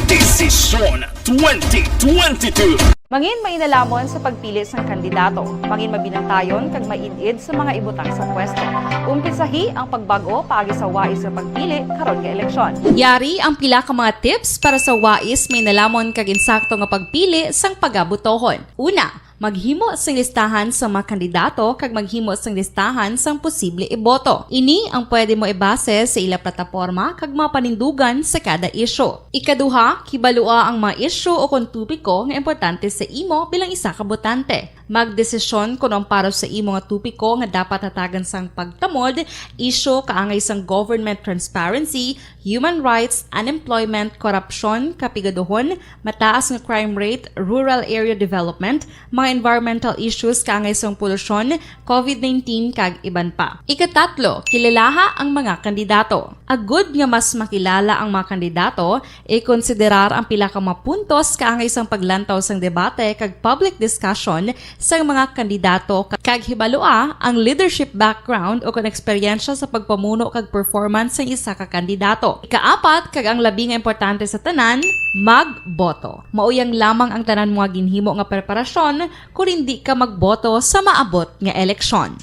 Desisyon twenty twenty-two. Mangin mainalamon sa pagpili sang kandidato. Mangin mabinantayon kag maid-id sa mga ibutang sa pwesto. Umpisahi ang pagbag-o paagi sa wais nga pagpili karon nga eleksyon. Yari ang pila ka mga tips para sa wais, mainalamon kag insakto nga pagpili sang pagabotohon. Una, maghimo sing listahan sa mga kandidato kag maghimo sing listahan sang posible iboto. Ini ang pwede mo ibase sa ila plataporma kag mga panindugan sa kada isyu. Ikaduha, kibalua ang mga isyu o kon topiko nga importante sa imo bilang isa ka botante. Magdesisyon kon ang para sa imo nga topiko nga dapat hatagan sang pagtamod, isyu kaangay sang government transparency, human rights, unemployment, korupsyon, kapigaduhon, mataas nga crime rate, rural area development, mga environmental issues kaangay sang polusyon, covid nineteen, kag iban pa. Ikatatlo, kilalaha ang mga kandidato. Agud nga mas makilala ang mga kandidato, ikonsiderar ang pila ka mga puntos kaangay sang paglantaw sang debate kag public discussion sang mga kandidato, kag hibalua ang leadership background o kon eksperyensya sa pagpamuno kag performance sang isa ka kandidato. Ikaapat, kag ang labi nga importante sa tanan, magboto. Mauyang lamang ang tanan mo nga ginhimo nga preparasyon kon indi ka magboto sa maabot nga eleksyon.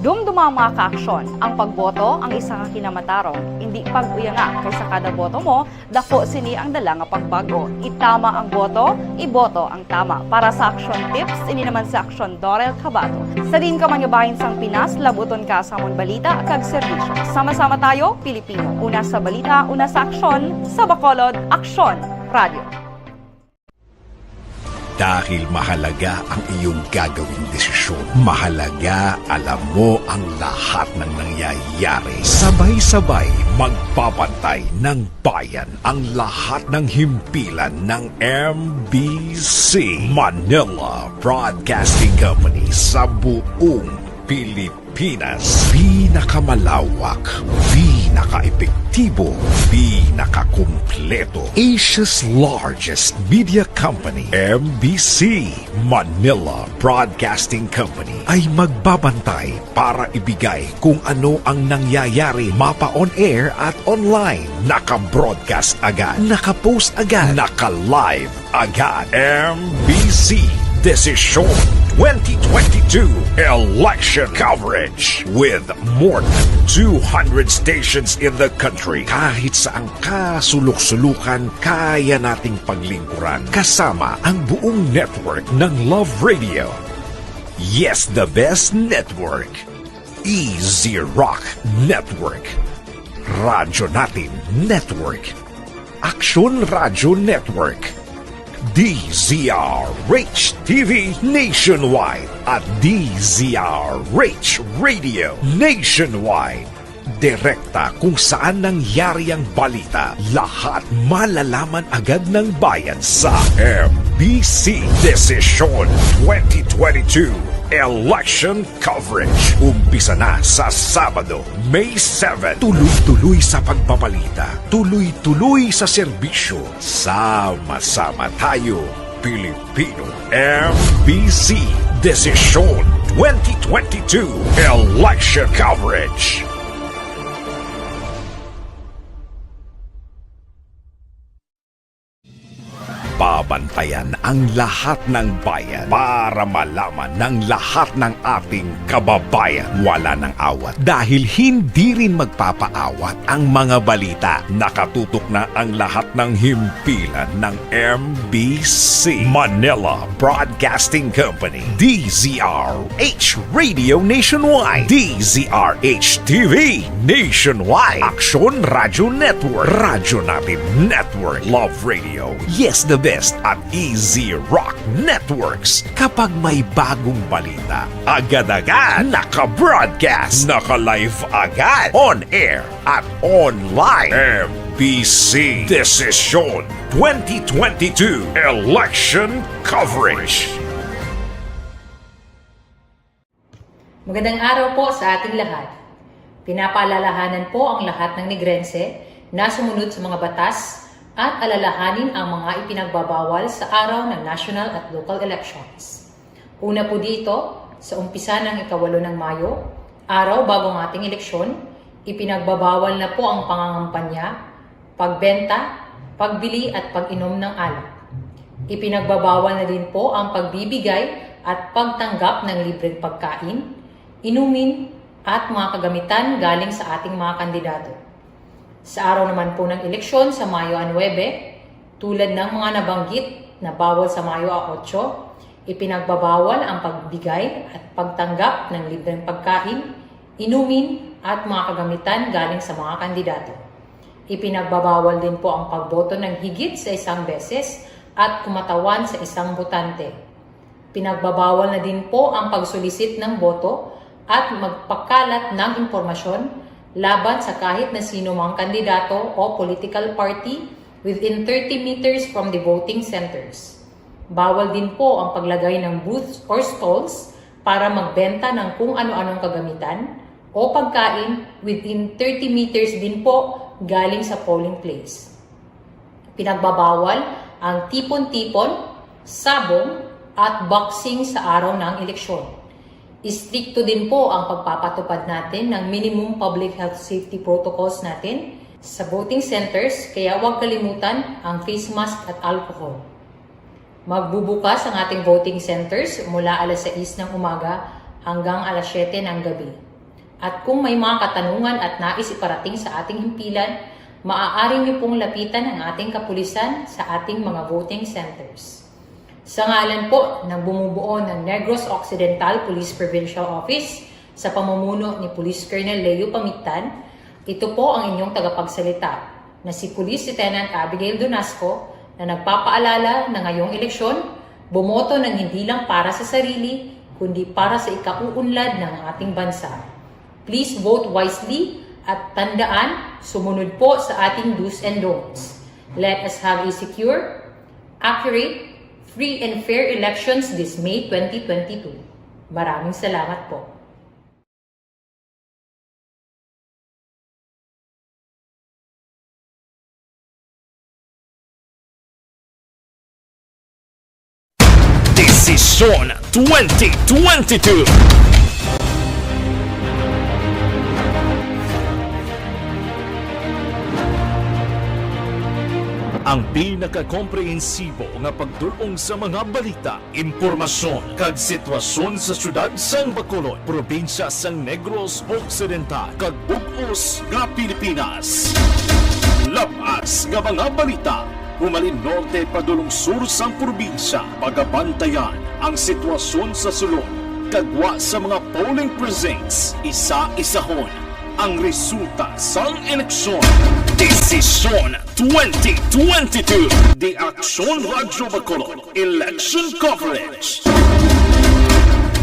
Dumduma ang mga kaaksyon. Ang pagboto ang isa ka kinamatarong. Indi pag-uyanga, kay sa kada boto mo, dako sini ang dala nga pagbag-o. Itama ang boto, iboto ang tama. Para sa Aksyon Tips, ini naman si Aksyon Dorel Cabato. Sa diin ka man nga bahin sang Pinas, labuton ka sa amon balita kag serbisyo. Sama-sama tayo, Pilipino. Una sa balita, una sa aksyon, sa Bacolod, Aksyon Radio. Dahil mahalaga ang iyong gagawing desisyon, mahalaga alam mo ang lahat ng nangyayari. Sabay-sabay magbabantay ng bayan ang lahat ng himpilan ng M B C, Manila Broadcasting Company, sa buong Pilipinas. Pinakamalawak, pinakaepektibo, pinakakumpleto, Asia's largest media company, M B C, Manila Broadcasting Company, ay magbabantay para ibigay kung ano ang nangyayari, mapa on air at online. Naka-broadcast agad, naka-post agad, naka-live agad. M B C Desisyon twenty twenty-two Election Coverage, with more than two hundred stations in the country. Kahit saang ka sulok-sulukan, kaya nating paglingkuran kasama ang buong network ng Love Radio. Yes, the best network. Easy Rock Network, Radyo Natin Network, Aksyon Radyo Network, D Z R H T V Nationwide at D Z R H Radio Nationwide. Direkta kung saan nangyari ang balita, lahat malalaman agad ng bayan sa M B C Desisyon twenty twenty-two Election Coverage. Umpisa na sa Sabado, May seven. Tuloy-tuloy sa pagbabalita, tuloy-tuloy sa serbisyo. Sama-sama tayo, Pilipino. M B C Desisyon twenty twenty-two Election Coverage. Babantayan ang lahat ng bayan para malaman ng lahat ng ating kababayan. Wala nang awat dahil hindi rin magpapaawat ang mga balita. Nakatutok na ang lahat ng himpilan ng M B C Manila Broadcasting Company, D Z R H Radio Nationwide, D Z R H T V Nationwide, Aksyon Radio Network, Radyo Natin Network, Love Radio, Yes the Best, at Easy Rock Networks. Kapag may bagong balita, agad-agad naka-broadcast, naka-live agad, on air at online. M B C Desisyon twenty twenty-two Election Coverage. Magandang araw po sa ating lahat. Pinapaalalahanan po ang lahat ng Negrense na sumunod sa mga batas at alalahanin ang mga ipinagbabawal sa araw ng national at local elections. Una po dito, sa umpisa ng ikawalo ng Mayo, araw bago ang ating eleksyon, ipinagbabawal na po ang pangangampanya, pagbenta, pagbili at pag-inom ng alak. Ipinagbabawal na din po ang pagbibigay at pagtanggap ng libreng pagkain, inumin, at mga kagamitan galing sa ating mga kandidato. Sa araw naman po ng eleksyon sa Mayo nuebe, tulad ng mga nabanggit na bawal sa Mayo otso, ipinagbabawal ang pagbigay at pagtanggap ng libreng pagkain, inumin, at mga kagamitan galing sa mga kandidato. Ipinagbabawal din po ang pagboto ng higit sa isang beses at kumatawan sa isang botante. Pinagbabawal na din po ang pagsulisit ng boto at magpakalat ng impormasyon laban sa kahit na sino mang kandidato o political party within thirty meters from the voting centers. Bawal din po ang paglagay ng booths or stalls para magbenta ng kung ano-anong kagamitan o pagkain within thirty meters din po galing sa polling place. Pinagbabawal ang tipon-tipon, sabong, at boxing sa araw ng eleksyon. Istrikto din po ang pagpapatupad natin ng minimum public health safety protocols natin sa voting centers, kaya huwag kalimutan ang face mask at alcohol. Magbubukas ang ating voting centers mula alas sais ng umaga hanggang alas siyete ng gabi. At kung may mga katanungan at nais iparating sa ating himpilan, maaari niyo pong lapitan ang ating kapulisan sa ating mga voting centers. Sa ngalan po ng bumubuo ng Negros Occidental Police Provincial Office, sa pamumuno ni Police Colonel Leo Pamictan, ito po ang inyong tagapagsalita na si Police Lieutenant Abigail Donasco na nagpapaalala na ngayong eleksyon, bumoto ng hindi lang para sa sarili, kundi para sa ikauunlad ng ating bansa. Please vote wisely at tandaan, sumunod po sa ating do's and don'ts. Let us have a secure, accurate, free and fair elections this May twenty twenty-two. Maraming salamat po. Desisyon twenty twenty-two. Ang pinakakomprehensibo nga pagdul-ong sa mga balita, impormasyon, kag sitwasyon sa siyudad sang Bacolod, probinsya sang Negros Occidental, kag bug-os nga Pilipinas. Lab-as nga mga balita, humalin norte padulong sur sang probinsya. Pagabantayan ang sitwasyon sa sulod, kag gwa sa mga polling precincts, isa-isahon ang resulta sang eleksyon. Desisyon twenty twenty-two. The Aksyon Radyo Bacolod Election Coverage.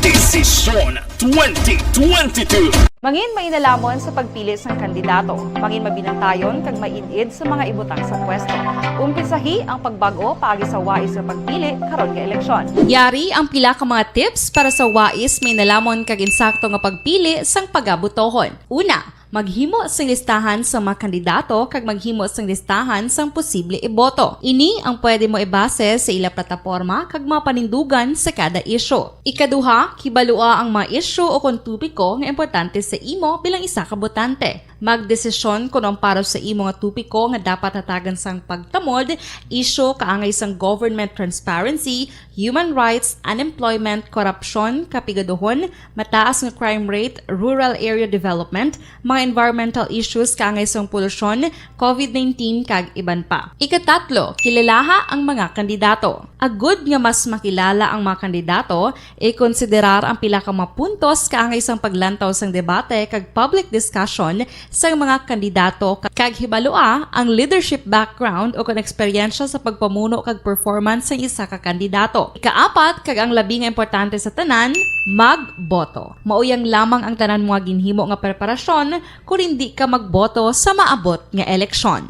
This Sesyon twenty twenty-two. Mangin mainalaman sa pagpili sang kandidato, mangin mabinantayon kag maid-id sa mga ibutang sa pwesto. Umpisahi ang pagbag-o paagi sa wais nga pagpili karon nga eleksyon. Yari ang pila ka mga tips para sa wais, mainalaman kag insakto nga pagpili sang pagabotohon. Una, maghimo sing listahan sa mga kandidato kag maghimo sing listahan sang posible iboto. Ini ang pwede mo ibase sa ila plataporma kag mga panindugan sa kada isyu. Ikaduha, kibalua ang mga isyu o kon topiko nga importante sa imo bilang isa ka botante. Magdesisyon kon ang para sa imo nga topiko nga dapat hatagan sang pagtamod, isyu kaangay sang government transparency, human rights, unemployment, korupsyon, kapigaduhon, mataas nga crime rate, rural area development, mga environmental issues kaangay sang polusyon, covid nineteen, kag iban pa. Ikatatlo, kilalaha ang mga kandidato. Agud nga mas makilala ang mga kandidato, ikonsiderar ang pila ka mga puntos kaangay sang paglantaw sang debate kag public discussion sang mga kandidato, kag hibalua ang leadership background o kon eksperyensya sa pagpamuno kag performance sang isa ka kandidato. Ikaapat, kag ang labi nga importante sa tanan, magboto. Mauyang lamang ang tanan mo nga ginhimo nga preparasyon kon indi ka magboto sa maabot nga eleksyon.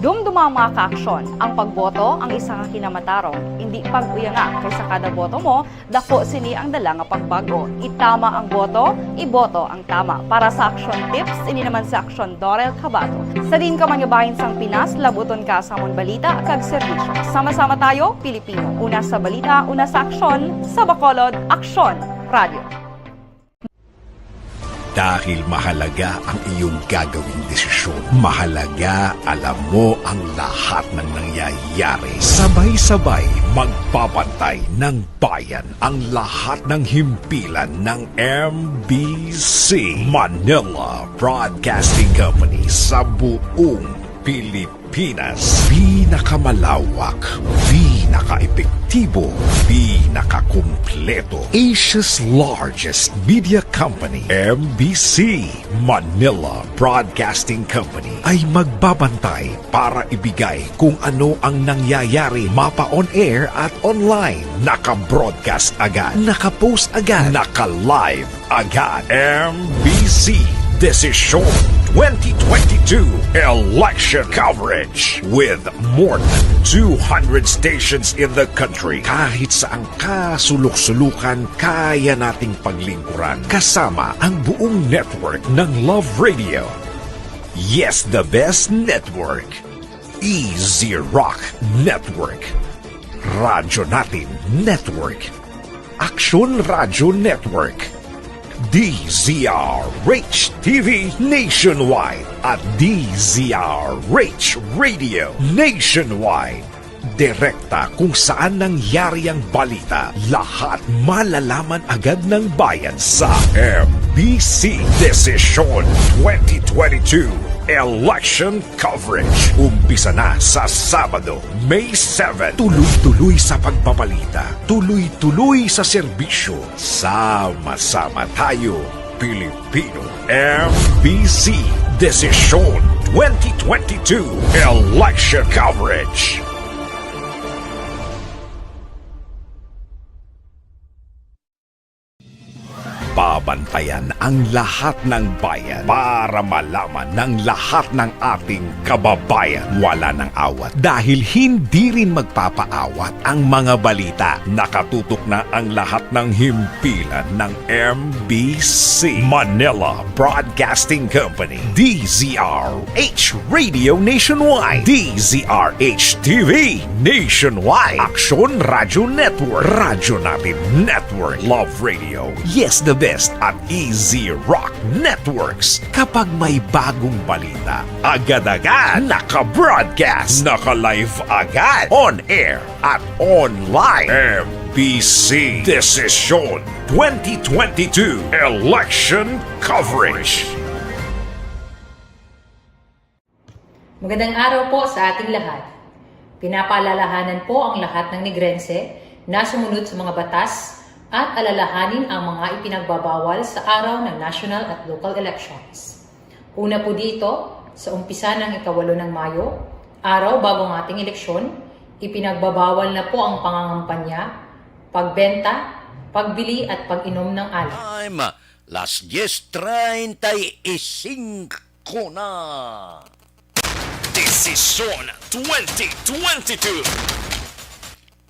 Dumduma ang mga kaaksyon. Ang pagboto ang isa ka kinamatarong. Indi pag-uyanga, kay sa kada boto mo, daku sini ang dala nga pagbag-o. Itama ang boto, iboto ang tama. Para sa Aksyon Tips, ini naman si Aksyon Dorel Cabato. Sa diin ka man nga bahin sang Pinas, labuton ka sa amon balita kag serbisyo. Sama-sama tayo, Pilipino. Una sa balita, una sa aksyon, sa Bacolod, Aksyon Radio. Dahil mahalaga ang iyong gagawing desisyon, mahalaga alam mo ang lahat ng nangyayari. Sabay-sabay magbabantay ng bayan ang lahat ng himpilan ng M B C, Manila Broadcasting Company, sa buong Pilipinas. Pinas. Pinakamalawak, pinakaepektibo, pinakakumpleto. Asia's largest media company, M B C, Manila Broadcasting Company, ay magbabantay para ibigay kung ano ang nangyayari, mapa on air at online. Naka-broadcast agad, naka-post agad, naka-live agad. M B C Desisyon twenty twenty-two Election Coverage with more than two hundred stations in the country. Kahit saan ka sulok-sulukan, kaya nating paglingkuran. Kasama ang buong network ng Love Radio. Yes, the best network. Easy Rock Network. Radyo Natin Network. Aksyon Radio Network, D Z R H T V nationwide at D Z R H Radio nationwide. Direkta kung saan nangyari ang balita, lahat malalaman agad ng bayan sa M B C Desisyon twenty twenty-two Election Coverage. Umpisa na sa Sabado, May seven. Tuloy-tuloy sa pagbabalita, tuloy-tuloy sa serbisyo. Sama-sama tayo, Pilipino. M B C Desisyon twenty twenty-two Election Coverage. Babantayan ang lahat ng bayan para malaman ng lahat ng ating kababayan. Wala nang awat dahil hindi rin magpapaawat ang mga balita. Nakatutok na ang lahat ng himpilan ng M B C, Manila Broadcasting Company, D Z R H Radio Nationwide, D Z R H T V Nationwide, Aksyon Radio Network, Radyo Natin Network, Love Radio, Yes the Best, at Easy Rock Networks. Kapag may bagong balita, agad-agad naka-broadcast, naka-live agad, on air at online. M B C Desisyon twenty twenty-two Election Coverage. Magandang araw po sa ating lahat. Pinapaalalahanan po ang lahat ng Negrense na sumunod sa mga batas at alalahanin ang mga ipinagbabawal sa araw ng national at local elections. Una po dito, sa umpisa ng ikawalo ng Mayo, araw bago ang ating eleksyon, ipinagbabawal na po ang pangangampanya, pagbenta, Pagbili at pag-inom ng alak. Time, las diez treinta y cinco na. Desisyon twenty twenty-two.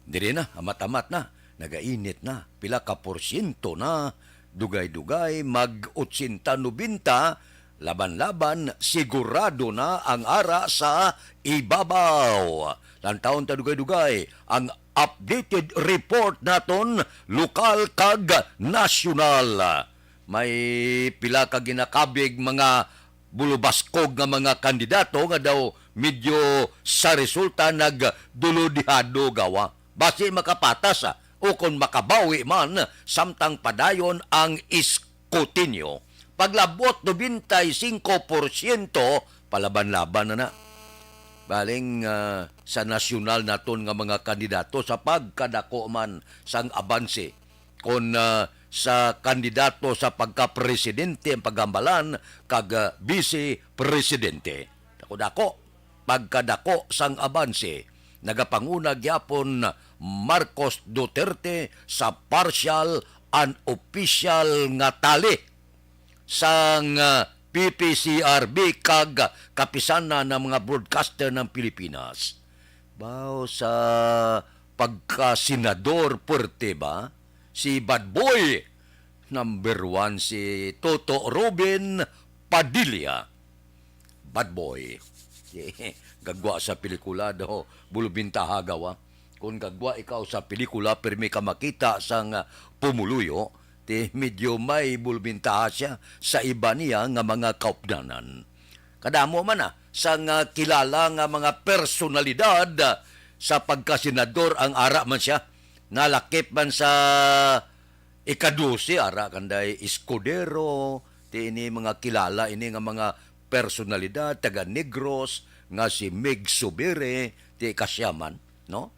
Diri na, amat-amat na. Nagainit na. Pila ka porsyento na? Dugay-dugay, mag otsenta, nobenta. Laban-laban, sigurado na ang ara sa ibabaw. Lantawon ta dugay-dugay ang updated report naton, lokal kag nasyonal. May pila ka ginakabig mga bulubaskog nga mga kandidato nga daw medyo sa resulta nagdulodihado gawa. Basi makapatas, ah, o kon makabawi man samtang padayon ang iskutinyo. Paglabot nobenta y singko porsyento, palaban-laban na na. Baling, ah, sa nasyonal naton nga mga kandidato, sa pagkadako man sang abanse, kon, ah, sa kandidato sa pagkapresidente ang paghambalan kag, ah, bise presidente. Dako-dako, pagkadako sang abanse, nagapanguna gyapon Marcos Duterte sa partial, unofficial nga tally sang, ah, P P C R B kag kapisanan ng mga broadcaster ng Pilipinas. Bao sa pagkasenador, puwerte ba? Si Bad Boy number one, si Toto Robin Padilla. Bad Boy. Gagwa sa pelikula daw, bulubintaha gawa. Kung gagwa ikaw sa pelikula, pirmi ka makita sang pumuluyo, ti medyo may bulubintaha siya sa iba niya nga mga kaupdanan. Kadamo man na sang kilala nga mga personalidad sa pagkasenador ang ara man siya. Nalakip man sa ika-dose, ara kanday Escudero, ti ini mga kilala ini nga mga personalidad, taga Negros, nga si Mig Subiri, ti kasyaman, no?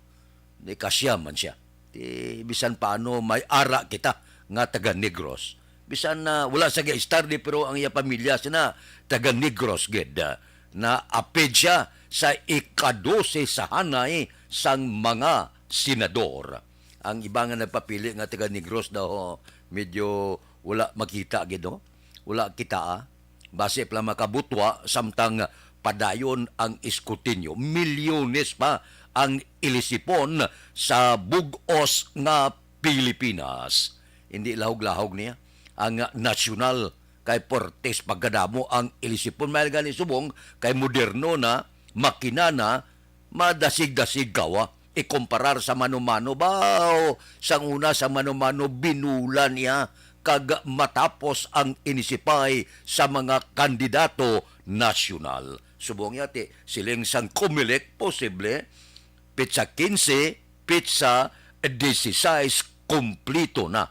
Di kasyaman siya. Ti bisan paano may ara kita nga taga Negros. Bisan na wala sa ga-study, pero ang iya pamilya sina taga Negros gid. Na apid siya sa ika-dose sa hanay sang mga senador. Ang iba nga nagpapili nga taga Negros daw, medyo wala makita gid, no? Wala kita, ah. Basi pa lang makabutwa samtang padayon ang iskutinyo. Milyones pa ang ilisipon sa bug-os nga Pilipinas. Hindi lahog-lahog niya ang nasyonal kay portes pagkadamo ang ilisipon. May gani subong kay moderno na, makina na, madasig-dasig gawa. Ikumparar sa mano-mano, baw, sang una sa mano-mano, binulan niya kag matapos ang inisipay sa mga kandidato nasyonal. Subong yati, siling sang Comelec, posible, petsa quince, petsa dieciséis, kumplito na.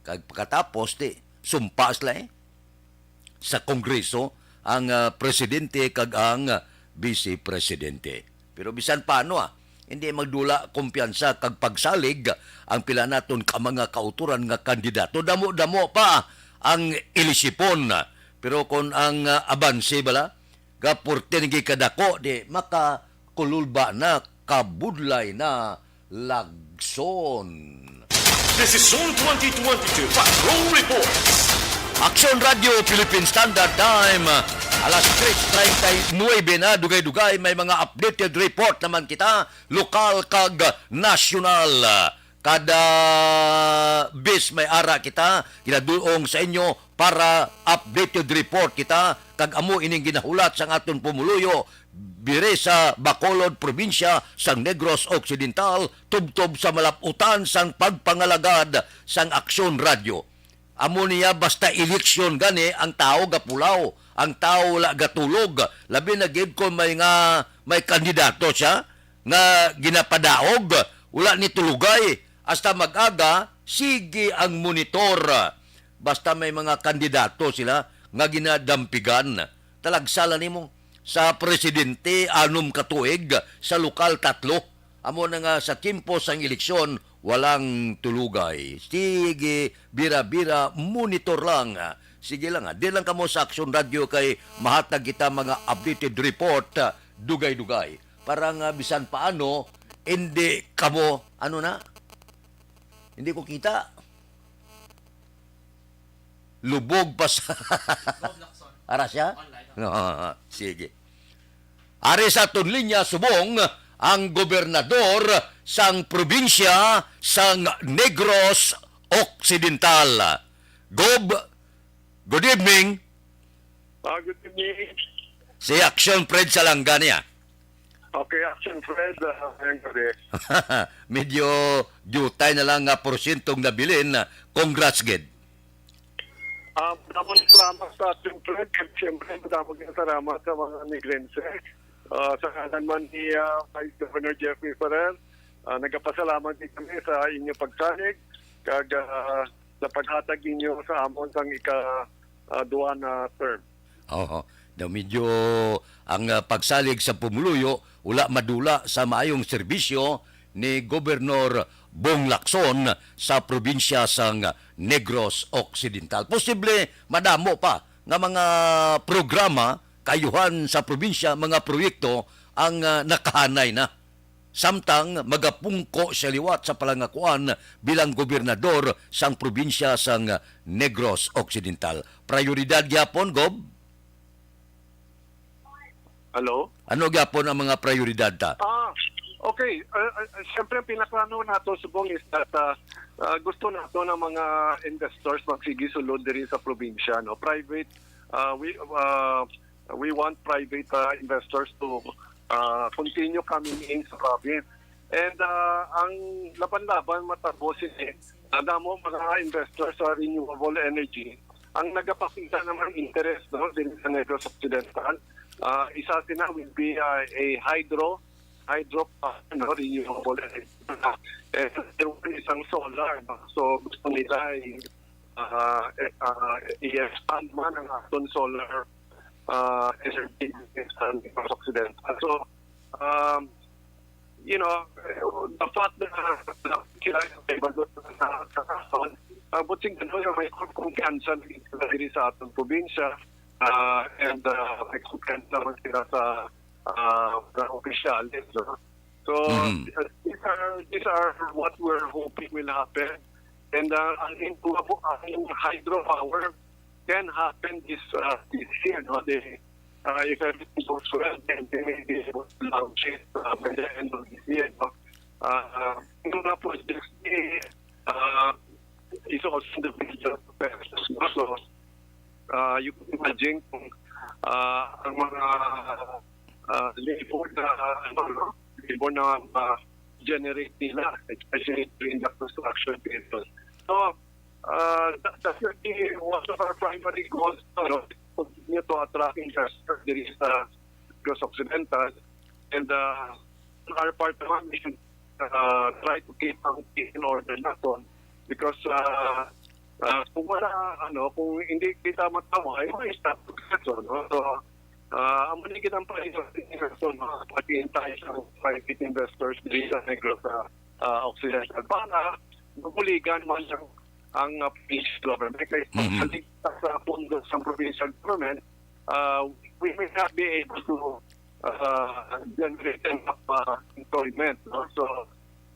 Kag pagkatapos, ti, sumpa sila, eh, sa Kongreso ang, ah, presidente kag ang, ah, vice presidente. Pero bisan paano, ah, hindi magdula kumpiyansa kag pagsalig ang pila naton ka mga kautoran nga kandidato. Damo-damo pa ang ilisipon. Pero kung ang, ah, abanse bala, gapurte nga kadako, di makakululba na, kabudlay na, lagson. Desisyon twenty twenty-two Patrol Reports. Aksyon Radio Philippine Standard Time, alas tres treinta y nueve na, dugay-dugay may mga updated report naman kita, lokal kag nasyonal. Kada bis may ara kita, ginaduong sa inyo para updated report kita, kag amo ining ginahulat sang aton pumuluyo, diri sa Bacolod, probinsya sang Negros Occidental, tubtob sa malap-utan sang pagpangalagad sang Aksyon Radyo. Amo niya, basta eleksyon gani, ang tawo gapulaw, ang tawo wala gatulog, labi na gid kon may nga, may kandidato siya nga ginapadaog, wala ni tulugay, hasta mag-aga, sige ang monitor. Basta may mga kandidato sila nga ginadampigan, talagsa la nimo, sa presidente, anom ka tuig, sa lokal, tatlo. Amo na nga sa tiempo sang eleksyon, walang tulugay. Sige, bira-bira, monitor lang. Sige lang, ha. Di lang kamo sa Aksyon Radyo kay mahatag kita mga updated report, ah, dugay-dugay. Para nga bisan paano, hindi kamo, ano na? Hindi ko kita. Lubog pa sa Ara siya? No, sige. Ari sa aton linya subong ang gobernador sang probinsya sang Negros Occidental. Gob, good evening. Ah, good evening. Si Action Fred Salanga niya. Okay, Action Fred, ah, ngayong gabi. Medyo diutay na lang nga porsyentong nabilin. Congrats, gid. Ah, madamong salamat sa Action Fred, kag siyempre, madamong salamat sa mga Negrense. Ah, sa ngalan man ni, ah, Vice Governor Jeffrey Ferrer, ah, nagapasalamat din kami sa inyo pagsalig, kag, ah, sa paghatag ninyo sa amon sang ika, ah, duha na term. Oo. Daw medyo ang, ah, pagsalig sa pumuluyo wala madula sa maayong serbisyo ni Gobernador Bong Lacson sa probinsya sang Negros Occidental. Posible madamo pa nga mga programa, kaayuhan sa probinsya, mga proyekto ang, ah, nakahanay na. Samtang magapungko siya liwat sa palangakuan bilang gobernador sang probinsya sang Negros Occidental. Prayoridad gyapon, Gob? Hello? Ano gyapon ang mga prayoridad ta? Ah, okay. Uh, uh, siyempre, ang pinaklaro nato subong is that, uh, uh, gusto nato ng mga investors magsigi sulod diri sa probinsya, no? Private, uh, we uh, we want private, uh, investors to, uh, continue coming in sa province. And, uh, ang laban-laban matabo sini, uh, damo mga investors sa renewable energy ang nagapakita naman interest, no, din sa Negros Occidental. Uh, isa sina will be, uh, a hydro, hydro, uh, no, renewable energy. And isang solar, no? So gusto nila ay, uh, eh, uh, i-expand man ang aton solar, uh, energy sa Negros Occidental. So, um, you know, the fact na na sila ay balot na sa sa kason, uh, buting ano yung may kumpiyansa na sila diri sa atong probinsya, uh, and, uh, may kumpiyansa man sila sa, uh, mga opisyales, no? So, Mhm. uh, these are, these are what we're hoping will happen. And, uh, ang, ang hydropower can happen this, uh, this year, no? They, uh, if everything goes well, then they may be able to launch it, uh, by the end of this year, no? Uh, yung mga projects, eh, uh, is also in the billions of pesos, no? So, uh, you can imagine kung, uh, ang mga, uh, labor na, ano, no? Labor na, uh, generate nila, especially during the construction period. So, uh, that, that will be one of our primary goals, ano, continue to attract investors diri sa Negros Occidental. And, uh, on our part naman, we should, uh, try to keep ang peace and order naton. Because, uh, uh, kung wala, ano, kung hindi kita matawag, ay may stop, no? So, uh, amo ni kitang pa-, so, mga pag-entice ang private investors diri sa Negros, uh, uh, Occidental para mabuligan man ang, ang, uh, provincial government. Kay Mhm. Sa, sa pondo sa provincial government, uh, we may not be able to, uh, generate enough, uh, employment, no? So,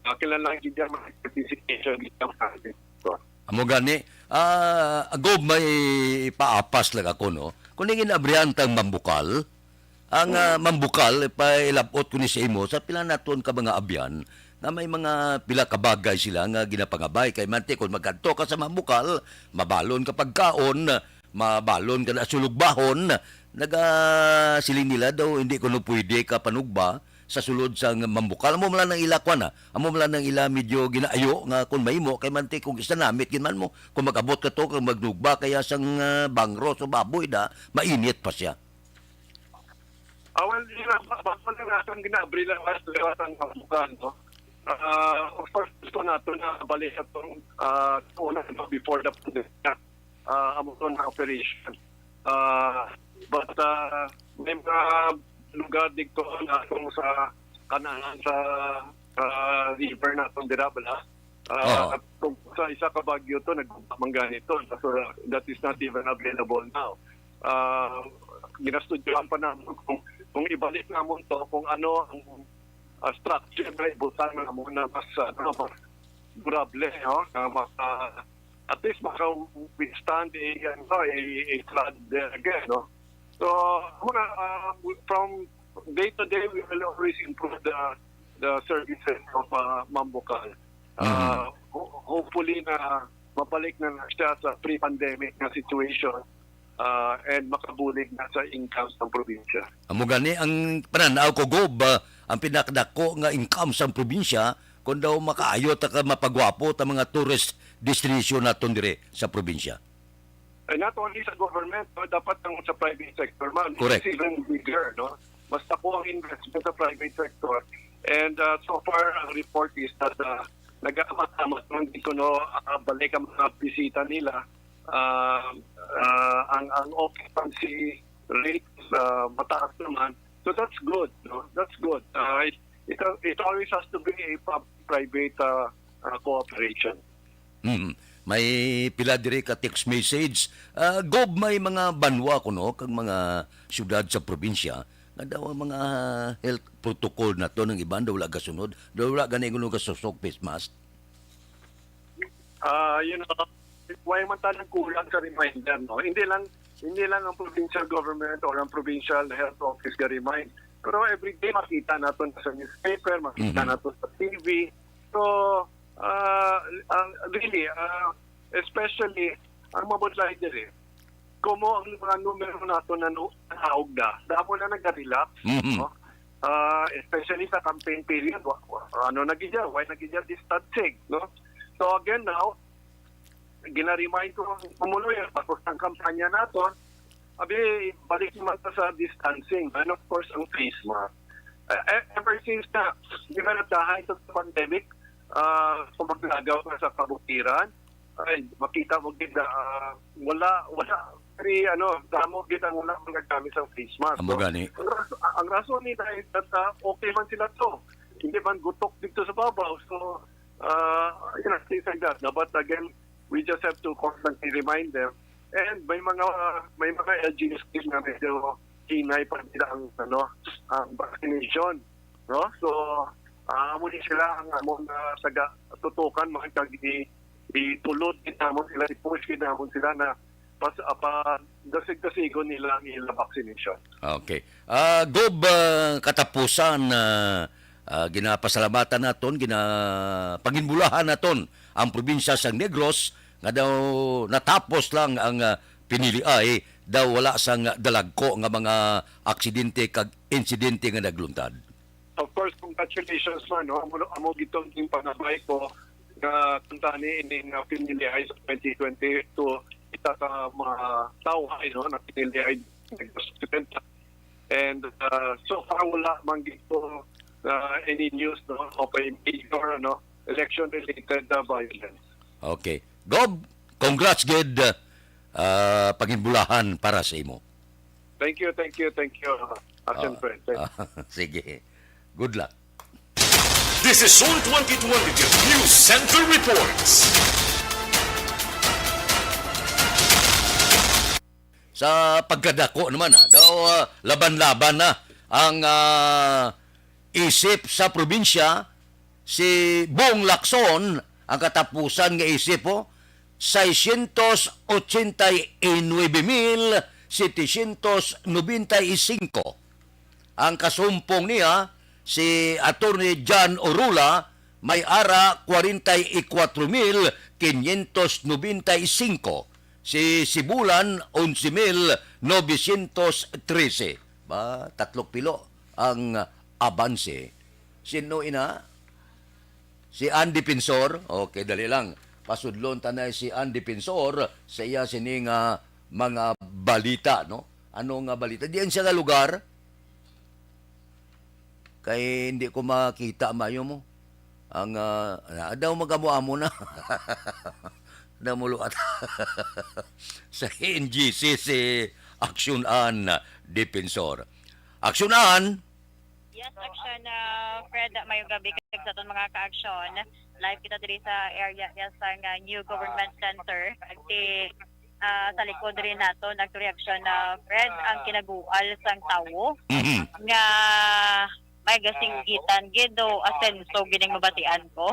uh, kailangan gid yan mga participation dito. So, Amo gani, ah, Gob, may ipaapas lang ako, no? Kung ning inabrihan tang Mambukal, ang, ah, Mambukal, pailabot ko ni sa imo, sa pila naton ka mga abyan, nga may mga pila ka bagay sila nga ginapangabay. Kay manti, kung magkadto ka sa Mambukal, mabalon ka pagkaon, mabalon ka na sulugbahon, naga-, siling nila daw, hindi kuno pwede ka panugba sa sulod sang Mambukal. Amo man lang ang ila, kwan, ah. Amo man lang ang ila medyo ginaayo nga kung mahimo, kay manti kung isa namit gid man mo, kung mag-abot ka to, kung magnugba kaya sang, ah, bangros o baboy da, mainit pa siya. Ah, well, yun nga, ba-, bago lang natin ginaabri lang last last ang Mambukal, no? Ah, of course, gusto nato na balik sa tong, ah, una, no, before the pandemic. Ah, amo to na operation. Ah, but, ah, may mga lugar dito na kung sa kanangan sa, ah, river na itong dira, bala. Ah, Oo. Kung sa isa ka bagyo to, nagmangga nito. So, that is not even available now. Ah, ginastudyohan pa naman kung, kung ibalik naman to, kung ano ang, ah, structure na ibutang naman na mas, ano, mas durable, no? Na mas, ah, at least maka-withstand a, ano, a, a flood there again, no? So, muna, uh, from day to day, we will always improve the the services of uh, Mambucal. Uh, ho- hopefully na mabalik na, na siya sa pre-pandemic na situation, uh, and makabulig na sa income ng probinsya. Amo gani ang pananaw ko, Gob, ah, ang pinakadako nga income sa probinsya kung daw makaayo ta ka mapagwapo ta mga tourist destination naton dire sa probinsya. Eh, not only sa government, no, dapat ang sa private sector man. Correct. It's even bigger, no? Mas dako ang investment sa private sector. And uh, so far, ang report is that uh, nag-aamat-amat man dito, no, uh, balik ang mga bisita nila. Uh, uh, ang, ang occupancy rate uh, mataas naman. So that's good, no? That's good. Uh, it, it, it always has to be a pub- private uh, uh, cooperation. Mm. May pila diri ka text message. Ah, Gob, may mga banwa kuno kag mga syudad sa probinsya nga daw ang mga health protocol naton ang iban daw wala gasunod, daw wala gani kuno gasusok face mask. Ah, you know, why man ta nagkulang sa reminder, no? Hindi lang hindi lang ang provincial government or ang provincial health office ga-remind. Pero everyday makita naton sa newspaper, makita Mhm. naton sa T V. So, ah, ang, really, ah, especially ang mabudlay diri, kumo ang mga numero nato na nu- naog na, damo na naga-relapse, Mhm. no? Ah, especially sa campaign period, wa, wa, ano na gid yan? Why na gid yan distancing, no? So again now, gina-remind ko ang pumuluyo, tapos ang kampanya naton, abi, balik naman ta sa distancing, and of course, ang face mask. Eh, eh, ever since na, di ba, nagdahay sa pandemic, ah, kung maglagaw ka sa kabutiran, ay, makita mo gid na, ah, wala, wala, very, ano, damo gid ang wala magagamit sa face mask, Amo no? Gani. Ang rason, ang rason nila is that, ah, okay man sila to. Hindi man gutok dito sa babaw. So, uh, you know, things like that. No? But again, we just have to constantly remind them. And may mga, may mga L G Us din na medyo hinay pa nila ang, ano, ang vaccination, no? So, ah, amo ni sila ang among, ah, taga tutukan man kag i- itulod gid namon sila, i-push gid namon sila na pas apa dasig-dasigon nila ang ila vaccination. Okay. Ah, Gob, ah, katapusan, ah, ah, ginapasalamatan naton, gina-, panginbulahan naton ang probinsya sang Negros nga daw natapos lang ang, ah, piniliay, daw wala sang dalagko nga mga aksidente kag insidente nga nagluntad. Of course, congratulations man, no? Amo, amo gitong ginpanabay ko nga kuntani ini nga piniliay sa twenty twenty-two, kita sa mga tawhay, no, na piniliay nagpresidenta. And uh, so far, wala man gito uh, any news, no, of a major, no, election-related uh, violence. Okay. Gob, congrats gid, uh, panginbulahan para sa imo. Thank you, thank you, thank you, uh, Action Ah, Friend. Thank you. Ah, sige. Good luck. This is Zone twenty twenty-two News Center Reports. Sa pagkadako naman, ah, daw, ah, laban-laban na ang, ah, isip sa probinsya, si Bong Lacson, ang katapusan nga isip, oh, seiscientos ochenta y nueve mil setecientos noventa y cinco. Ang kasumpong niya, si Attorney John Orula, may ara kwarenta y kuwatro mil quinientos noventa y cinco. Si Sibulan, onse mil novecientos trese. Ba, tatlok pilo ang abanse. Sino ina? Si Ann Defensor? Okay, dali lang. Pasudlon ta na si Ann Defensor sa iya sini nga mga balita, no? Ano nga balita? Diin siya nga lugar? Kay hindi ko makita mayo mo. Ang, ah, ah, daw mag-amo-amo na. Namuluat. Sa N G C si Action Ann Defensor. Action Ann! Yes, Action, ah, Fred, mayong gabi kag sa aton mga ka-action. Live kita diri sa area, yes, sang, ah, New Government Center. Kag ti, ah, sa likod diri nato, nagtureaksyon na, Fred, ang kinabual sang tawo Mhm. nga may gasinggitan gid o asenso gid ang mabatian ko.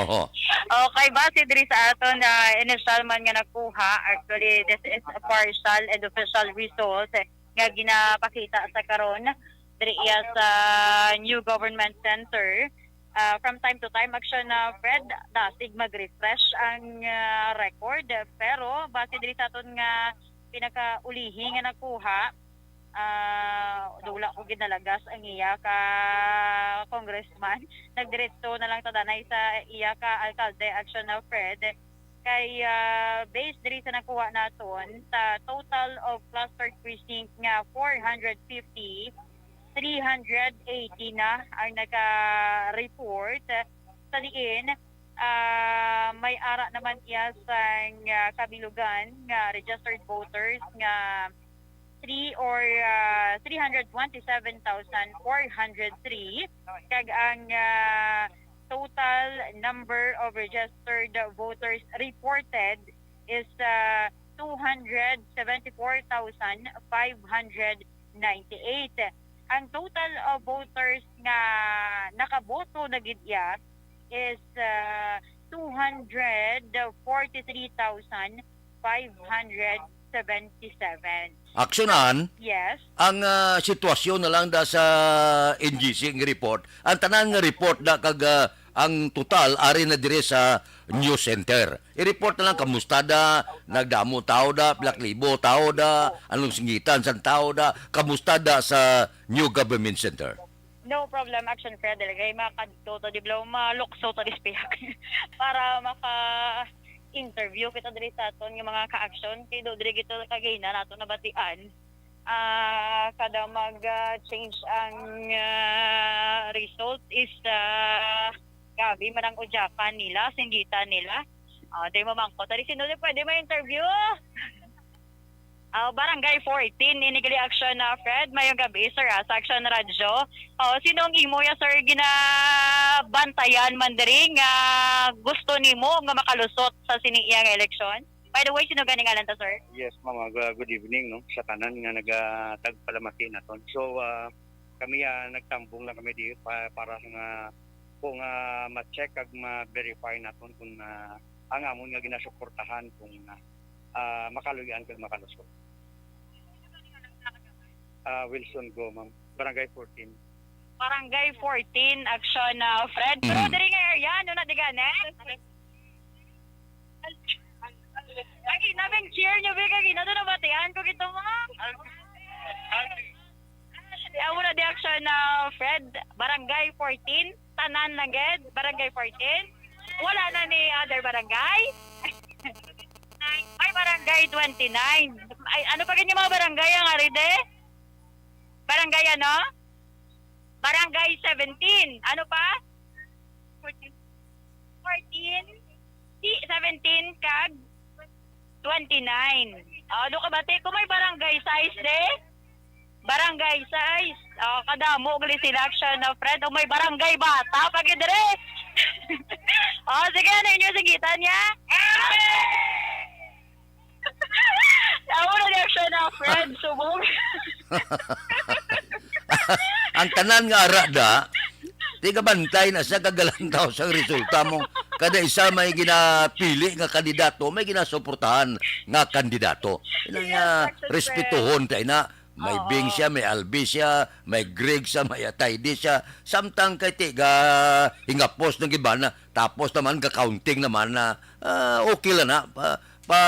Oho. Okay, base diri sa aton na initial man nga nakuha, actually, this is a partial and official result nga ginapakita sa karon diri iya sa New Government Center. Ah, from time to time, action na, Fred, dasig mag-refresh ang, ah, record. Pero base diri sa aton nga pinakaulihi nga nakuha, ah, wala ko ginalagas ang iya ka congressman. Nagdiretso na lang tadanay sa iya ka alkalde, action na, Fred. Kay, ah, based diri sa nakuha naton, sa total of clustered precinct nga four hundred fifty, three hundred eighty na ang naka-report. Sa diin, ah, may ara naman iya sang, ah, kabilugan nga registered voters nga three or, ah, three hundred twenty-seven thousand four hundred three, kag ang, ah, total number of registered voters reported is, ah, two hundred seventy-four thousand five hundred ninety-eight. Ang total of voters nga nakaboto na gid iya is, ah, two hundred forty-three thousand five hundred seventy-seven. Aksyonan Yes. ang, ah, sitwasyon na lang da sa N G C nga report. Ang tanan nga report da kag, ah, ang total ari na dire sa news center. I-report na lang kamusta da, nagdamo tao da, pila ka libo tao da, anong singitan sang tao da, kamusta da sa new government center. No problem, Action Fred. Dili kay makadto ta, di ba, malukso ta dis pihak para maka-interview kita diri sa aton nga mga ka-action. Kay do diri gito kagina nato nabatian. Ah, kada mag, ah, change ang, ah, result is, ah, grabe man ang udyakan nila, singgitan nila. Ah, di mo mangkot. Dali, sino di pwede ma-interview? Ah, Barangay fourteen, ini gali action na, Fred. Mayong gabi, sir, ah, sa Action Radyo. Oh, sino ang imo ya, sir, ginabantayan man diri nga gusto nimo nga makalusot sa sini iya nga eleksyon? By the way, sino gani ngalan ta, sir? Yes, ma'am. Ah, gu-, good evening, no, sa tanan nga nagatagpalamati naton. So, ah, kami, ah, nagtambong lang kami di pa, para nga kung, ah, ma-check kag ma-verify naton kung, ah, ang amon nga ginasuportahan kung, ah, ah, makaluy-an kag makalusot. Ah, Wilson Go, ma'am. Barangay fourteen. Barangay fourteen, action na, Fred. Pero Mm. diri nga area, ano na, di gani? Lagi na, bang cheer nyo, bang, kagi na doon, nabatian ko gito, ma'am. Amo na di action na, Fred. Barangay fourteen, tanan na gid, Barangay fourteen. Wala na ni other barangay. Ay, Barangay twenty-nine. Ay, ano pa gid yung mga barangay ang ari de? Barangay ano? Barangay seventeen. Ano pa? Fourteen. Fourteen. Si seventeen kag twenty-nine. Oh, do ka bati ko may barangay size de? Barangay size. Oh, kadamo gali sila action na, Fred. O may barangay bata pa gid diri. Oh, sige na inyo singgitan niya. Amo na reaction na, Fred. Subong. Ang tanan nga ara da, tigabantay na sa kagalantaw sa resulta mo. Kada isa may ginapili nga kandidato, may ginasuportahan nga kandidato. Ina Yes, nga, Action Fred. Respetuhon tayo na. May Oo. Bing siya, may Albi siya, may Greg siya, may Atayde siya. Samtang kay tiga hingapos ng iba na, tapos naman, ga-counting naman na, ah, okay lang na. Pa, pa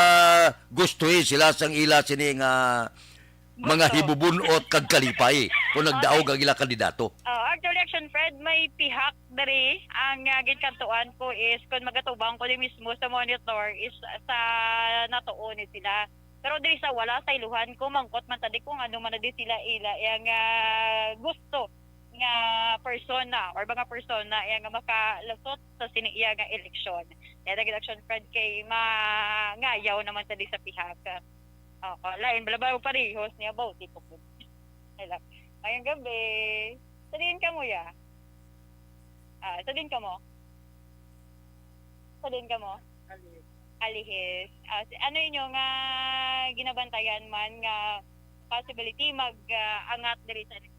gustuhin sila sang ila sini nga mga Gusto. Hibubunot kag kalipay kung nagdaog ang ila kandidato. Oh, actually, Action Fred, may pihak diri. Ang, ah, ginkantuan ko is kung magatubang ko di mismo sa monitor is sa natuon ni sila. Pero diri sa wala, sa iluhan ko, mangkot man tadi kung ano man na di sila ila yang, ah, gusto nga persona or mga persona yang makalusot sa sini iya nga eleksyon. Kaya nag-election, Fred, kay mangayaw naman tadi sa pihak. Oh, lain bala ba parehos niya ba? Di ko po. Hello. Mayong gabi. Sa diin ka mo, ya? Ah, sa diin ka mo? Sa diin ka mo? Alihis. Ah, si, ano inyo nga ginabantayan man nga possibility mag, ah, angat diri sa election?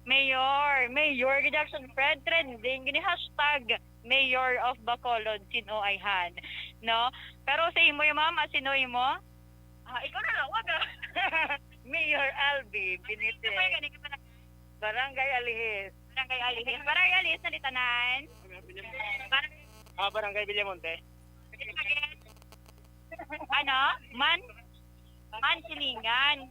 Mayor, Mayor, gid, Action Fred, trending gini, hashtag Mayor of Bacolod, sin-o ay han, no? Pero sa imo, ya, ma'am, ah, sin-o imo? Ah, ikaw na lang, wag, ah. Mayor Albi Binete. Ano ba yung ganito pala? Barangay Alihis. Barangay Alihis. Barangay Alihis, nalitanan. Barangay Ah, Barangay Villamonte. Ano? Man? Man silingan.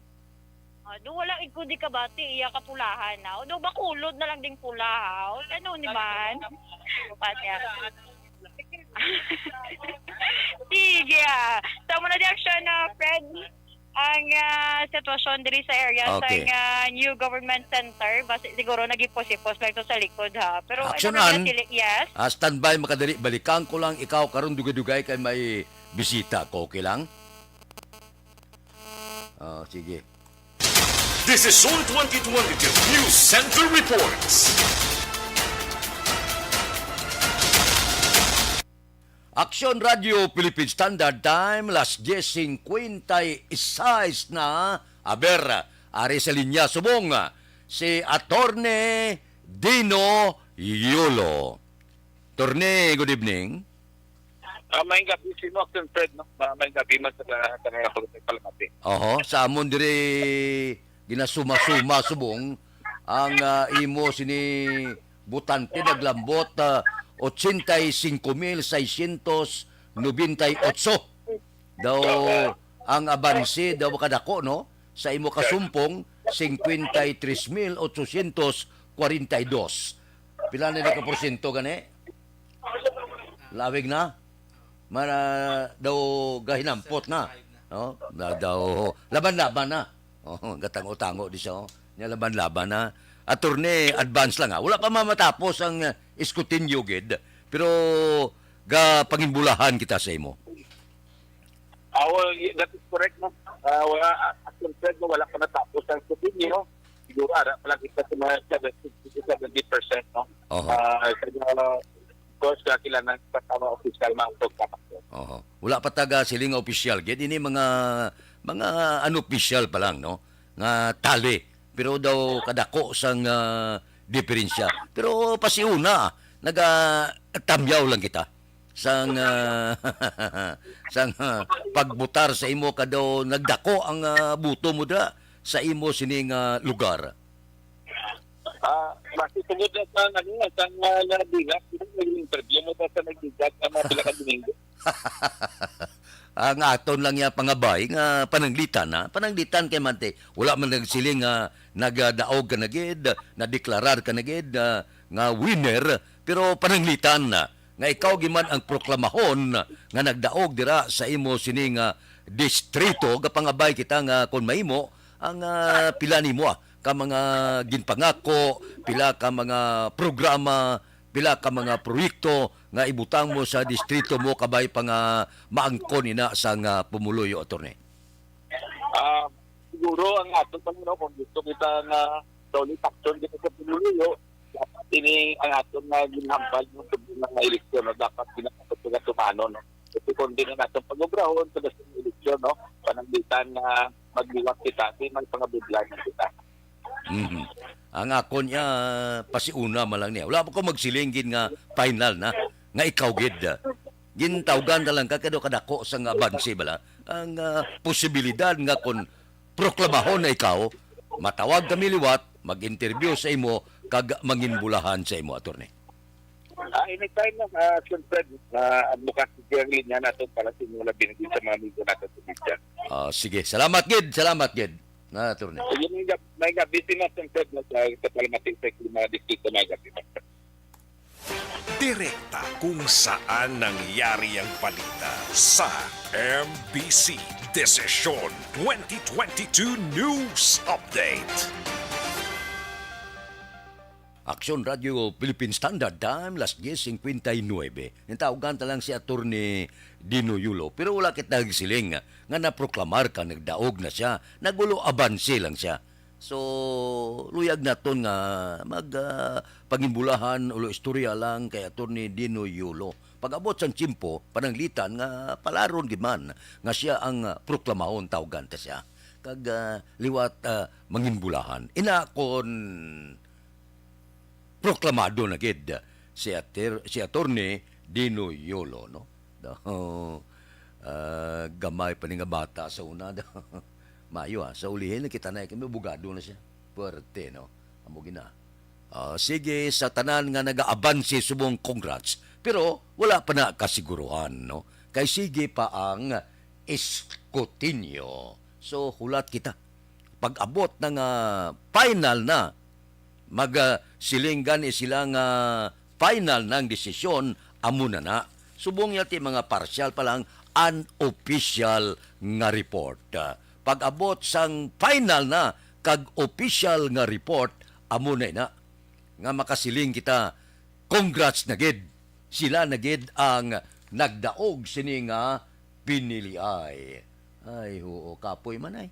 Ah, do wala gid ko di kabati iya kapulahan na. Do Bacolod na lang ding pula, ha? O, ano ni man? Pati ako. Sige, ah. So, muna di action na, Fred. Ang, ah, sitwasyon diri sa area Okay. sang, ah, New Government Center, basi siguro nagipos-ipos lang to sa likod, ha. Pero ano Action na an. Sila, yes? Ah, standby, makadali. Balikan ko lang ikaw karon dugay-dugay kay may bisita ko, okay lang? Oh, sige. This is Zone twenty twenty-two News Center Reports. Aksyon Radio Philippine Standard Time, las diez cincuenta y seis na. Aber, ari sa linya subong, si Attorney Dino Yulo. Attorney, good evening. Ah, may gabi si mo, Action Fred, no? Ma-, may gabi man sa, sa, sa mga palamati. Oho, sa amon diri ginasuma-suma subong ang, ah, imo sini botante naglambot, ah, ochenta y cinco mil seiscientos noventa y ocho. Daw ang abanse daw makadako, no? Sa imo kasumpong, cincuenta y tres mil ochocientos cuarenta y dos. Pila na ni ka porsyento gani? Lawig na? Mana daw gahinampot na. No? Na daw laban-laban na. Oh, gatango-tango di siya, oh. Nya laban-laban na. Attorney, advance lang, ha. Wala pa mamatapos ang, uh, iskutinyo gid, pero ga panginbulahan kita sa imo. Ah, well, y-, that is correct, no? Ah, wala, ah, Action Fred, no, wala pa natapos ang iskutinyo. Siguro, ara pa lang kita sa mga seventy, seventy percent, no? Oho. Ah, kaya, of course, kailangan pa sa mga official, mga pagkakasyon. Oho. Wala pa taga siling nga opisyal. Gid ini mga, mga unofficial pa lang, no? Nga tali. Pero daw kadako sang, ah, diferensya. Pero pasiuna, naga-, tamyaw lang kita. Sang, ah, sang, ah, pagbutar sa imo ka daw nagdako ang, ah, buto mo da sa imo sining, ah, lugar. Ah, basi tungod na sa, ano, sa, ah, nabingag, nag-interview mo sa, sa nagbigat na mga pila ka Domingo. Ang aton lang ya pangabay nga pananglitan, ha? Pananglitan kay Mante, wala man nagsiling nga nagadaog ka na gid, nadeklarar ka na gid, ah, nga winner, pero pananglitan na nga ikaw giman ang proklamahon nga nagdaog dira sa imo sini nga distrito. Gapangabay kita nga kon mahimo ang, ah, pila nimo, ah, ka mga ginpangako, pila ka mga programa, pila ka mga proyekto nga ibutang mo sa distrito mo, kabay pa nga maangkon ina sang, ah, pumuluyo, attorney? Ah, siguro ang ato pa, no, kung gusto kita nga solid action dito sa pumuluyo, dapat ini ang aton nga ginhambal mo sa mga eleksyon, no, dapat ginapatupad sa tumanon, no? Kasi kung di na natin pag-obrahon sa gusto ng eleksyon, no, pananglitan na magliwat kita, di magpangabudlan kita. Mhm. Ang akon niya, pasiuna man lang niya. Wala pa ko magsiling gid nga final na, nga ikaw gid. Gintawgan na lang ka, kado kadako sa nga abanse bala. Ang, ah, posibilidad nga kon proklamahon na ikaw, matawag kami liwat, mag-interview sa imo, kag manginbulahan sa imo, attorney. Ah, anytime na, ah, Sir Fred, ah, advocacy ang linya nato para sa inyo, labi na din sa mga amigo nato sa media. Ah, sige. Salamat gid, salamat gid, na, attorney. Sige, may gab-, may gabi din na, Sir Fred, na sa, sa Palamati sa mga distrito, may gabi na. Direkta kung saan nangyari ang balita sa M B C Desisyon twenty twenty-two News Update. Aksyon Radio Philippine Standard Time, las diez cincuenta y nueve. Nintawgan ta lang si Attorney Dino Yulo, pero wala kita nagsiling nga naproklamar ka nagdaog na siya. Nagulo abanse lang siya. So, luyag naton nga mag, ah, panginbulahan ulo istorya lang kay Attorney Dino Yulo. Pag-abot sang tiyempo, pananglitan nga palaron gid man nga siya ang, ah, proklamahon, tawgan ta siya. Kag, ah, liwat, ah, manginbulahan. Ina kon proklamado na gid si Ater-, si Attorney Dino Yolo, no? Ah, gamay pa ni nga bata sa una. Maayo, ah, sa ulihin, nakita na kami, abogado na siya. Puwerte, no? Amo gina. Ah, sige, sa tanan nga nagaabanse subong, congrats. Pero wala pa na kasiguruhan, no? Kay sige pa ang eskutinyo. So, hulat kita. Pag-abot na nga final na, mag, ah, siling gani sila nga final na ang desisyon, amo na na. Subong yati mga partial pa lang, unofficial nga report. Ah, pag-abot sang final na kag official nga report, amo na ina nga makasiling kita, congrats na gid. Sila na gid ang nagdaog sini nga pinili ay. Ay, huo, kapoy man ay.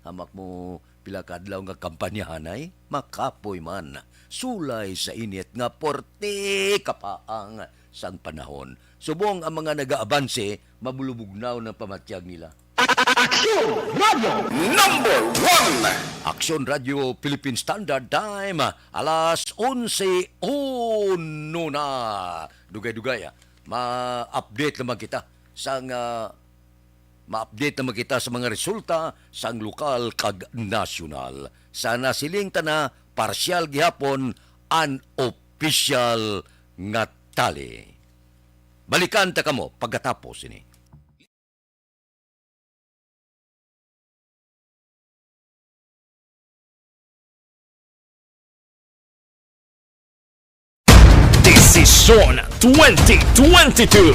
Hamak mo pila ka adlaw nga kampanyahan ay, makapoy man. Sulay sa init nga porte kapaang sang panahon. Subong ang mga nagaabanse, mabulubugnaw ng pamatyag nila. Aksyon Radio Number One. Aksyon Radio Philippine Standard Time, alas onse uno na. Dugay-dugay, ah. Ma-update naman kita sang, ah, ma-update naman kita sa mga resulta sang lokal kag nasyonal. Sa nasiling ta na, partial gihapon, unofficial nga tally. Balikan ta kamo pagkatapos ini. Desisyon twenty twenty-two.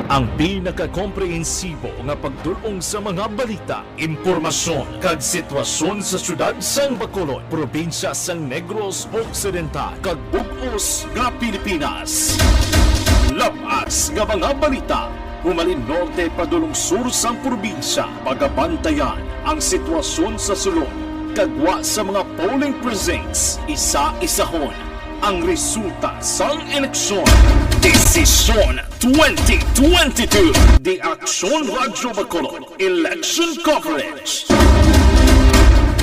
Ang pinakakomprehensibo nga pagdul-ong sa mga balita, impormasyon, kag sitwasyon sa siyudad sang Bacolod, probinsya sang Negros Occidental, kag bug-os nga Pilipinas. Lab-as nga mga balita, humalin norte padulong sur sang probinsya. Pagabantayan ang sitwasyon sa sulod kag gwa sa mga polling precincts. Isa-isahon ang resulta sang eleksyon. Desisyon twenty twenty-two. The Aksyon Radyo Bacolod Election Coverage.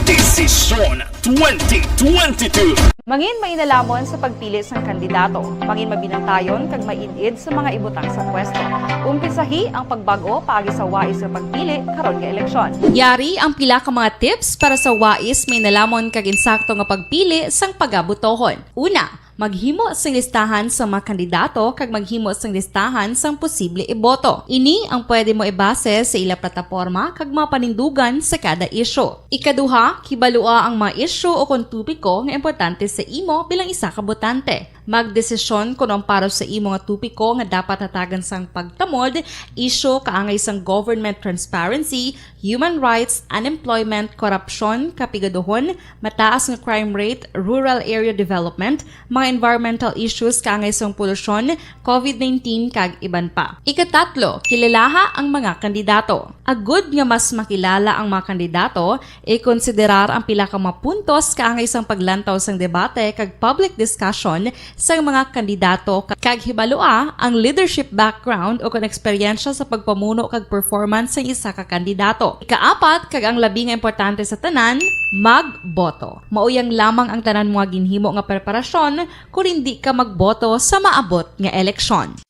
Desisyon twenty twenty-two. Mangin mainalamon sa pagpili sang kandidato. Mangin mabinantayon kag maid-id sa mga ibutang sa pwesto. Umpisahi ang pagbag-o paagi sa wais nga pagpili karon nga eleksyon. Yari ang pila ka mga tips para sa wais, mainalamon kag insakto nga pagpili sang pagabotohon. Una, maghimo sing listahan sa mga kandidato kag maghimo sing listahan sang posible iboto. Ini ang pwede mo ibase sa ila plataporma kag mga panindugan sa kada isyu. Ikaduha, kibalua ang mga isyu o kon topiko nga importante sa imo bilang isa ka botante. Magdesisyon kon ang para sa imo nga topiko nga dapat hatagan sang pagtamod, isyu kaangay sang government transparency, human rights, unemployment, korupsyon, kapigaduhon, mataas nga crime rate, rural area development, mga environmental issues kaangay sang polusyon, covid nineteen, kag iban pa. Ikatatlo, kilalaha ang mga kandidato. Agud nga mas makilala ang mga kandidato, ikonsiderar ang pila ka mga puntos kaangay sang paglantaw sang debate kag public discussion sang mga kandidato, kag hibalua ang leadership background o kon eksperyensya sa pagpamuno kag performance sang isa ka kandidato. Ikaapat, kag ang labi nga importante sa tanan, magboto. Mauyang lamang ang tanan mo nga ginhimo nga preparasyon kon indi ka magboto sa maabot nga eleksyon.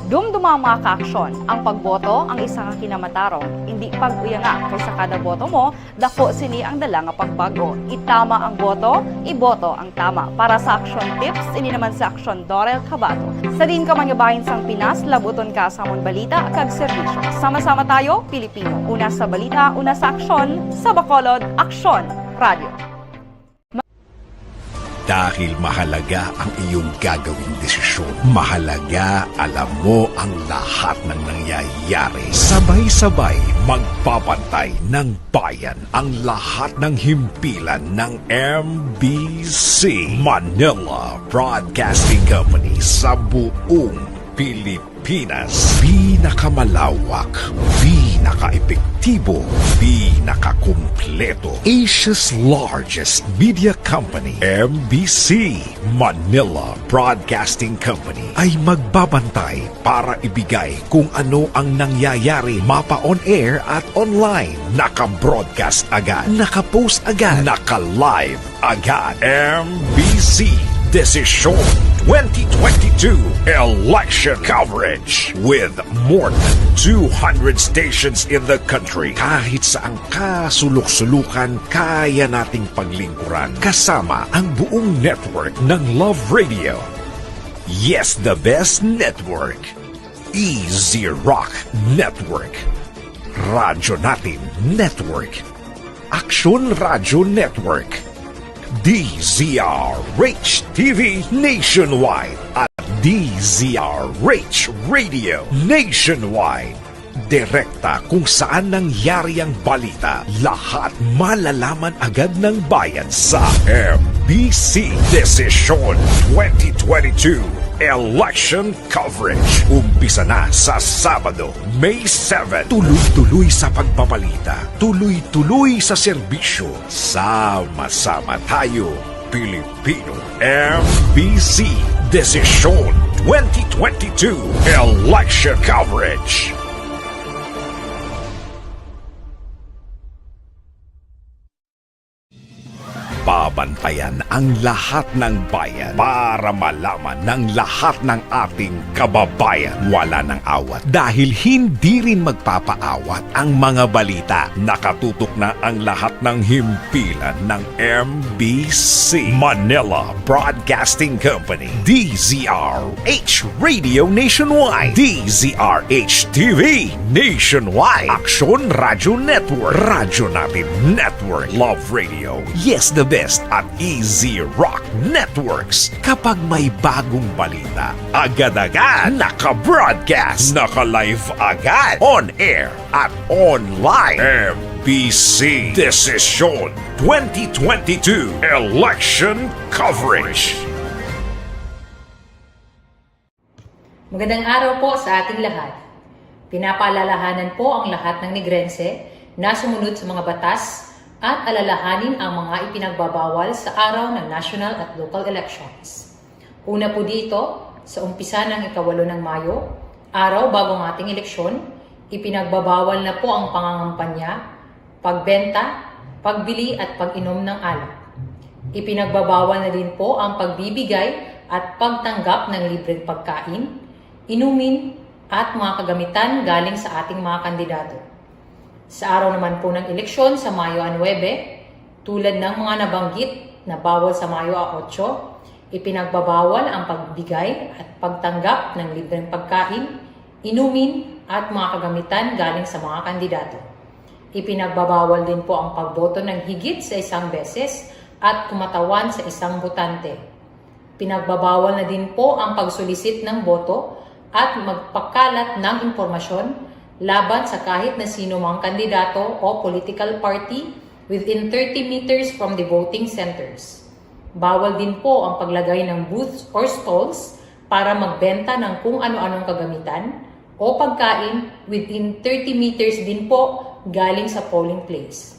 Dumduma, mga kaaksyon, ang pagboto ang isa ka kinamatarong, indi pag-uyanga, kay sa kada boto mo, dako sini ang dala nga pagbag-o. Itama ang boto, iboto ang tama. Para sa Aksyon Tips, ini naman si Aksyon Dorel Cabato. Sa diin ka man nga bahin sang Pinas, labuton ka sa amon balita kag serbisyo. Sama-sama tayo, Pilipino. Una sa balita, una sa aksyon, sa Bacolod, Aksyon Radio. Dahil mahalaga ang iyong gagawing desisyon, mahalaga alam mo ang lahat ng nangyayari. Sabay-sabay magbabantay ng bayan ang lahat ng himpilan ng M B C, Manila Broadcasting Company, sa buong Pilipinas, pinakamalawak, pinakaepektibo, pinakakumpleto. Asia's largest media company, M B C, Manila Broadcasting Company, ay magbabantay para ibigay kung ano ang nangyayari mapa on air at online. Naka-broadcast agad, naka-post agad, naka-live agad. M B C Desisyon twenty twenty-two Election Coverage with more than two hundred stations in the country. Kahit saang kasulok-sulukan, kaya nating paglingkuran kasama ang buong network ng Love Radio. Yes, the best network. Easy Rock Network. Radyo Natin Network. Aksyon Radyo Network. D Z R H T V nationwide at D Z R H Radio nationwide. Direkta kung saan nangyari ang balita, lahat malalaman agad ng bayan sa M B C Desisyon twenty twenty-two Election Coverage. Umpisa na sa Sabado, May seven. Tuloy-tuloy sa pagbabalita, tuloy-tuloy sa serbisyo. Sama-sama tayo, Pilipino. M B C Desisyon twenty twenty-two Election Coverage. Babantayan ang lahat ng bayan para malaman ng lahat ng ating kababayan. Wala nang awat dahil hindi rin magpapaawat ang mga balita. Nakatutok na ang lahat ng himpilan ng M B C Manila Broadcasting Company, D Z R H Radio Nationwide, D Z R H T V Nationwide, Aksyon Radio Network, Radyo Natin Network, Love Radio, Yes the Best, at Easy Rock Networks. Kapag may bagong balita, agad-agad naka-broadcast, naka-live agad, on air at online. M B C Desisyon twenty twenty-two Election Coverage. Magandang araw po sa ating lahat. Pinapaalalahanan po ang lahat ng Negrense na sumunod sa mga batas at alalahanin ang mga ipinagbabawal sa araw ng national at local elections. Una po dito, sa umpisa ng ikawalo ng Mayo, araw bago ang ating eleksyon, ipinagbabawal na po ang pangangampanya, pagbenta, pagbili at pag-inom ng alak. Ipinagbabawal na din po ang pagbibigay at pagtanggap ng libreng pagkain, inumin, at mga kagamitan galing sa ating mga kandidato. Sa araw naman po ng eleksyon sa Mayo nuebe, tulad ng mga nabanggit na bawal sa Mayo otso, ipinagbabawal ang pagbigay at pagtanggap ng libreng pagkain, inumin, at mga kagamitan galing sa mga kandidato. Ipinagbabawal din po ang pagboto ng higit sa isang beses at kumatawan sa isang botante. Pinagbabawal na din po ang pagsulisit ng boto at magpakalat ng impormasyon laban sa kahit na sino mang kandidato o political party within thirty meters from the voting centers. Bawal din po ang paglagay ng booths or stalls para magbenta ng kung ano-anong kagamitan o pagkain within thirty meters din po galing sa polling place.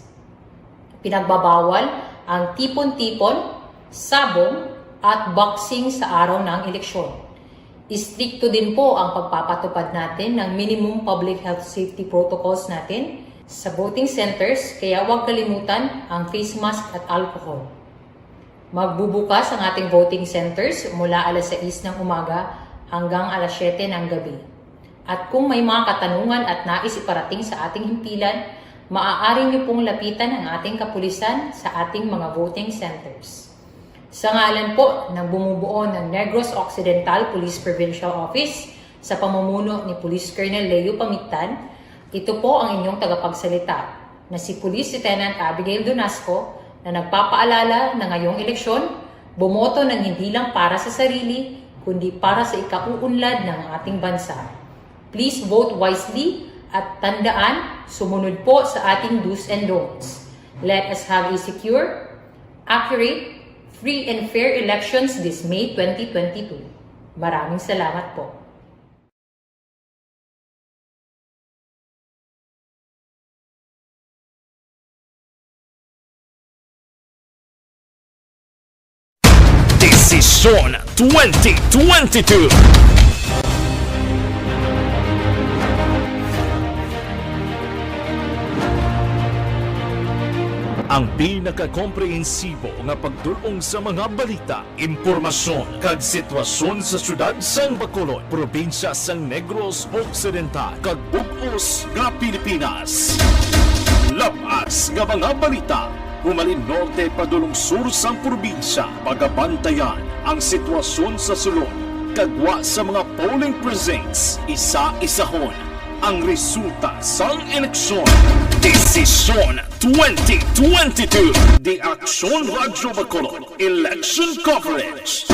Pinagbabawal ang tipon-tipon, sabong, at boxing sa araw ng eleksyon. Istrikto din po ang pagpapatupad natin ng minimum public health safety protocols natin sa voting centers, kaya huwag kalimutan ang face mask at alcohol. Magbubukas ang ating voting centers mula alas sais ng umaga hanggang alas siyete ng gabi. At kung may mga katanungan at nais iparating sa ating himpilan, maaari niyo pong lapitan ang ating kapulisan sa ating mga voting centers. Sa ngalan po ng bumubuo ng Negros Occidental Police Provincial Office, sa pamumuno ni Police Colonel Leo Pamictan, ito po ang inyong tagapagsalita na si Police Lieutenant Abigail Donasco, na nagpapaalala na ngayong eleksyon, bumoto ng hindi lang para sa sarili, kundi para sa ikauunlad ng ating bansa. Please vote wisely at tandaan, sumunod po sa ating do's and don'ts. Let us have a secure, accurate, free and fair elections this May twenty twenty-two. Maraming salamat po. Eleksyon twenty twenty-two. Ang pinakakomprehensibo nga pagdul-ong sa mga balita, impormasyon, kag sitwasyon sa siyudad sang Bacolod, probinsya sang Negros Occidental, kag bug-os nga Pilipinas. Lab-as nga mga balita, humalin norte padulong sur sang probinsya, pagabantayan ang sitwasyon sa sulod, kag gwa sa mga polling precincts, isa-isahon ang resulta sang eleksyon. Desisyon twenty twenty-two. The Aksyon Radyo Bacolod Election Coverage.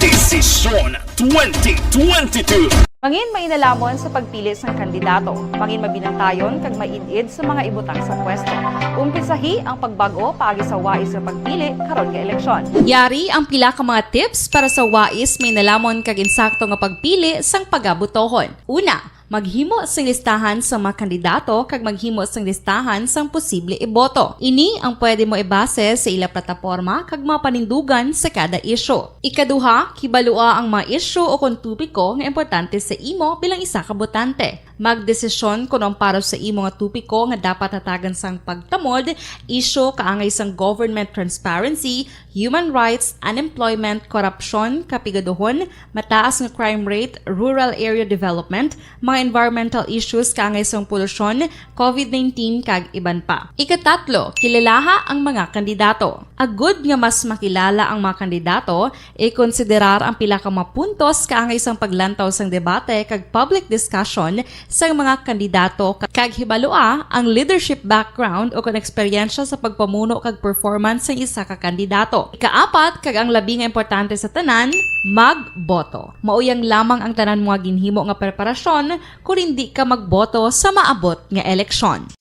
Desisyon twenty twenty-two. Mangin mainalamon sa pagpili sang kandidato. Mangin mabinantayon kag maid-id sa mga ibutang sa pwesto. Umpisahi ang pagbag-o paagi sa wais nga pagpili karon nga eleksyon. Yari ang pila ka mga tips para sa wais, mainalamon kag insakto nga pagpili sang pagabotohon. Una, maghimo sing listahan sa mga kandidato kag maghimo sing listahan sang posible iboto. Ini ang pwede mo ibase sa ila plataporma kag mga panindugan sa kada isyu. Ikaduha, kibalua ang mga isyu o kon topiko nga importante sa imo bilang isa ka botante. Magdesisyon kon ang para sa imo nga topiko nga dapat hatagan sang pagtamod, isyu kaangay sang government transparency, human rights, unemployment, korupsyon, kapigaduhon, mataas nga crime rate, rural area development, mga environmental issues kaangay sang polusyon, covid nineteen, kag iban pa. Ikatatlo, kilalaha ang mga kandidato. Agud nga mas makilala ang mga kandidato, ikonsiderar ang pila ka mga puntos kaangay sang paglantaw sang debate kag public discussion sang mga kandidato, kag hibalua ang leadership background o kon eksperyensya sa pagpamuno kag performance sang isa ka kandidato. Ikaapat, kag ang labi nga importante sa tanan, magboto. Mauyang lamang ang tanan mo nga ginhimo nga preparasyon kon indi ka magboto sa maabot nga eleksyon.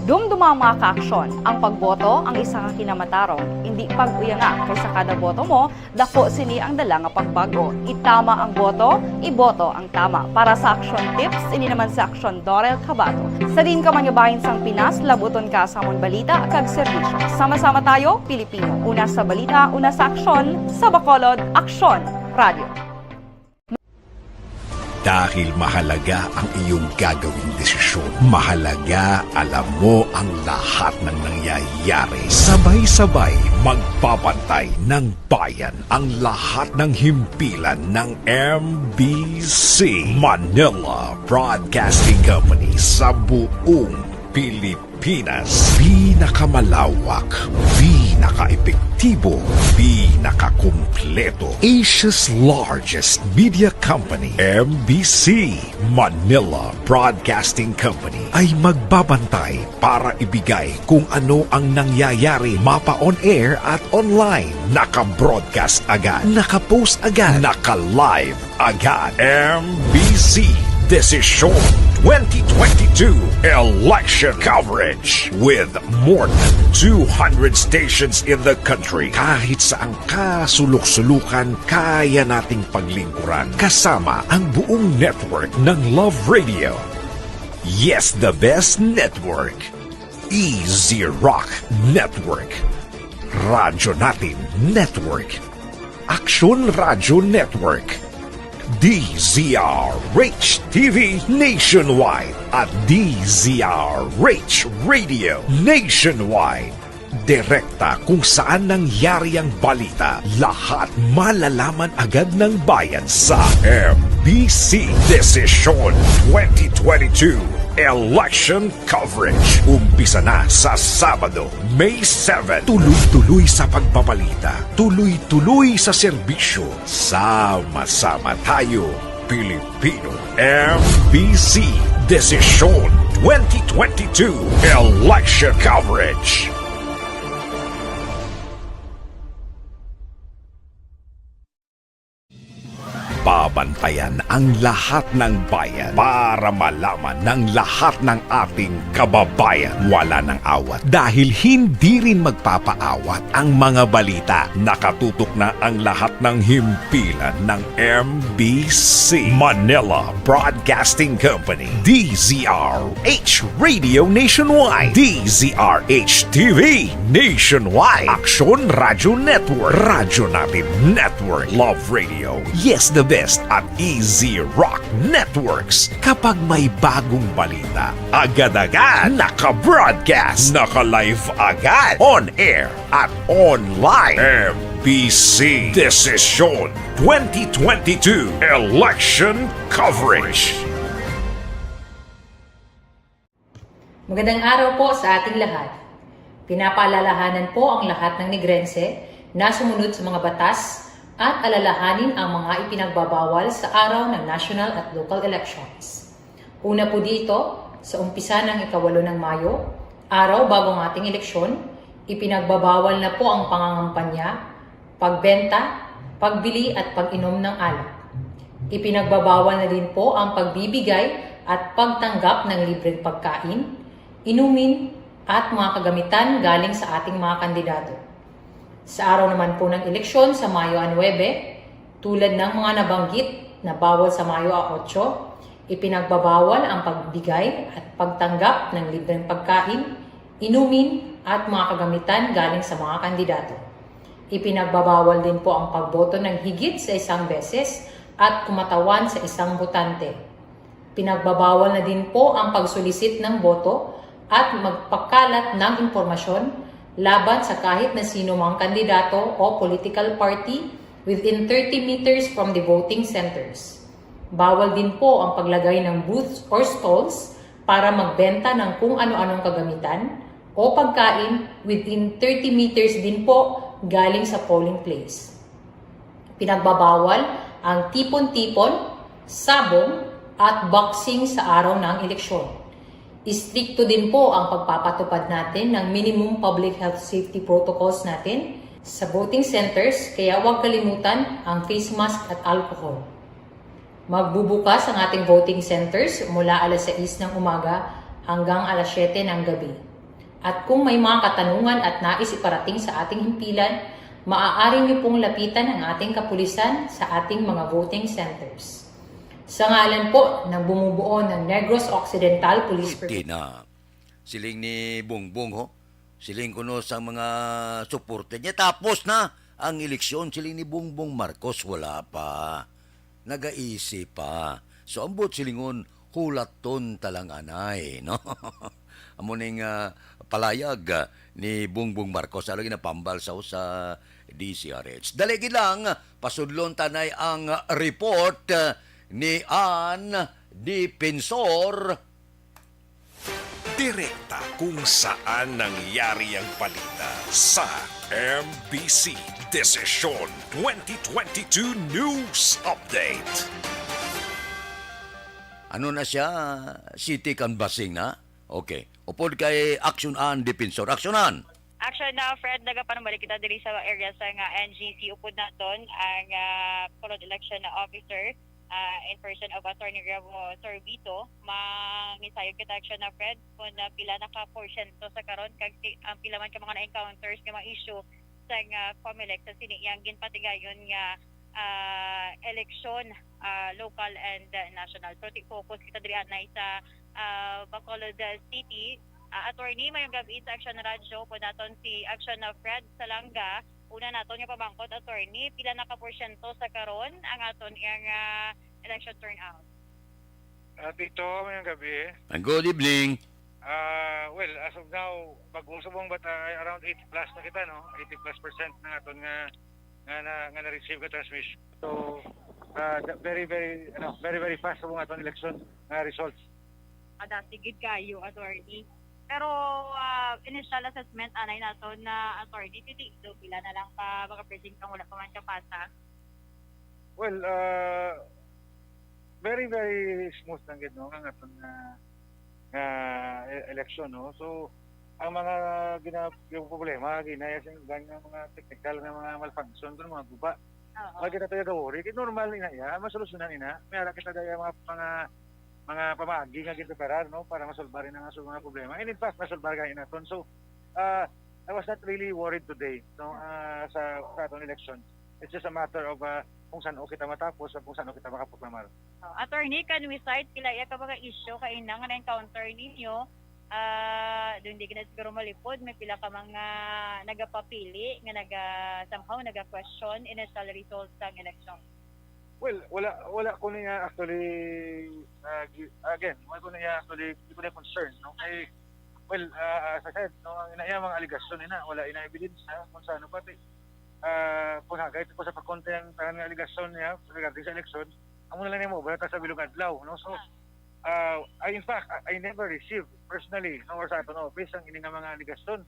Dumduma, mga kaaksyon, ang pagboto ang isa ka kinamatarong. Indi pag-uyanga, kay sa kada boto mo, daku sini ang dala nga pagbag-o. Itama ang boto, iboto ang tama. Para sa Aksyon Tips, ini naman si Aksyon Dorel Cabato. Sa diin ka man nga bahin sang Pinas, labuton ka sa amon balita kag serbisyo. Sama-sama tayo, Pilipino. Una sa balita, una sa aksyon, sa Bacolod, Aksyon Radio. Dahil mahalaga ang iyong gagawing desisyon, mahalaga alam mo ang lahat ng nangyayari. Sabay-sabay magbabantay ng bayan ang lahat ng himpilan ng M B C, Manila Broadcasting Company, sa buong Pilipinas. Pinakamalaw, pinakamalawak, pinakaepektibo, pinakakumpleto. Asia's largest media company, M B C, Manila Broadcasting Company, ay magbabantay para ibigay kung ano ang nangyayari, mapa-on air at online. Naka-broadcast agad, naka-post agad, naka-live agad. M B C Desisyon twenty twenty-two Election Coverage with more than two hundred stations in the country. Kahit saang kasulok-sulukan, kaya nating paglingkuran kasama ang buong network ng Love Radio. Yes, the best network. Easy Rock Network. Radyo Natin Network. Aksyon Radyo Network, D Z R H T V Nationwide, at D Z R H Radio Nationwide. Direkta kung saan nangyari ang balita, lahat malalaman agad ng bayan sa M B C Desisyon twenty twenty-two Election Coverage. Umpisa na sa Sabado, May seven. Tuloy-tuloy sa pagbabalita, tuloy-tuloy sa serbisyo. Sama-sama tayo, Pilipino. M B C Desisyon twenty twenty-two Election Coverage. Babantayan ang lahat ng bayan para malaman ng lahat ng ating kababayan. Wala nang awat dahil hindi rin magpapaawat ang mga balita. Nakatutok na ang lahat ng himpilan ng M B C, Manila Broadcasting Company, D Z R H Radio Nationwide, D Z R H T V Nationwide, Aksyon Radio Network, Radyo Natin Network, Love Radio, Yes the Best, at Easy Rock Networks. Kapag may bagong balita, agad-agad naka-broadcast, naka-live agad, on air at online. M B C Desisyon twenty twenty-two Election Coverage. Magandang araw po sa ating lahat. Pinapaalalahanan po ang lahat ng Negrense na sumunod sa mga batas at alalahanin ang mga ipinagbabawal sa araw ng national at local elections. Una po dito, sa umpisa ng ikawalo ng Mayo, araw bago ang ating eleksyon, ipinagbabawal na po ang pangangampanya, pagbenta, pagbili at pag-inom ng alak. Ipinagbabawal na din po ang pagbibigay at pagtanggap ng libreng pagkain, inumin, at mga kagamitan galing sa ating mga kandidato. Sa araw naman po ng eleksyon sa Mayo nuebe, tulad ng mga nabanggit na bawal sa Mayo otso, ipinagbabawal ang pagbigay at pagtanggap ng libreng pagkain, inumin, at mga kagamitan galing sa mga kandidato. Ipinagbabawal din po ang pagboto ng higit sa isang beses at kumatawan sa isang botante. Pinagbabawal na din po ang pagsulisit ng boto at magpakalat ng impormasyon laban sa kahit na sino mang kandidato o political party within thirty meters from the voting centers. Bawal din po ang paglagay ng booths or stalls para magbenta ng kung ano-anong kagamitan o pagkain within thirty meters din po galing sa polling place. Pinagbabawal ang tipon-tipon, sabong, at boxing sa araw ng eleksyon. Istrikto din po ang pagpapatupad natin ng minimum public health safety protocols natin sa voting centers, kaya huwag kalimutan ang face mask at alcohol. Magbubukas ang ating voting centers mula alas sais ng umaga hanggang alas siyete ng gabi. At kung may mga katanungan at nais iparating sa ating himpilan, maaari niyo pong lapitan ang ating kapulisan sa ating mga voting centers. Sa ngalan po ng bumubuo ng Negros Occidental Police Protection. Siling ni Bongbong, ho. Siling kuno sa mga suporter niya, tapos na ang eleksyon, siling ni Bongbong Marcos, wala pa. Nagaisip pa. So, ambot silingon, hulaton ta lang anay, no? Amo ning, ah, palayag, ah, ni Bongbong Marcos, alo ginapambal sa usa D Z R H. Dali gid lang, pasudlon ta nay ang report, ah, ni Ann Defensor. Direkta kung saan nangyari ang balita sa M B C Desisyon twenty twenty-two News Update. Ano na siya? City canvassing na? Okay. Upod kay Action Ann Defensor. Action Ann! Action na, Fred, nagapanumalik kita diri sa area sa nga N G C. Upod naton ang, ah, Bacolod Election Officer, ah, in person of Attorney Revo Sorbito. Mangisayod kita, Action na, Fred, kung, ah, pila na ka porsyento sa karon, kag si, ang pila man ka mga na-encounters nga mga issue sa nga Comelec sa sini iyang ginpatigayon nga, ah, eleksyon, ah, local and, ah, national. Pero ti-, focus kita diri anay sa, ah, Bacolod, ah, City. Ah, attorney, mayong gabi sa Action Radyo. Upod naton si Action na Fred Salanga. Una naton nga pamangkot, attorney, pila na ka porsyento sa karon ang aton iyang, ah, election turnout? Ah, Tito, mayong gabi. And good evening. Ah, well, as of now, bag-o subong, but, ah, around eighty plus na kita, no? Eighty plus percent na aton nga, nga na, nga na-receive nga transmission. So, ah, the, very, very, ano, very, very fast subong aton election nga results. Kadasig gid kayo, attorney. Pero, ah, initial assessment anay naton na, attorney, titi, do pila na lang ka mga presinto nga wala pa man kapasa? Well, ah, very, very smooth lang gid, no, ang aton nga, nga e-, election, no. So, ang mga gina-, yung problema, ginaya sa iban nga mga technical nga mga malfunction, kuno mga guba. Oo. Wala kita tayo gawori. Kay normal ina iya, masolusyonan ina. May ara kita daya mga, mga, mga pamaagi nga gituparar, no, para masolbar ina nga su-, mga problema. And in fact, masolbar ka ina ton. So, uh, I was not really worried today, no, uh, sa, sa atong election. It's just a matter of, uh, kung saan kita matapos at kung saan kita makaproklamar. Oh, attorney, can we cite pila iya ka mga issue kaina nga na-encounter ninyo? Ah, doon di gina siguro malipod, may pila ka mga nagapapili nga naga, somehow naga-question initial results sang election. Well, wala, wala ko niya actually, uh, gi-, again, wala ko niya actually, di ko niya concern, no? Kay, well, uh, as I said, no, ang ina iya mga allegation ina, wala ina evidence na kung saan pati, uh, kung hagay ko sa pagkonte ang tanan nga allegation niya regarding sa election, amo na lang niya mo, wala ta sa bilog adlaw, no? So, uh, I, in fact, I, I never received personally, no, or sa aton office ang ini nga mga allegation.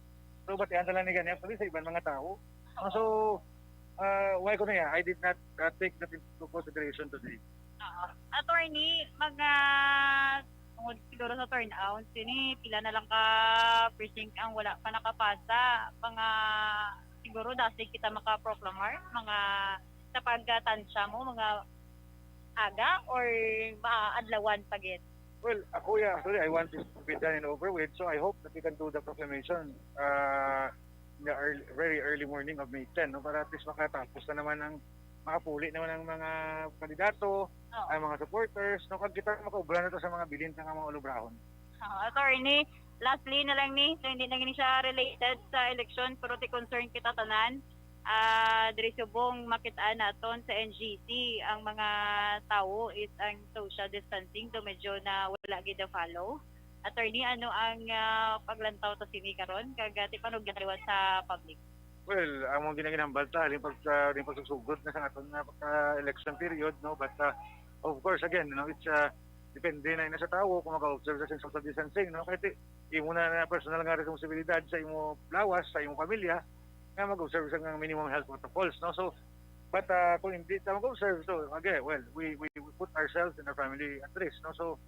So, batian ta lang ni gani actually sa iban mga tao. No? So, uh, why ko na yan? I did not, uh, take that into consideration today. Oo. Attorney, mga tungod siguro sa turnout, sini pila na lang ka precinct ang wala pa nakapasa. Mga siguro dasig kita makaproklamar, mga sa pagtansya mo, mga aga or maadlawan pa gid? Well, ako, yeah, actually, I want this to be done and over with, so I hope that we can do the proclamation, uh, in the early, very early morning of May ten, no, para at least makatapos na naman ang, makapuli naman ang mga kandidato, Oo. ang mga supporters, no, kag kita makaubra na to sa mga bilin sa mga ulubrahon. Oo, attorney, lastly na lang ni, so hindi na gini siya related sa election, pero ti concern kita tanan. Ah, diri subong makit-an naton sa N G C, ang mga tawo is ang social distancing, do medyo na wala gid na-follow. Attorney, ano ang, ah, paglantaw ta sini karon? Kag, ah, ti paano ginaliwat sa public? Well, ang mga ginaginambal ta, halin pag, ah, halin pagsusugot na sa aton nga pagka-election period, no? But, ah, of course, again, no, it's, ah, depende na ina sa tawo kung mag-observe sa social distancing, no? Kaya ti-, imo na, na personal nga responsibilidad sa imo lawas, sa imo pamilya, nga mag-observe sa mga minimum health protocols, no? So, but, ah, kung hindi ta mag-observe, so, again, well, we, we, we put ourselves and our family at risk, no? So,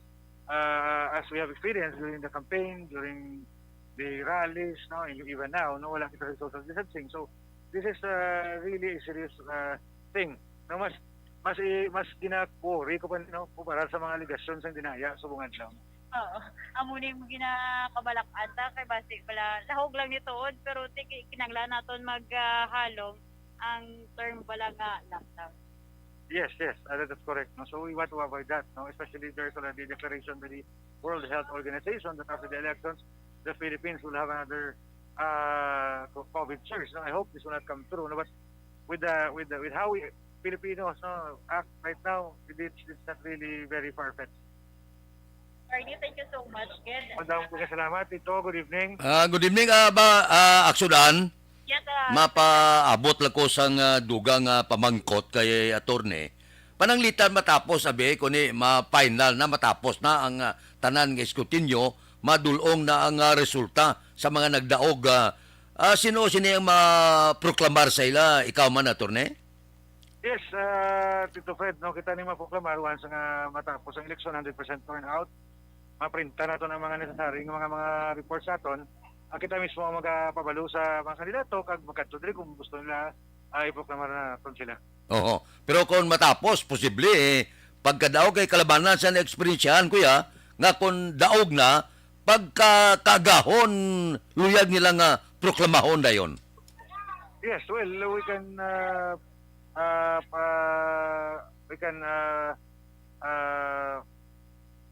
uh, as we have experienced during the campaign, during the rallies, no, and even now, no, wala kita sa social distancing. So, this is, uh, really a serious, uh, thing. No, mas, mas i-, mas gina-worry ko pa, no, kumpara sa mga alegasyon sa dinaya subong adlaw. Oo. Amo ni mo ginakabalak-an ta kay basi pala lahog lang ni tuod, pero ti-, kinahanglan naton mag, ah, halong ang term bala nga lockdown. Yes, yes, uh, that's correct. No? So we want to avoid that, no? Especially there's already declaration by the World Health Organization that after the elections, the Philippines will have another, uh, co-, COVID surge. No? I hope this will not come true. No? But with the, with the, with how we Filipinos, no, act right now, it's, it's not really very far-fetched. Attorney, thank you so much, Ged. Madam, salamat. Ito, good evening. Ah, good evening, ah, ba, ah, Aksudan. Yes, ah. Mapaabot lang ko sang, ah, dugang, ah, pamangkot kay attorney. Pananglitan matapos, abi, kuni ma-final na, matapos na ang, ah, tanan nga eskrutinyo, madulong na ang, ah, resulta sa mga nagdaog, ah, ah, sino sini ang maproklamar sa ila? Ikaw man, attorney? Yes, ah, Tito Fred, no, kita ni maproklamar once nga matapos ang eleksyon, hundred percent turnout. Maprinta naton ang mga necessary nga mga, mga reports naton. Ah, kita mismo ang magapabalo sa mga kandidato kag magkadto diri kung gusto nila, ah, iproklamar naton sila. Oho. Pero kung matapos, posible, eh, pagkadaog kay kalabanan sa naeksperyensyahan, kuya, nga kung daog na, pagka kaagahon, luyag nila nga proklamahon dayon. Yes, well, we can, uh, uh, pa-, we can, uh, uh,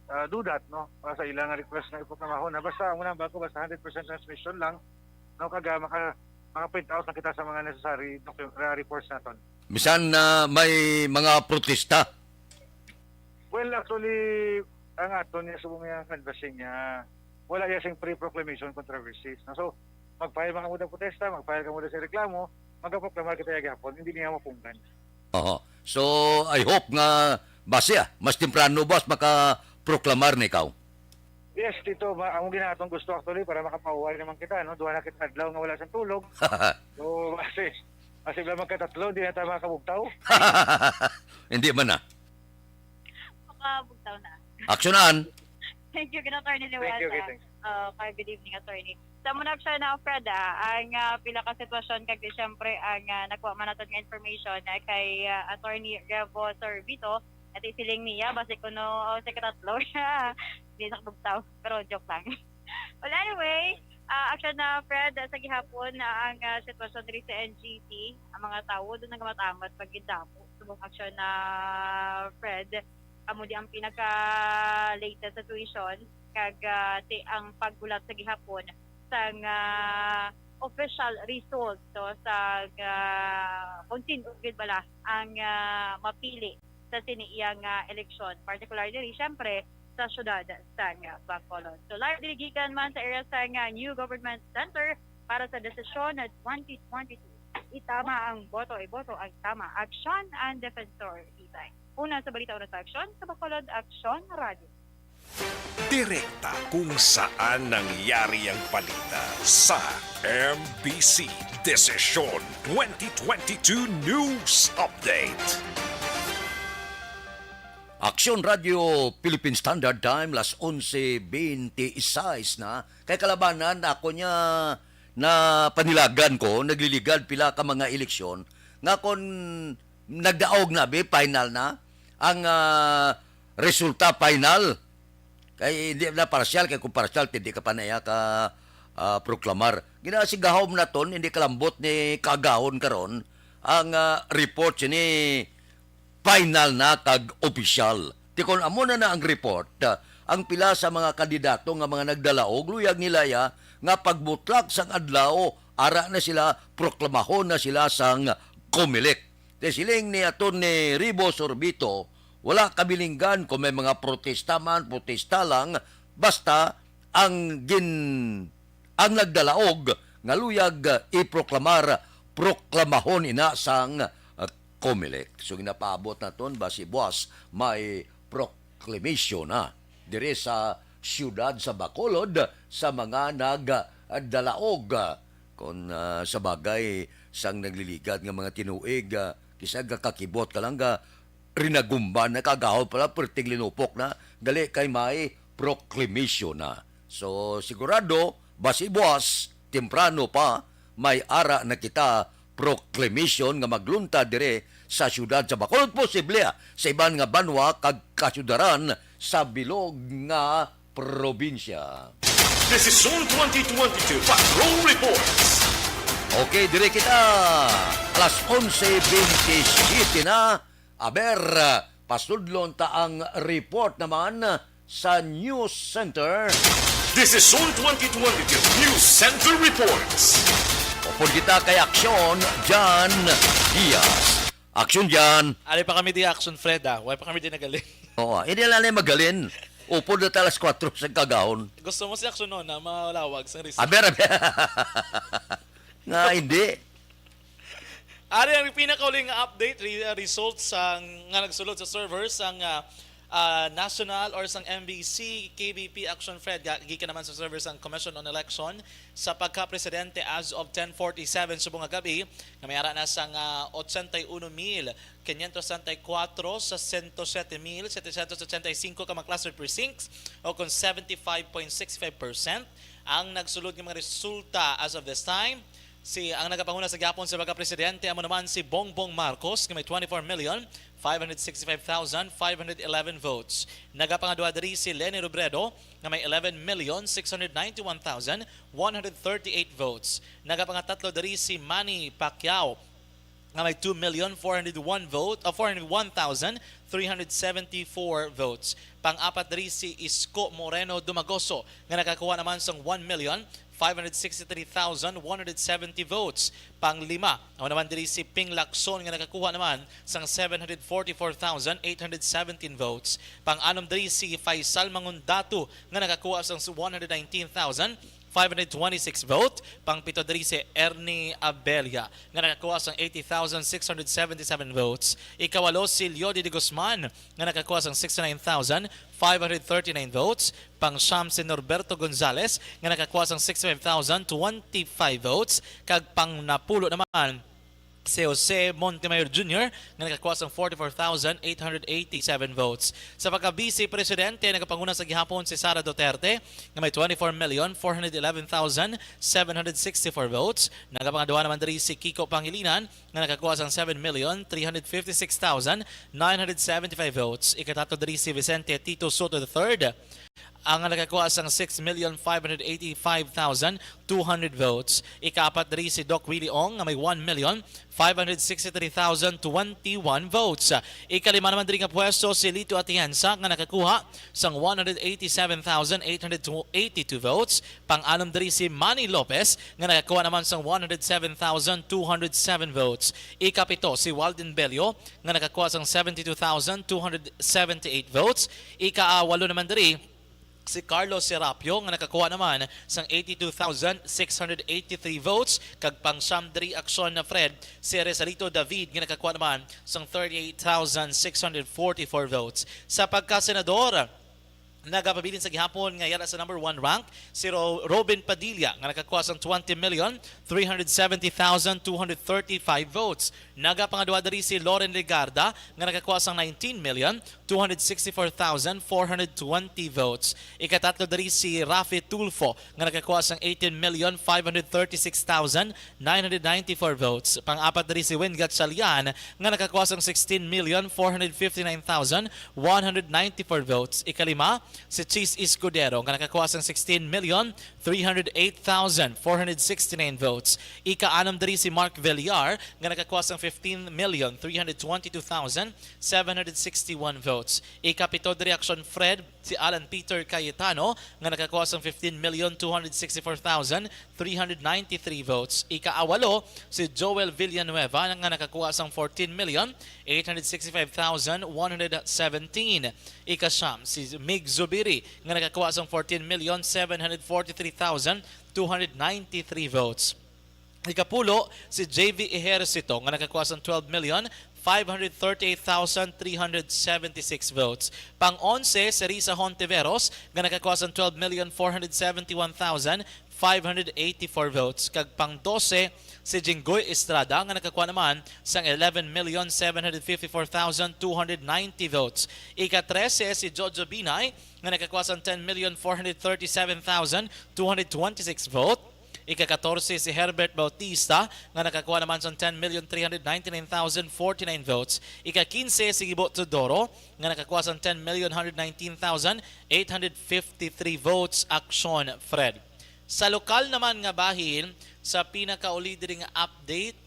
uh, do that, no? Para sa ilang request na iproklamahon. Na basta, ang unang bago, basta hundred percent transmission lang, no? Kag, uh, maka-, maka-print out na kita sa mga necessary docu-, uh, reports naton. Bisan na may mga protesta? Well, actually, ang aton niya subong nga canvassing niya, wala niya sing pre-proclamation controversies, no? So, mag-file man kamo ng protesta, mag-file kamo ng reklamo, magaproklamar kita niya gihapon, hindi niya mapunggan. Oho. So, I hope nga, basi, ah, mas temprano, boss, makaproklamar na ikaw. Yes, Tito, ma-, ang ginaatong gusto actually para makapahuway naman kita, no? Duha na kita adlaw nga wala sa tulog. So, basi, basi ba magkatatlo, di na tayo makakabugtaw? Hindi man na. Makabugtaw na. Aksyonan. Thank you, good attorney Thank you, Liwasa. Thank you. Uh, kay good evening, attorney. Sa muna siya na, Fred, ah, ang ah, pila ka sitwasyon kag di siyempre ang ah, nakuha man naton nga information ah, kay ah, Attorney Revo Sorbito, at isiling niya basi kuno o sa katatlo siya. Di sa kabugtaw, pero joke lang. Well, anyway, ah, actually na, Fred, ah, sa gihapon na ang ah, sitwasyon diri sa N G C, ang mga tawo doon nagamatamot pag gindamo subong aksyon na, Fred, amo di ang pinaka latest situation kag ah, ti ang paggulat sa gihapon sang ah, official result, no, sa ah, kung sin-o gid bala ang ah, mapili sa sini iya nga eleksyon, particularly diri siyempre sa siyudad sang Bacolod. So live diri gikan man sa area sang ah, New Government Center para sa desisyon na twenty twenty-two. Itama ang boto, iboto ang tama. Aksyon ang Defensor Tibay. Una sa balita, una sa aksyon, sa Bacolod Aksyon Radio. Direkta kung saan nangyari ang balita sa M B C Desisyon twenty twenty-two News Update. Aksyon Radio Philippine Standard Time, las onse bente y seis na. Kay kalabanan ako niya na panilagan ko, nagliligad pila ka mga eleksyon nga kon nagdaog na bi, final na ang ah, resulta final. Kay hindi na partial, kay kung partial, hindi ka pa naya ka ah, proklamar. Ginasigahom naton, hindi kalambot ni kagahon karon ang ah, report sini final na kag opisyal. Ti kon amo na na ang report, ah, ang pila sa mga kandidato nga mga nagdalaog, luyag nila ya nga pagbutlak sang adlaw, ara na sila, proklamahon na sila sang Comelec. Ti siling ni Attorney Ribo Sorbito, wala kami linggan kung may mga protesta man, protesta lang, basta ang gin ang nagdalaog nga luyag ah, iproklamar, proklamahon ina sang ah, Comelec. So ginapaabot naton basi buwas may proclamation na dire sa siyudad sa Bacolod sa mga nagdalaog. Kon ah, sa bagay sang nagliligad nga mga tinuig, ah, kisa gakakibot ka lang ga rinagumban na kagahon pala, perting linupok na, gali kay may proclamation na. So sigurado, basi buwas, temprano pa, may ara na kita proclamation nga magluntad dire sa siyudad sa Bacolod, posible ah, sa iban nga banwa kag kasyudaran sa bilog nga probinsya. Desisyon twenty twenty-two Patrol Reports. Okay, dire kita. Alas onse bente siyete na. Aber, pasudlon ta ang report naman sa News Center. Desisyon twenty twenty-two News Center Reports. Upod kita kay Aksyon Jan Diaz. Aksyon Jan. Ari pa kami di Action Fred ah. Wala pa kami di nagali. Oo, hindi lang na magalin. Upod na ta alas kwatro sa kagahon. Gusto mo si Action no na malawag sa result. Aber, aber. Nga hindi. Ari ang pinakauling nga update, re- uh, results sang nga nagsulod sa server sang ah, ah, national or sang M B C, K B P, Action Fred, ga- gikan naman sa server sang Commission on Election sa pagka-presidente as of ten forty-seven subong nga gabi, nga may ara na sang ah, ochenta y uno mil quinientos sesenta y cuatro sa sento siyete mil setecientos ochenta y cinco ka mga cluster precincts, o kon seventy-five point six five percent ang nagsulod nga mga resulta as of this time. Si ang nagapanguna sa gihapon sa pagka-presidente amo naman si Bongbong Marcos nga may twenty-four million five hundred sixty-five thousand five hundred eleven votes. Nagapangadua diri si Leni Robredo nga may eleven million six hundred ninety-one thousand one hundred thirty-eight votes. Nagapangatatlo diri si Manny Pacquiao nga may two million four hundred one vote, uh, four hundred one thousand three hundred seventy-four votes. Pang-apat diri si Isko Moreno Dumagoso nga nakakuha naman sang one million five hundred sixty-three thousand one hundred seventy votes. Pang-lima, amo naman diri si Ping Lacson nga nakakuha naman sang seven hundred forty-four thousand eight hundred seventeen votes. Pang-anom diri si Faisal Mangundato nga nakakuha sang one hundred nineteen thousand five hundred twenty-six vote. Pang-pito diri si Ernie Abella nga nakakuha sang eighty thousand six hundred seventy-seven votes. Ikawalo si Leody de Guzman nga nakakuha sang sixty-nine thousand five hundred thirty-nine votes. Pang-siyam si Norberto Gonzales nga nakakuha sang sixty-five thousand twenty-five votes. Kag pang-napulo naman si Jose Montemayor Junior nga nakakuha sang forty-four thousand eight hundred eighty-seven votes. Sa pagka-Vice Presidente, nagapanguna sa gihapon si Sara Duterte nga may twenty-four million four hundred eleven thousand seven hundred sixty-four votes. Nagapangaduha naman diri si Kiko Pangilinan nga nakakuha sang seven million three hundred fifty-six thousand nine hundred seventy-five votes. Ikatatlo diri si Vicente Tito Sotto the third, ang nakakuha sang six million five hundred eighty-five thousand two hundred votes. Ikaapat diri si Doc Willie Ong nga may one million five hundred sixty-three thousand twenty-one votes. Ikalima naman diri nga pwesto si Lito Atienza nga nakakuha sang one hundred eighty-seven thousand eight hundred eighty-two votes. Pang-anom diri si Manny Lopez nga nakakuha naman sang one hundred seven thousand two hundred seven votes. Ikapito si Walden Bello nga nakakuha sang seventy-two thousand two hundred seventy-eight votes. Ika-walo naman diri si Carlos Serapio nga nakakuha naman sang eighty-two thousand six hundred eighty-three votes, kag pang-siyam diri, Aksyon na Fred, si Resalito David nga nakakuha naman sang thirty-eight thousand six hundred forty-four votes. Sa pagkasenador, nagapabilin sa gihapon nga yara sa number one rank si Ro- Robin Padilla nga nakakuha sang twenty million three hundred seventy thousand two hundred thirty-five votes. Nagapangaduha diri si Loren Legarda nga nakakuha sang nineteen million two hundred sixty-four thousand four hundred twenty votes. Ikatatlo diri si Rafi Tulfo nga nakakuha sang eighteen million five hundred thirty-six thousand nine hundred ninety-four votes. Pang-apat diri si Win Gatchalian nga nakakuha sang sixteen million four hundred fifty-nine thousand one hundred ninety-four votes. Ikalima si Chis Escudero nga nakakuha sang sixteen million three hundred eight thousand four hundred sixty-nine votes. Ika-anom diri si Mark Villar nga nakakuha sang fifteen million three hundred twenty-two thousand seven hundred sixty-one votes. Ikapito diri, Aksyon Fred, si Alan Peter Cayetano nga nakakuha sang fifteen million two hundred sixty-four thousand three hundred ninety-three votes. Ika-awalo si Joel Villanueva nga nakakuha sang fourteen million eight hundred sixty-five thousand one hundred seventeen. Ika-siyam si Mig Zubiri nga nakakuha sang fourteen million seven hundred forty-three thousand two hundred ninety-three votes. Ikapulo si J V Ejercito nga nakakuha sang twelve million five hundred thirty-eight thousand three hundred seventy-six votes. Pang-onse si Risa Hontiveros nga nakakuha sang twelve million four hundred seventy-one thousand five hundred eighty-four votes, kag pang-dose si Jinggoy Estrada nga nakakuha naman sang eleven million seven hundred fifty-four thousand two hundred ninety votes. Ika-trese si Jojo Binay nga nakakuha sang ten million four hundred thirty-seven thousand two hundred twenty-six vote. Ika-katorse si Herbert Bautista nga nakakuha naman sang ten million three hundred ninety-nine thousand forty-nine votes. Ika-kinse si Gibo Teodoro nga nakakuha sang ten million hundred nineteen thousand eight hundred fifty-three votes. Aksyon Fred. Sa lokal naman nga bahin, sa pinakauli diri nga update,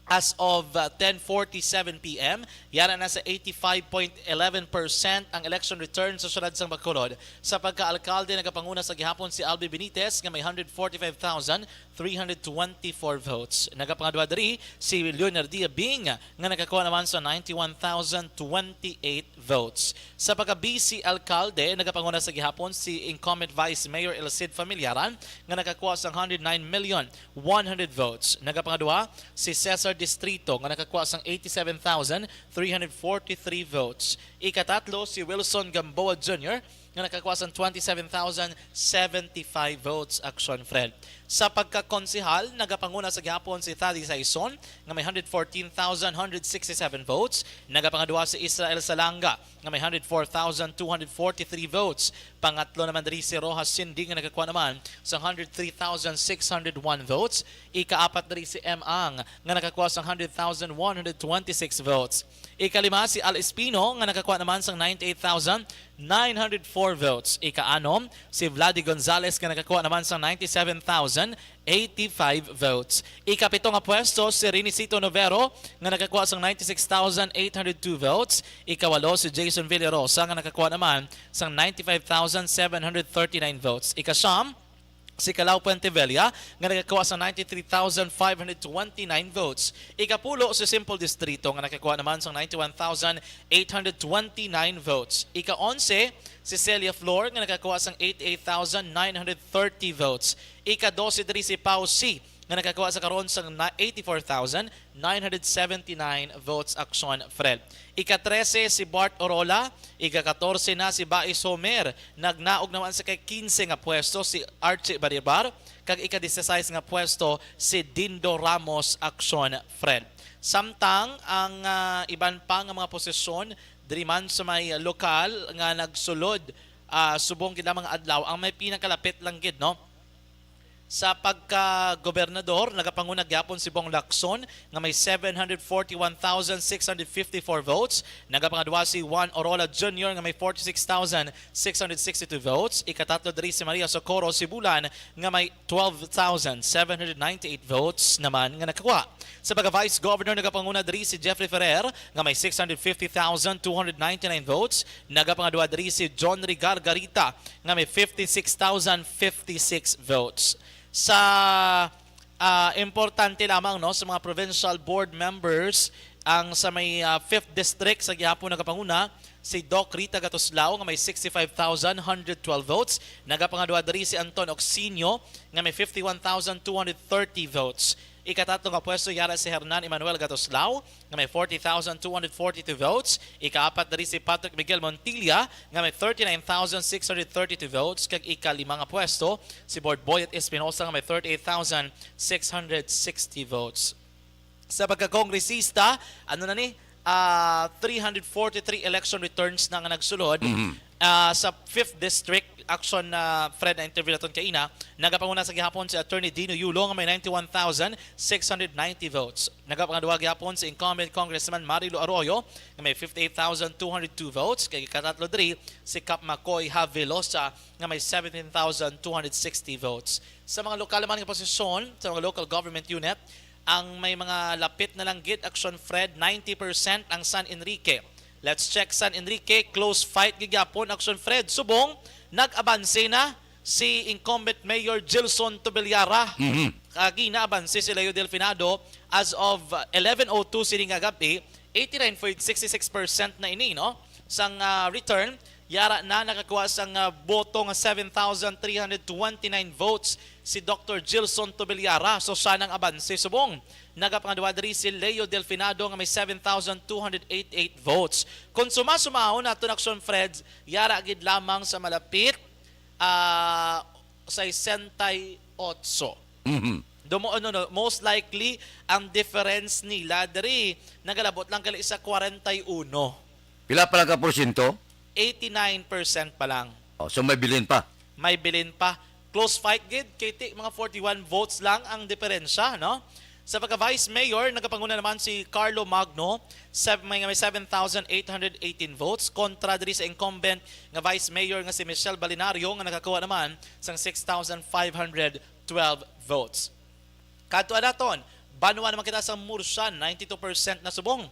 as of uh, ten forty-seven p m, yara na sa eighty-five point eleven percent ang election return sa siyudad sang Bacolod. Sa pagka-alkalde, nagapanguna sa gihapon si Albi Benitez nga may hundred forty-five thousand three hundred twenty-four votes. Nagapangadwa diri si Leonardia Bing nga nakakuha naman sa ninety-one thousand twenty-eight votes. Sa pagka-vice alkalde, nagapanguna sa gihapon si incumbent Vice Mayor El Cid Familiaran nga nakakuha sang hundred nine million one hundred votes. Nagapangadwa si Cesar Distrito nga nakakuha sang eighty-seven thousand three hundred forty-three votes. Ikatatlo si Wilson Gamboa Junior nga nakakuha sang twenty-seven thousand seventy-five votes. Aksyon Fred. Sa pagkakonsehal, nagapanguna sa gihapon si Thady Saison nga may hundred fourteen thousand hundred sixty-seven votes. Nagapangadwa si Israel Salanga nga may hundred four thousand two hundred forty-three votes. Pangatlo naman diri si Rojas Cindy nga nakakuha naman sang hundred three thousand six hundred one votes. Ikaapat diri si M Ang nga nakakuha sang hundred thousand one hundred twenty-six votes. Ikalima si Al Espino nga nakakuha naman sang ninety-eight thousand nine hundred four votes. Ikaanom si Vladi Gonzales nga nakakuha naman sang ninety-seven thousand eighty-five votes. Ikapito nga pwesto si Renisito Novero nga nakakuha sang ninety-six thousand eight hundred two votes. Ikawalo si Jason Villarosa nga nakakuha naman sang ninety-five thousand seven hundred thirty-nine votes. Ikasyam si Calao Puentevella nga nakakuha sang ninety-three thousand five hundred twenty-nine votes. Ikapulo si Simple Distrito nga nakakuha naman sang ninety-one thousand eight hundred twenty-nine votes. Ika-onse si Celia Flor nga nakakuha sang eighty-eight thousand nine hundred thirty votes. Ika-dose diri si Pau C nga nakakuha sa karon sang na eighty-four thousand nine hundred seventy-nine votes. Aksyon Fred. Ika-trese si Bart Orola, ika-katorse na si Bai Somer, nagnaog naman sa kay kinse nga pwesto si Archie Baribar, kag ika-disisais nga pwesto si Dindo Ramos Action, Fred. Samtang ang, ah, iban pa nga mga posisyon diri man sa may lokal nga nagsulod, ah, subong gid ang mga adlaw, ang may pinakalapit lang gid, no? Sa pagka-gobernador, nagapanguna gyapon si Bong Lacson nga may seven hundred forty-one thousand six hundred fifty-four votes. Nagapangadua si Juan Orola Junior nga may forty-six thousand six hundred sixty-two votes. Ikatatlo diri si Maria Socorro Sibulan nga may twelve thousand seven hundred ninety-eight votes naman nga nakakuha. Sa pagka-vice governor, nagapanguna diri si Jeffrey Ferrer nga may six hundred fifty thousand two hundred ninety-nine votes. Nagapangadua diri si John Rigar Garita nga may fifty-six thousand fifty-six votes. Sa, ah, importante lamang, no, sa mga provincial board members, ang sa may, ah, fifth District sa gihapon nagapanguna si Doc Rita Gatoslao nga may sixty-five thousand one hundred twelve votes. Nagapangadua diri si Anton Ocsinio nga may fifty-one thousand two hundred thirty votes. Ikatatlo nga pwesto yara si Hernan Emmanuel Gatoslao nga may forty thousand two hundred forty-two votes. Ikaapat diri si Patrick Miguel Montilla nga may thirty-nine thousand six hundred thirty-two votes, kag ikalima nga pwesto si Board Boyet Espinosa nga may thirty-eight thousand six hundred sixty votes. Sa pagkakongresista, ano na ni? Ah, three hundred forty-three election returns na nga nagsulod. Mhm. Ah, sa fifth District, Action, ah, Fred, na interview naton kaina, nagapanguna sa gihapon si Attorney Dino Yulo nga may ninety-one thousand six hundred ninety votes. Nagapangadua gihapon si incumbent Congressman Marilo Arroyo nga may fifty-eight thousand two hundred two votes, kay ikatatlo diri si Kap Macoy Havelosa nga may seventeen thousand two hundred sixty votes. Sa mga lokal man nga posisyon, sa mga local government unit, ang may mga lapit na lang gid, Action Fred, ninety percent ang San Enrique. Let's check San Enrique, close fight gid gyapon, Action Fred. Subong, nag-abanse na si incumbent Mayor Gilson Tobeliara. Mhm. Kag naabanse si Leo Delfinado as of eleven oh two sining nga gab-i, eighty-nine point six six percent na ini, no? Sang, ah, return, yara na nakakuha sang, ah, boto nga seven thousand three hundred twenty-nine votes si Doctor Gilson Tobeliara. So, siya nang abanse subong. Nagapangadua diri si Leo Delfinado nga may seven thousand two hundred eighty-eight votes. Kung suma-sumahon naton, Action Fred, yara gid lamang sa malapit, ah, sesenta y ocho. Mhm. Dumo, ano, no, most likely, ang difference nila diri nagalabot lang gali sa kwarenta y uno. Pila pa lang ka porsyento? Eighty-nine percent pa lang. Oh, so may bilin pa. May bilin pa. Close fight gid, kay ti, mga forty-one votes lang ang diferensya, no? Sa pagka-vice mayor, nagapanguna naman si Carlo Magno, sev-, may, may seven thousand eight hundred eighteen votes, kontra diri sa incumbent nga vice mayor nga si Michelle Balinario nga nakakuha naman sang six thousand five hundred twelve votes. Kadto naton, banwa naman kita sa Murcia, ninety-two percent na subong.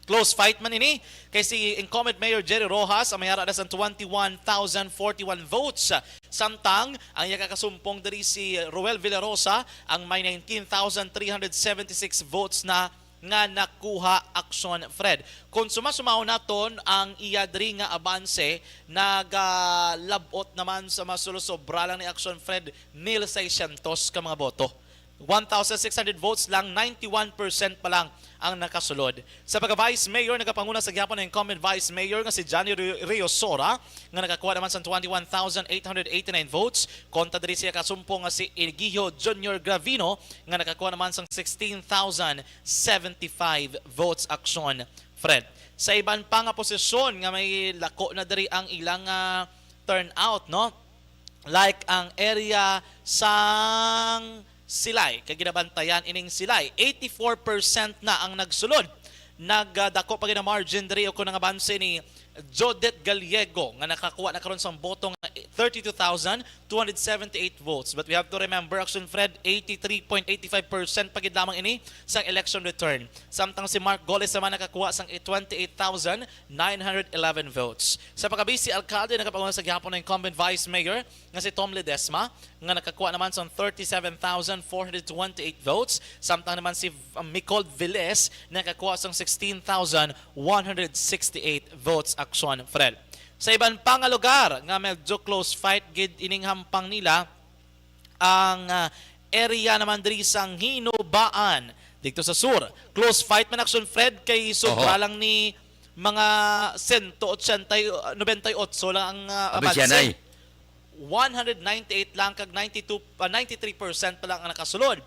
Close fight man ini, kay si incumbent Mayor Jerry Rojas ang may ara na sang twenty-one thousand forty-one votes. Samtang ang iya kakasumpong diri si Roel Villarosa ang may nineteen thousand three hundred seventy-six votes na nga nakuha, Action Fred. Kung suma-sumahon naton ang iya diri nga abanse, nagalabot naman sa masulosobra lang ni, Action Fred, mil seiscientos ka mga boto. One thousand six hundred votes lang, ninety-one percent pa lang ang nakasulod. Sa pagka-vice mayor, nagapanguna sa gihapon ang incumbent vice mayor nga si Johnny Ri-, Riosora, nga nakakuha naman sang twenty-one thousand eight hundred eighty-nine votes, kontra diri siya kasumpong nga si Egidio Junior Gravino, nga nakakuha naman sang sixteen thousand seventy-five votes, Action Fred. Sa iban pa nga posisyon nga may lako na diri ang ilang, ah, turnout, no? Like ang area sang Silay, kay ginabantayan ining Silay, eighty-four percent na ang nagsulod. Nagdako pa gid ang margin diri, o kung nangabanse ni Jodette Gallego nga nakakuha na karon sang boto nga thirty-two thousand two hundred seventy-eight votes. But we have to remember, Action Fred, eighty-three point eight five percent pa gid lamang ini sang election return. Samtang si Mark Goles naman nakakuha sang twenty-eight thousand nine hundred eleven votes. Sa pagka-vice alkalde, nagapanguna sa gihapon ang incumbent vice mayor nga si Tom Ledesma, nga nakakuha naman sang thirty-seven thousand four hundred twenty-eight votes, samtang naman si, um, Micol Velez nakakuha sang sixteen thousand one hundred sixty-eight votes, Action Fred. Sa iban pa nga lugar nga medyo close fight gid ining hampang nila, ang, ah, area naman diri sang Hinubaan didto sa sur. Close fight man, Action Fred, kay sobra Oho. lang ni mga sento ochenta, nobenta y otso lang ang, ah, Abay, siya abanse. na eh. one hundred ninety-eight lang kag ninety-two, ah, ninety-three percent pa lang ang nakasulod.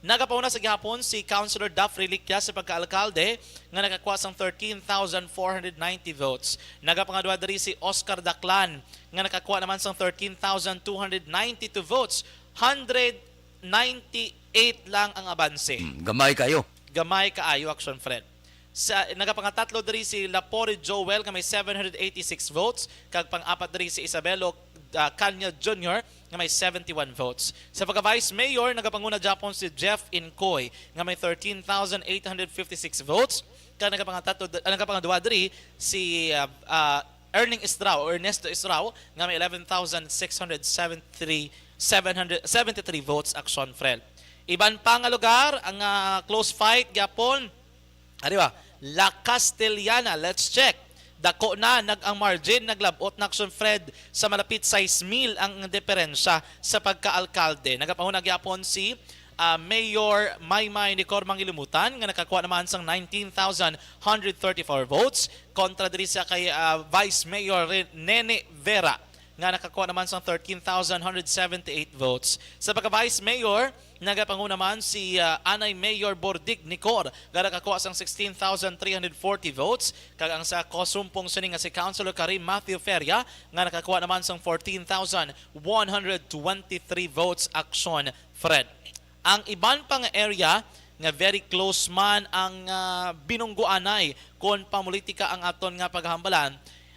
Nagapanguna sa gihapon si Councilor Duff Reliquia sa pagkaalkalde nga nakakuha sang thirteen thousand four hundred ninety votes. Nagapangadwa diri si Oscar Daclan nga nakakuha naman sang thirteen thousand two hundred ninety-two votes. Hundred ninety-eight lang ang abanse. Hmm, gamay kayo. Gamay kaayo, Action Fred. Sa nagapangatatlo diri si Lapore Joel nga may seven hundred eighty-six votes, kag pang-apat diri si Isabelo, ah, Canya Junior nga may seventy-one votes. Sa pagka-vice mayor, nagapanguna gyapon si Jeff Incoy nga may thirteen thousand eight hundred fifty-six votes, kag nagapangatatlo, ah, nagapangadwa diri si, ah, ah, Erning Estrao o Ernesto Estrao nga may eleven thousand six hundred seventy-three, seven hundred seventy-three votes, Action Fred. Iban pa nga lugar ang, ah, close fight gyapon. Ari ba? La Castellana, let's check. Dako na nag ang margin, naglabot na, Action Fred, sa malapit sais mil ang diferensya sa pagkaalkalde. Nagapanguna gyapon si, ah, Mayor Maymay Nicor Mangilimutan nga nakakuha naman sang nineteen thousand one hundred thirty-four votes kontra diri sa kay, ah, Vice Mayor Re-, Nene Vera nga nakakuha naman sang thirteen thousand one hundred seventy-eight votes. Sa pagka-Vice Mayor, nagapanguna man si, ah, Anay Mayor Bordig Nicor nga nakakuha sang sixteen thousand three hundred forty votes, kag ang sa kasumpong sini nga si Councilor Karim Matthew Feria nga nakakuha naman sang fourteen thousand one hundred twenty-three votes, Action Fred. Ang iban pa nga area nga very close man ang, ah, binunggoanay kon pamulitika ang aton nga paghambalan,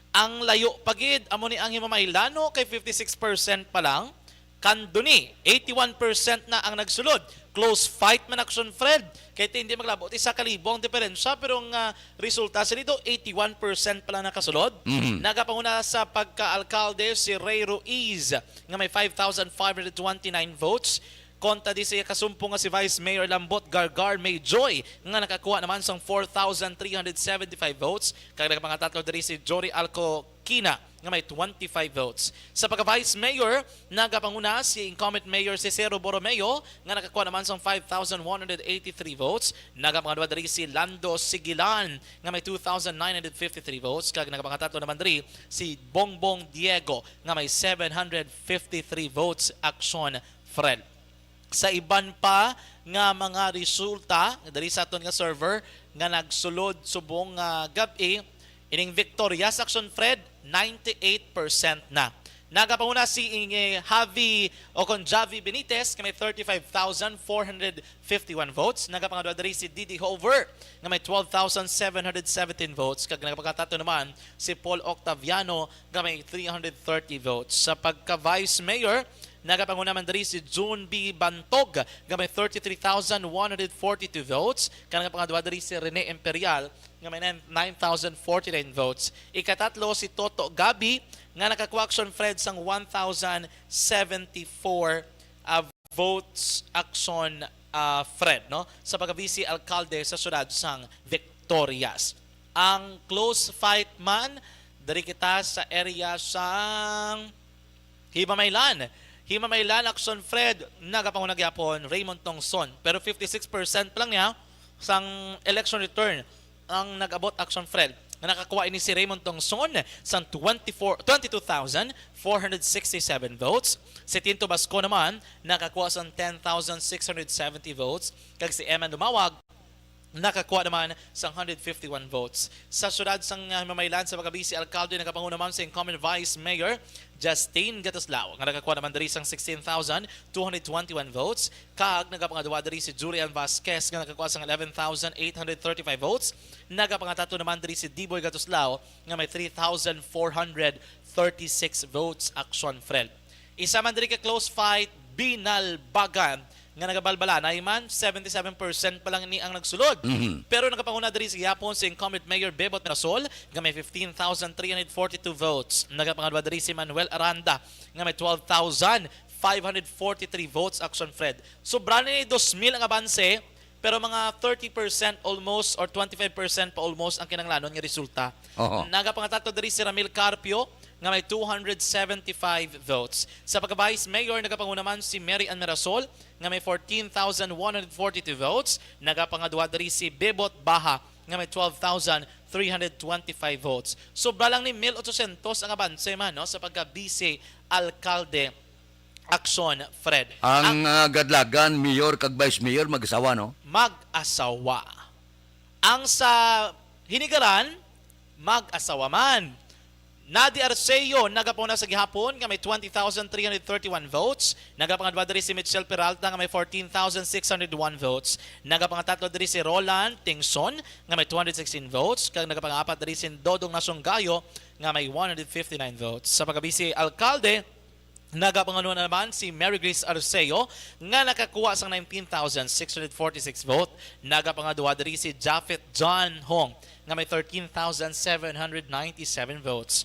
ang layo pa gid amo ni ang Himamaylan, no, kay fifty-six percent pa lang. Kandoni, eighty-one percent na ang nagsulod. Close fight man, Action Fred. Kay ti hindi maglabot isa ka libo ang diferensya, pero ang, ah, resulta sa dito, eighty-one percent pa lang nakasulod. Mhm. Nagapanguna sa pagka-alkalde si Ray Ruiz nga may five thousand five hundred twenty-nine votes. Kontra di sa iya kasumpong nga si Vice Mayor Lambot Gargar Mayjoy nga nakakuha naman sang four thousand three hundred seventy-five votes, kag nagapangatatlo diri si Jory Alcokina nga may twenty-five votes. Sa pagka-Vice Mayor, nagapanguna si incumbent Mayor Cicero Borromeo nga nakakuha naman sang five thousand one hundred eighty-three votes. Nagapangadwa diri si Lando Sigilan nga may two thousand nine hundred fifty-three votes, kag nagapangatatlo naman diri si Bongbong Diego nga may seven hundred fifty-three votes, Action Fred. Sa iban pa nga mga resulta diri sa aton nga server nga nagsulod subong nga gab-i, ining victorious, Action Fred, ninety-eight percent na. Nagapanguna si ing-, eh, Javi o kon Javi Benitez nga may thirty-five thousand four hundred fifty-one votes. Nagapangadwa diri si Didi Hover nga may twelve thousand seven hundred seventeen votes. Kag nagapangkatlo naman si Paul Octaviano nga may three hundred thirty votes. Sa pagka-Vice Mayor, nagapanguna man diri si June B Bantog nga may thirty-three thousand one hundred forty-two votes. Kag nagapangadwa diri si Rene Imperial nga may nine thousand forty-nine votes. Ikatatlo si Toto Gabi nga nakakuha, Action Fred, sang one thousand seventy-four, ah, votes, Action, ah, Fred, no? Sa pagka-vice alkalde sa siyudad sang Victorias. Ang close fight man, diri kita sa area sang Himamaylan. Himamaylan, Action Fred, nagapanguna gyapon, Raymond Tongson. Pero fifty-six percent pa lang niya sang election return ang nag-abot, Action Fred, nga nakakuha ini si Raymond Tongson sang twenty-four, twenty-two thousand four hundred sixty-seven votes. Si Tinto Basco naman nakakuha sang ten thousand six hundred seventy votes, kag si Eman Lumawag nakakuha naman sang hundred fifty-one votes. Sa siyudad sang, ah, Himamaylan, sa pagka-vice alkalde, nagapanguna man si incumbent Vice Mayor Justine Gatuslao nga nakakuha naman diri sang sixteen thousand two hundred twenty-one votes, kag nagapangadwa diri si Julian Vasquez nga nakakuha sang eleven thousand eight hundred thirty-five votes. Nagapangatatlo naman diri si Diboy Gatuslao nga may three thousand four hundred thirty-six votes, Action Fred. Isa man diri ka close fight, binalbagan nga nagabalbalanay man, seventy-seven percent pa lang ni ang nagsulod. Mhm. Pero nagapanguna diri sa gihapon si incumbent Mayor Bebot Mirasol nga may fifteen thousand three hundred forty-two votes. Nagapangadwa diri si Manuel Aranda nga may twelve thousand five hundred forty-three votes, Action Fred. Sobra ni dos mil ang abanse, pero mga thirty percent almost or twenty-five percent pa almost ang kinahanglanon nga resulta. Oho. Nagapangatatlo diri si Ramil Carpio nga may two hundred seventy-five votes. Sa pagka-vice mayor, nagapanguna man si Mary Ann Mirasol nga may fourteen thousand one hundred forty-two votes. Nagapangadwa diri si Bebot Baha nga may twelve thousand three hundred twenty-five votes. Sobra lang ni mil ochocientos ang abanse man, no, sa pagka-vice alkalde, Aksyon, Fred. Ang ah, Gadlagan, mayor kag vice mayor, mag-asawa, no? Mag-asawa. Ang sa Hinigaran, mag-asawa man. Nadi Arceo nagapanguna sa gihapon nga may twenty thousand three hundred thirty-one votes. Nagapangadwa diri si Mitchell Peralta nga may fourteen thousand six hundred one votes. Nagapangatatlo diri si Roland Tingson nga may two hundred sixteen votes. Kag nagapangapat diri si Dodong Nasunggayo nga may one hundred fifty-nine votes. Sa pagkabisi alkalde, nagapangauna naman si Mary Grace Arceo nga nakakuha sang nineteen thousand six hundred forty-six vote. Nagapangadwa diri si Japhet John Hong nga may thirteen thousand seven hundred ninety-seven votes.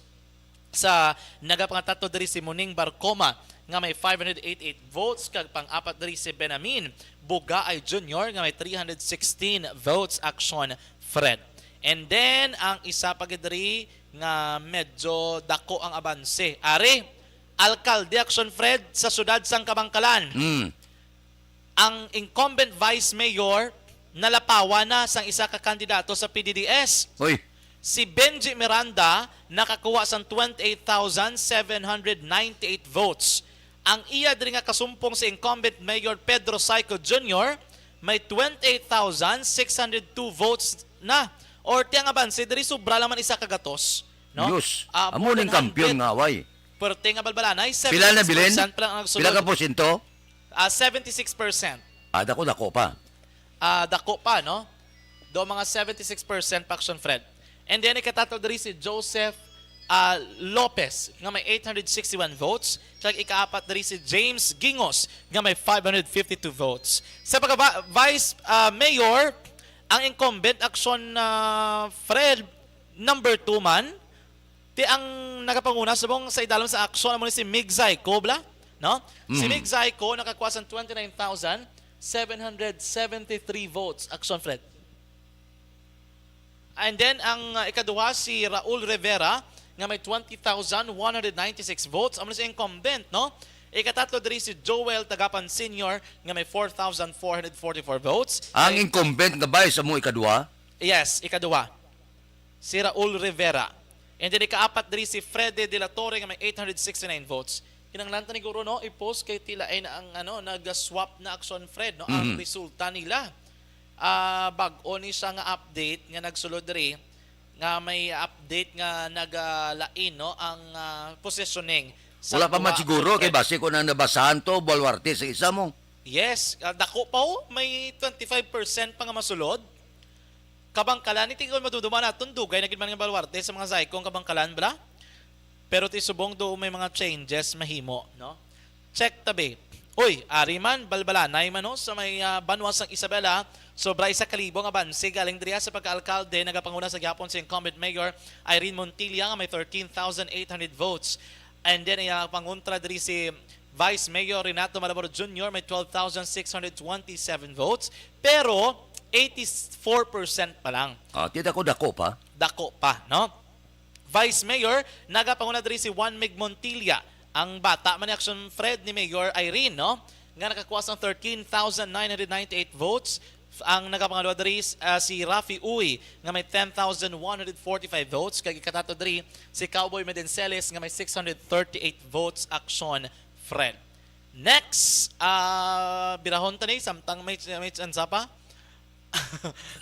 Sa nagapangatatlo diri si Muning Barcoma nga may five hundred eighty-eight votes, kag pang-apat diri si Benamin Bugaay Junior nga may three hundred sixteen votes, Aksyon, Fred. And then ang isa pa gid diri nga medyo dako ang abanse, ari, alkalde, Aksyon, Fred, sa siyudad sang Kabankalan. Mm. Ang incumbent vice mayor nalapawan na sang isa ka kandidato sa P D D S. Uy, Si Benji Miranda nakakuha sang twenty-eight thousand seven hundred ninety-eight votes. Ang iya diri nga kasumpong, si incumbent Mayor Pedro Saico Junior, may twenty-eight thousand six hundred two votes na. Or ti ang abanse diri, sobra lang man isa ka gatos, no? Diyos. Ah, Amo more ning than kampiyon hundred. Nga away. Perte nga balbalanay, Pila na bilin? seventy-six percent pa lang ang Pila ka sulod. Porsyento? Ah, seventy-six percent. Ah, dako-dako pa. Ah, dako pa, no? Do mga seventy-six percent pa, Aksyon, Fred. And then, ikatatlo diri si Joseph ah, Lopez, nga may eight hundred sixty-one votes. Kag ikaapat diri si James Gingos, nga may five hundred fifty-two votes. Sa pagka-vice ah, mayor, ang incumbent, Aksyon, ah, Fred, number two man. Ti ang nagapanguna subong sa idalom sa Aksyon, amo ni si Mig Zayco, bala, no? Si Mhm. Mig Zayco nakakuha sang twenty-nine thousand seven hundred seventy-three votes, Aksyon, Fred. And then ang uh, ikaduha si Raul Rivera nga may twenty thousand one hundred ninety-six votes, amo na si incumbent, no? Ikatatlo diri si Joel Tagapan Senior nga may four thousand four hundred forty-four votes. Ang incumbent nga vice amo ikaduha? Yes, ikaduha. Si Raul Rivera. And then ikaapat diri si Freddy De La Torre nga may eight hundred sixty-nine votes. Kinahanglan ta ni guro, no, i-post kay tila ay na ang ano, nag-swap na, Aksyon, Fred, no, ang Mhm. resulta nila. Ah, bag-o ni siya nga update nga nagsulod diri nga may update nga nagalain, no, ang ah, positioning sa Wala pa man duha, siguro kay Fred. Basi ko na nabasahan to, Baluarte sa isa mo. Yes, ah, dako pa, oh, may twenty-five percent pa nga masulod. Kabangkalan ni tingkol maduduma naton, dugay na gid man nga Baluarte sa mga Zayco ang Kabangkalan, bala. Pero ti subong do may mga changes mahimo, no? Check tabi. Uy, ari man, balbalanay man, no, sa may ah, banwa sang Isabela. Sobra isa ka libo nga abanse galing diriya sa pagkaalkalde, nagapanguna sa gihapon si incumbent mayor Irene Montilla nga may thirteen thousand eight hundred votes. And then, iya pangontra diri si Vice Mayor Renato Malabor Junior may twelve thousand six hundred twenty-seven votes, pero eighty-four percent pa lang. Ah, ti dako-dako pa. Dako pa, no? Vice Mayor, nagapanguna diri si Juan Mig Montilla, ang bata man ni Aksyon, Fred, ni Mayor Irene, no? Nga nakakuha sang thirteen thousand nine hundred ninety-eight votes. Ang nagapangadwa diri ah, si Rafi Uy nga may ten thousand one hundred forty-five votes, kag ikatatlo diri si Cowboy Medenceles nga may six hundred thirty-eight votes, Aksyon, Fred. Next, ah, birahon ta ni samtang may may tsansa pa.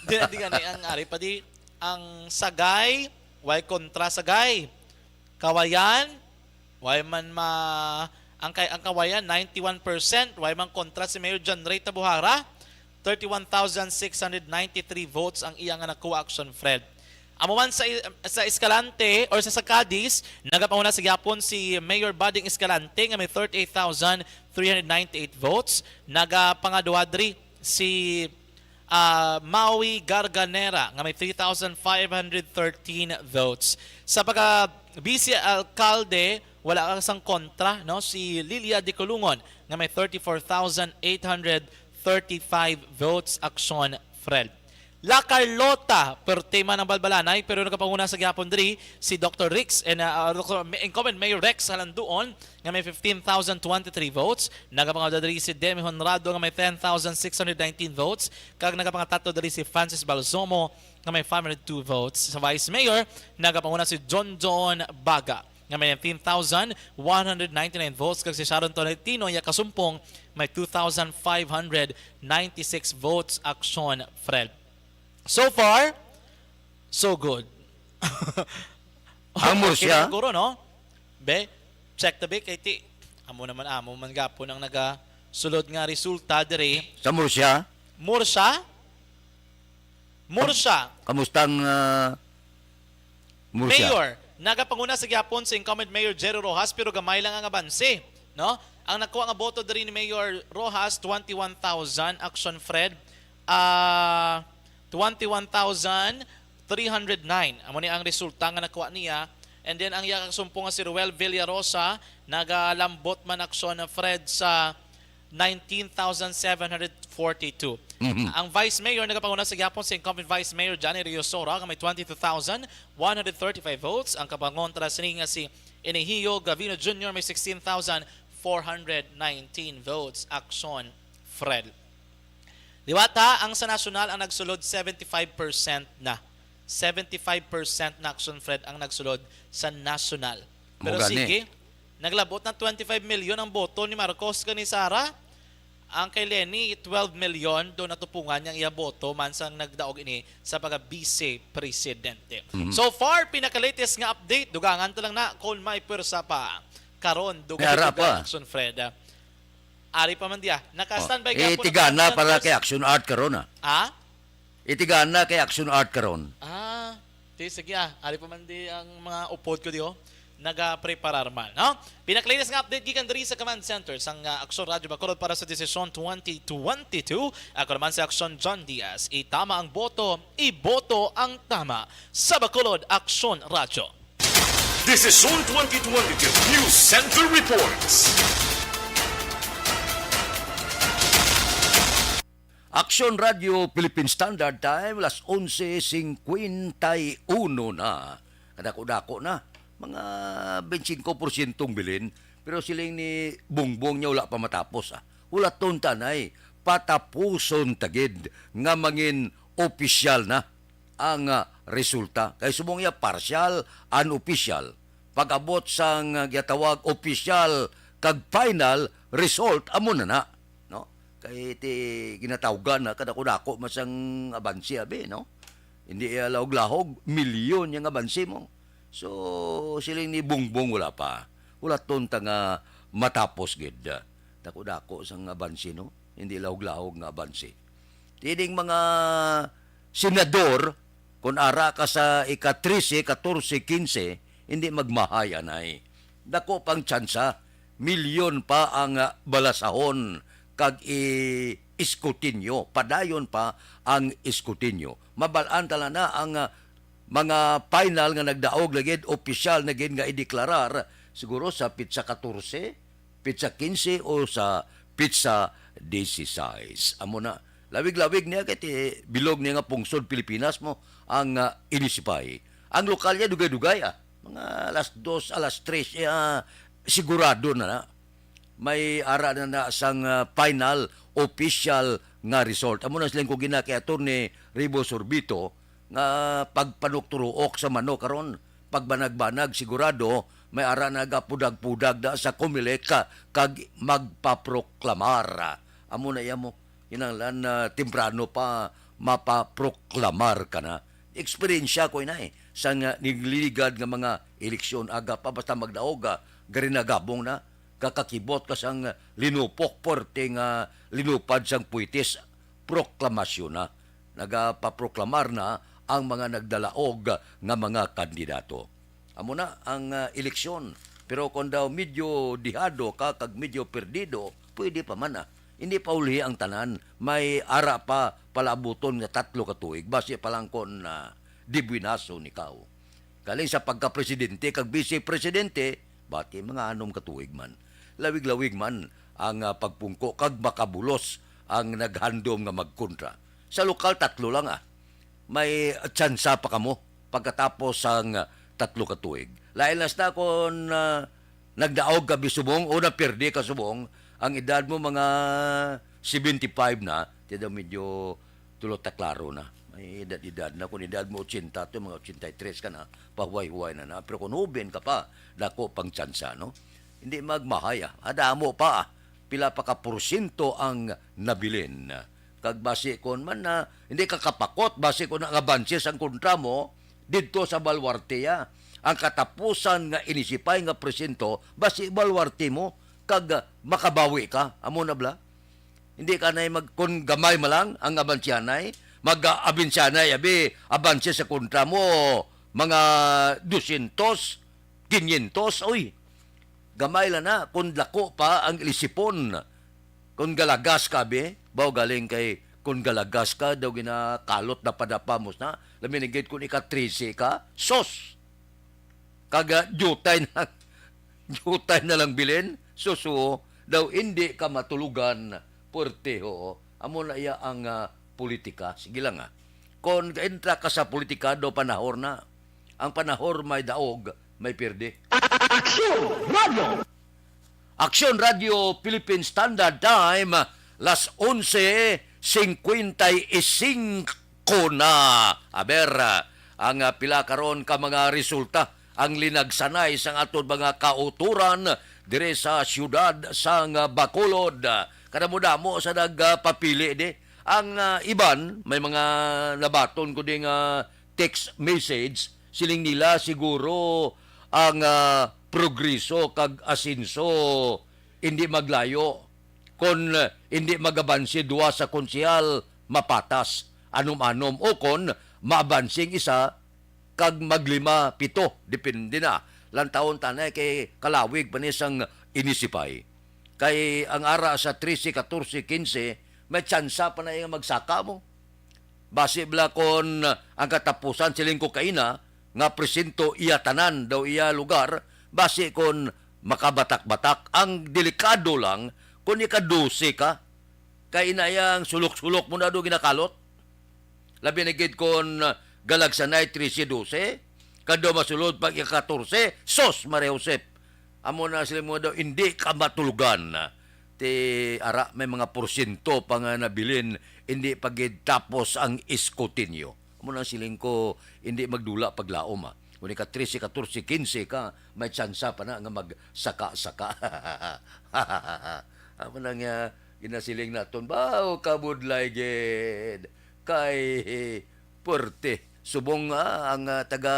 Di na, di gani ang ari pa di ang Sagay, way kontra Sagay. Kawayan, way man ma ang kay ang Kawayan ninety-one percent, way man kontra si Mayor John Ray Tabuhara. Thirty-one thousand six hundred ninety-three votes ang iya nga nakuha, Aksyon, Fred. Amo man sa, sa Escalante or sa, sa Cadiz, nagapanguna sa gihapon si Mayor Buding Escalante nga may thirty-eight thousand three hundred ninety-eight votes. Nagapangadwa diri si ah, Maui Garganera nga may three thousand five hundred thirteen votes. Sa pagka vice alkalde, wala ka sang kontra, no, si Lilia Dicolungon nga may thirty-four thousand eight hundred thirty-five votes, Aksyon, Fred. La Carlota, perte man ang balbalanay, pero nagapanguna sa gihapon diri si Doctor Rex and uh, Doctor Ma- incumbent Mayor Rex Halanduon nga may fifteen thousand twenty-three votes. Nagapanguna diri si Demi Honrado nga may ten thousand six hundred nineteen votes. Kag nagapangatatlo diri si Francis Balsomo nga may five hundred two votes. Sa vice mayor, nagapanguna si John John Baga nga may nineteen thousand one hundred ninety-nine votes, kag si Sharon Tolentino, iya kasumpong, may two thousand five hundred ninety-six votes, Aksyon Fred. So far, so good. Ang Murcia? Siguro, no? Be, check the be, kay ti, amo naman, amo man gapon ang nagasulod nga resulta diri. Sa Murcia? Murcia? Murcia. Kamustang ah, Murcia? Mayor, nagapanguna sa gyapon si incumbent Mayor Jerry Roxas, pero gamay lang ang abanse, no? Ang nakuha nga boto diri ni Mayor Roxas, twenty-one thousand, Action Fred, ah, twenty-one thousand three hundred nine. Amo ni ang resulta nga nakuha niya. And then ang iya kasumpong nga si Ruel Villarosa, nagalambot man, Action Fred, sa nineteen thousand seven hundred forty-two. Mhm. Ang Vice Mayor nagapanguna sa gyapon si incumbent Vice Mayor Johnny Riosora nga may twenty-two thousand one hundred thirty-five votes. Ang kapangontra sini nga si Inihiyo Gavino Junior may sixteen thousand four hundred nineteen votes. Action Fred. Liwat ha, ang sa nasyonal ang nagsulod seventy-five percent na. Seventy-five percent na, Action Fred, ang nagsulod sa nasyonal. Pero Mao gani. Sige, naglabot na twenty-five million ang boto ni Marcos kag ni Sara. Ang kay Leni, twelve million do natupungan niya ang iya boto man sang nagdaog ini sa pagka-vice presidente. Mhm. So far, pinaka-latest nga update, dugangan ta lang na kung may pwersa pa. Karon, May ara dugay-dugay, pa. Action Fred. Ari pa man diya. Naka-standby Oh, gyapon ang itigana para contestants. Kay Action Art karon ah. Ha? Itigana Kay Action Art karon. Ah, di, sige ah. Ari pa man di ang mga upod ko di, oh. Nagapreparar man, no? Pinaka-latest nga update gikan diri sa Command Center sang, ah, Aksyon Radyo Bacolod para sa Desisyon twenty twenty-two. Ako naman si Aksyon John Diaz. Itama ang boto, iboto ang tama. Sa Bacolod, Aksyon Radyo. Desisyon twenty twenty-two News Center Reports. Aksyon Radyo Philippine Standard Time, las onse cincuenta y uno na. Kadako-dako na. Mga twenty-five porsyentong bilin. Pero siling ni Bongbong niya wala pa matapos ah. Wala ton tanay. Patapuson tagid nga mangin opisyal na ang ah, resulta. Kay subong iya partial, unofficial. Pag-abot sang ah, giyatawag opisyal kag final result, amo na na, no? Kay ti ginatawgan na kadako-dako man sang abanse abi, no? Hindi iya lahog-lahog, milyon yang abanse mo. So, siling ni Bongbong wala pa. Wala ton ta nga matapos gid. Dako-dako sang abanse, no? Hindi lahog-lahog nga abanse. Tining mga senador, kung ara ka sa ika trese, katorse, kinse, hindi magmahay anay. Dako pang tsansa, milyon pa ang ah, balasahon kag i-, iskutinyo, padayon pa ang iskutinyo. Mabal-an tala na ang ah, mga final nga nagdaog na gid, opisyal na gid nga ideklarar, siguro sa pitsa katorse, pitsa kinse o sa pitsa dieciséis. Amo na, lawig-lawig niya kay ti bilog niya nga pungsod Pilipinas mo ang ah, inisipay. Ang lokal niya dugay-dugay ah. Mga alas dos, alas tres, eh, ah, sigurado na na. May ara na na sang ah, final official nga result. Amo na siling ko gina kay Attorney Ribo Sorbito nga pagpanukturuok sa mano karon, pagbanag-banag sigurado may ara nagapudag-pudag na sa Comelec ka-, kag magpaproklamar. Amo na iya mo, kinahanglan na temprano pa mapaproklamar ka na. Eksperyensya ko ina eh, sa nga niligad nga mga eleksyon, aga pa basta magdaog, ah, gari nagabong na, kakakibot ka sang linupok, puwerte nga linupad sang puitis, proklamasyon na. Nagapaproklamar na ang mga nagdalaog nga mga kandidato. Amo na ang ah, eleksyon. Pero kung daw medyo dihado ka kag medyo perdido, pwede pa man ah. Hindi pa ulhi ang tanan. May ara pa palaabuton nga tatlo ka tuig. Basi pa lang kon ah, dibuenaso ni kao. Galing sa pagka-presidente kag vice-presidente, bati mga anom ka tuig man. Lawig-lawig man ang ah, pagpungko kag makabulos ang naghandom nga magkontra. Sa lokal, tatlo lang ah. May tsansa pa kamo pagkatapos sang ah, tatlo ka tuig. Lain lang sa kon ah, nagdaog ka bisubong o napirdi ka subong, ang edad mo mga seventy-five na, ti daw medyo tulot ta klaro na. May edad-edad na. Kung edad mo ochenta to, mga ochenta y tres ka na, pahuway-huway na na. Pero kung hoben ka pa, dako pang tsansa, no? Hindi magmahay, ah. Adamo pa, ah. Pila pa ka porsyento ang nabilin. Kag basi kon man na, hindi ka kapakot, basi kon ang abanse sang kontra mo, didto sa Baluarte, ah. Ang katapusan nga inisipay nga porsyento, basi Baluarte mo, kag, ah, makabawi ka. Amo na bala. Hindi ka na mag, kung gamay man lang ang abansihanay, mag-, ah, abansihanay, abi, abanse sa kontra mo, mga dosyentos, kinyentos, uy. Gamay lang na, kung dako pa ang ilisipon. Kung galagas ka, abi, baw galing kay, kung galagas ka, daw ginakalot na padapa mo na, labi na gid kung ika trese ka, sos! Kag, ah, diutay na, diutay na lang bilin, susuo, daw hindi ka matulugan, puwerte, oo. Amo na iya ang, ah, politika. Sige lang, ah. Kon gaentra ka sa politika, daw panahor na. Ang panahor may daog, may pirdi. Aksyon Radio! Aksyon Radio Philippine Standard Time, las onse cincuenta y cinco na. Aber, ang, ah, pila karon ka mga resulta ang linagsanay sang aton mga kautoran dire sa siyudad sang Bacolod. Kadamo-damo sa nagpapili di. Ang, ah, iban, may mga nabaton ko di nga text message, siling nila siguro ang, ah, progreso kag asenso hindi maglayo. Kon, ah, hindi magabanse duha sa konsehal, mapatas, anom-anom, o kon maabanse ang isa kag maglima, pito, depende na. Lantawon ta na kay kalawig pa ni sang inisipay. Kay ang ara sa trese, katorse, kinse, may tsansa pa na nga magsaka mo. Basi bala kon ang katapusan, siling ko kaina, nga presinto iya tanan daw iya lugar, basi kon makabatak-batak. Ang delikado lang kon ika dose ka, kay ina yang sulok-sulok mo na do ginakalot. Labi na gid kon galagsanay trese dose, kag daw masulod pag ika-katorse, sos, Maria Josep! Amo na sila mo daw, hindi ka matulugan. Ti ara, may mga porsyento pa nga nabilin, hindi pa gid tapos ang iskutinyo. Amo na siling ko, hindi magdula paglaom, ah. Kung ika trese, katorse, kinse ka, may tsansa pa na nga magsaka-saka. Amo na nga, ginasiling naton, baw, kabudlay gid. Kay, puwerte. Subong nga ang, ah, taga,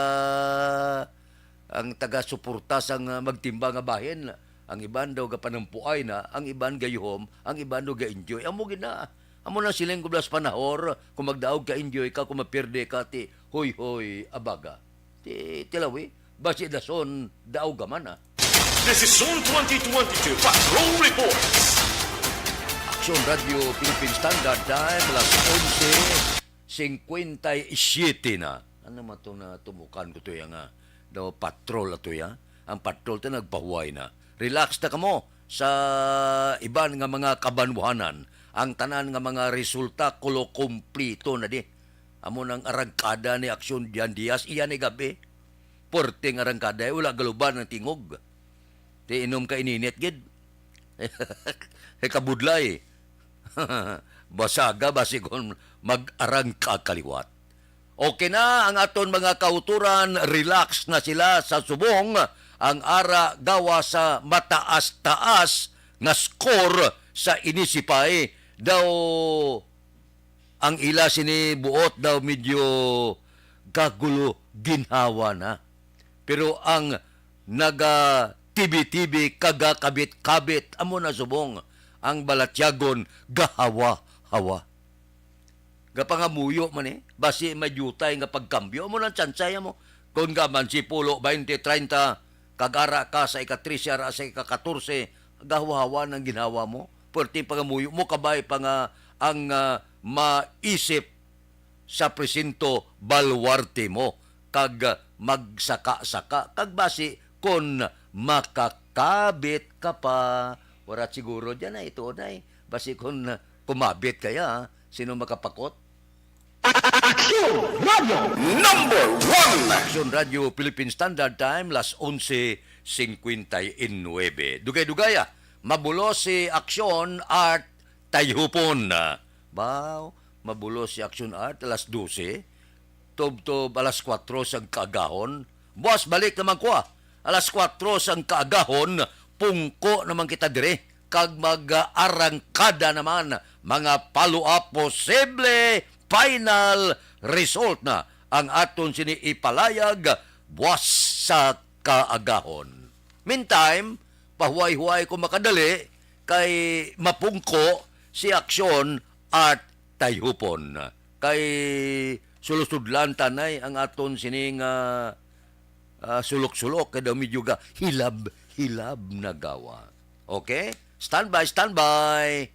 ang taga-suporta sang, ah, magtimba nga bahin, ang iban daw gapanampuay na, ang iban gayuhom, ang iban daw ga-enjoy. Amo gid na. Amo na siling ko blas panahor, kung magdaog ka, enjoy ka, kung mapirde ka, ti hoy-hoy, abaga. Ti tilawi, basi dason, daog ka man, ah. Desisyon twenty twenty-two Patrol Reports. Aksyon Radio Philippine Standard Time, alas onse cincuenta y siete na. Ano man to na tumukan ko to ya nga daw patrol ato ya? Ang patrol to nagpahuway na. Relax na kamo sa iban nga mga kabanwahanan. Ang tanan nga mga resulta kulo kumplito na di. Amo nang arangkada ni Aksyon Jan Diaz iya ni gabi. Puwerte nga arangkada, eh, wala galuban ang tingog. Ti inom ka ininit gid. Hey, kabudlay. Basaga basi kon mag-arangka kaliwat. Okay na ang aton mga kauturan, relax na sila sa subong. Ang ara gawa sa mataas-taas nga score sa inisipay daw ang ila sini buot daw medyo gagulo ginhawa na. Pero ang nagatibi-tibi, kagakabit-kabit, amo na subong ang balatyagon gahawa-hawa. Gapangamuyo man, eh, basi may diutay nga pagkambyo, amo nang tsansay mo. Kon gaman si pulo, baynte, treinta, kag ara ka sa ika-trese, ara sa ika-katorse, gahawa-hawa nang ginhawa mo. Perting pangamuyo mo, kabay pa nga ang, ah, maisip sa presinto, baluwarte mo, kag magsaka-saka, kag basi kon makakabit ka pa. Wala siguro dyan ay, tuod ay. Basi kon kumabit kaya, sino makapakot? Aksyon Radio Number One. Aksyon Radio Philippine Standard Time, las onse cincuenta y nueve. Dugay-dugay, ah. Mabulos si Aksyon at Tayhupon. Baw, Mabulos si Action Art, alas dose, tubtob alas kuwatro sang kaagahon. Buwas balik naman ko, ah. Alas kuwatro sang kaagahon, pungko naman kita dire, kag mag-arangkada naman, mga paluap, posible final result na ang aton sini ipalayag buwas sa kaagahon. Meantime, pahuway-huway ko makadali kay mapungko si Action Art Tayhupon. Kay sulusudlan tanay ang aton sini nga, ah, sulok-sulok, kay daw medyo ga hilab-hilab na gawa. Okay? Standby, standby.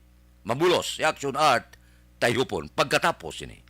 Mabulos si Action Art Tayhupon pagkatapos sini.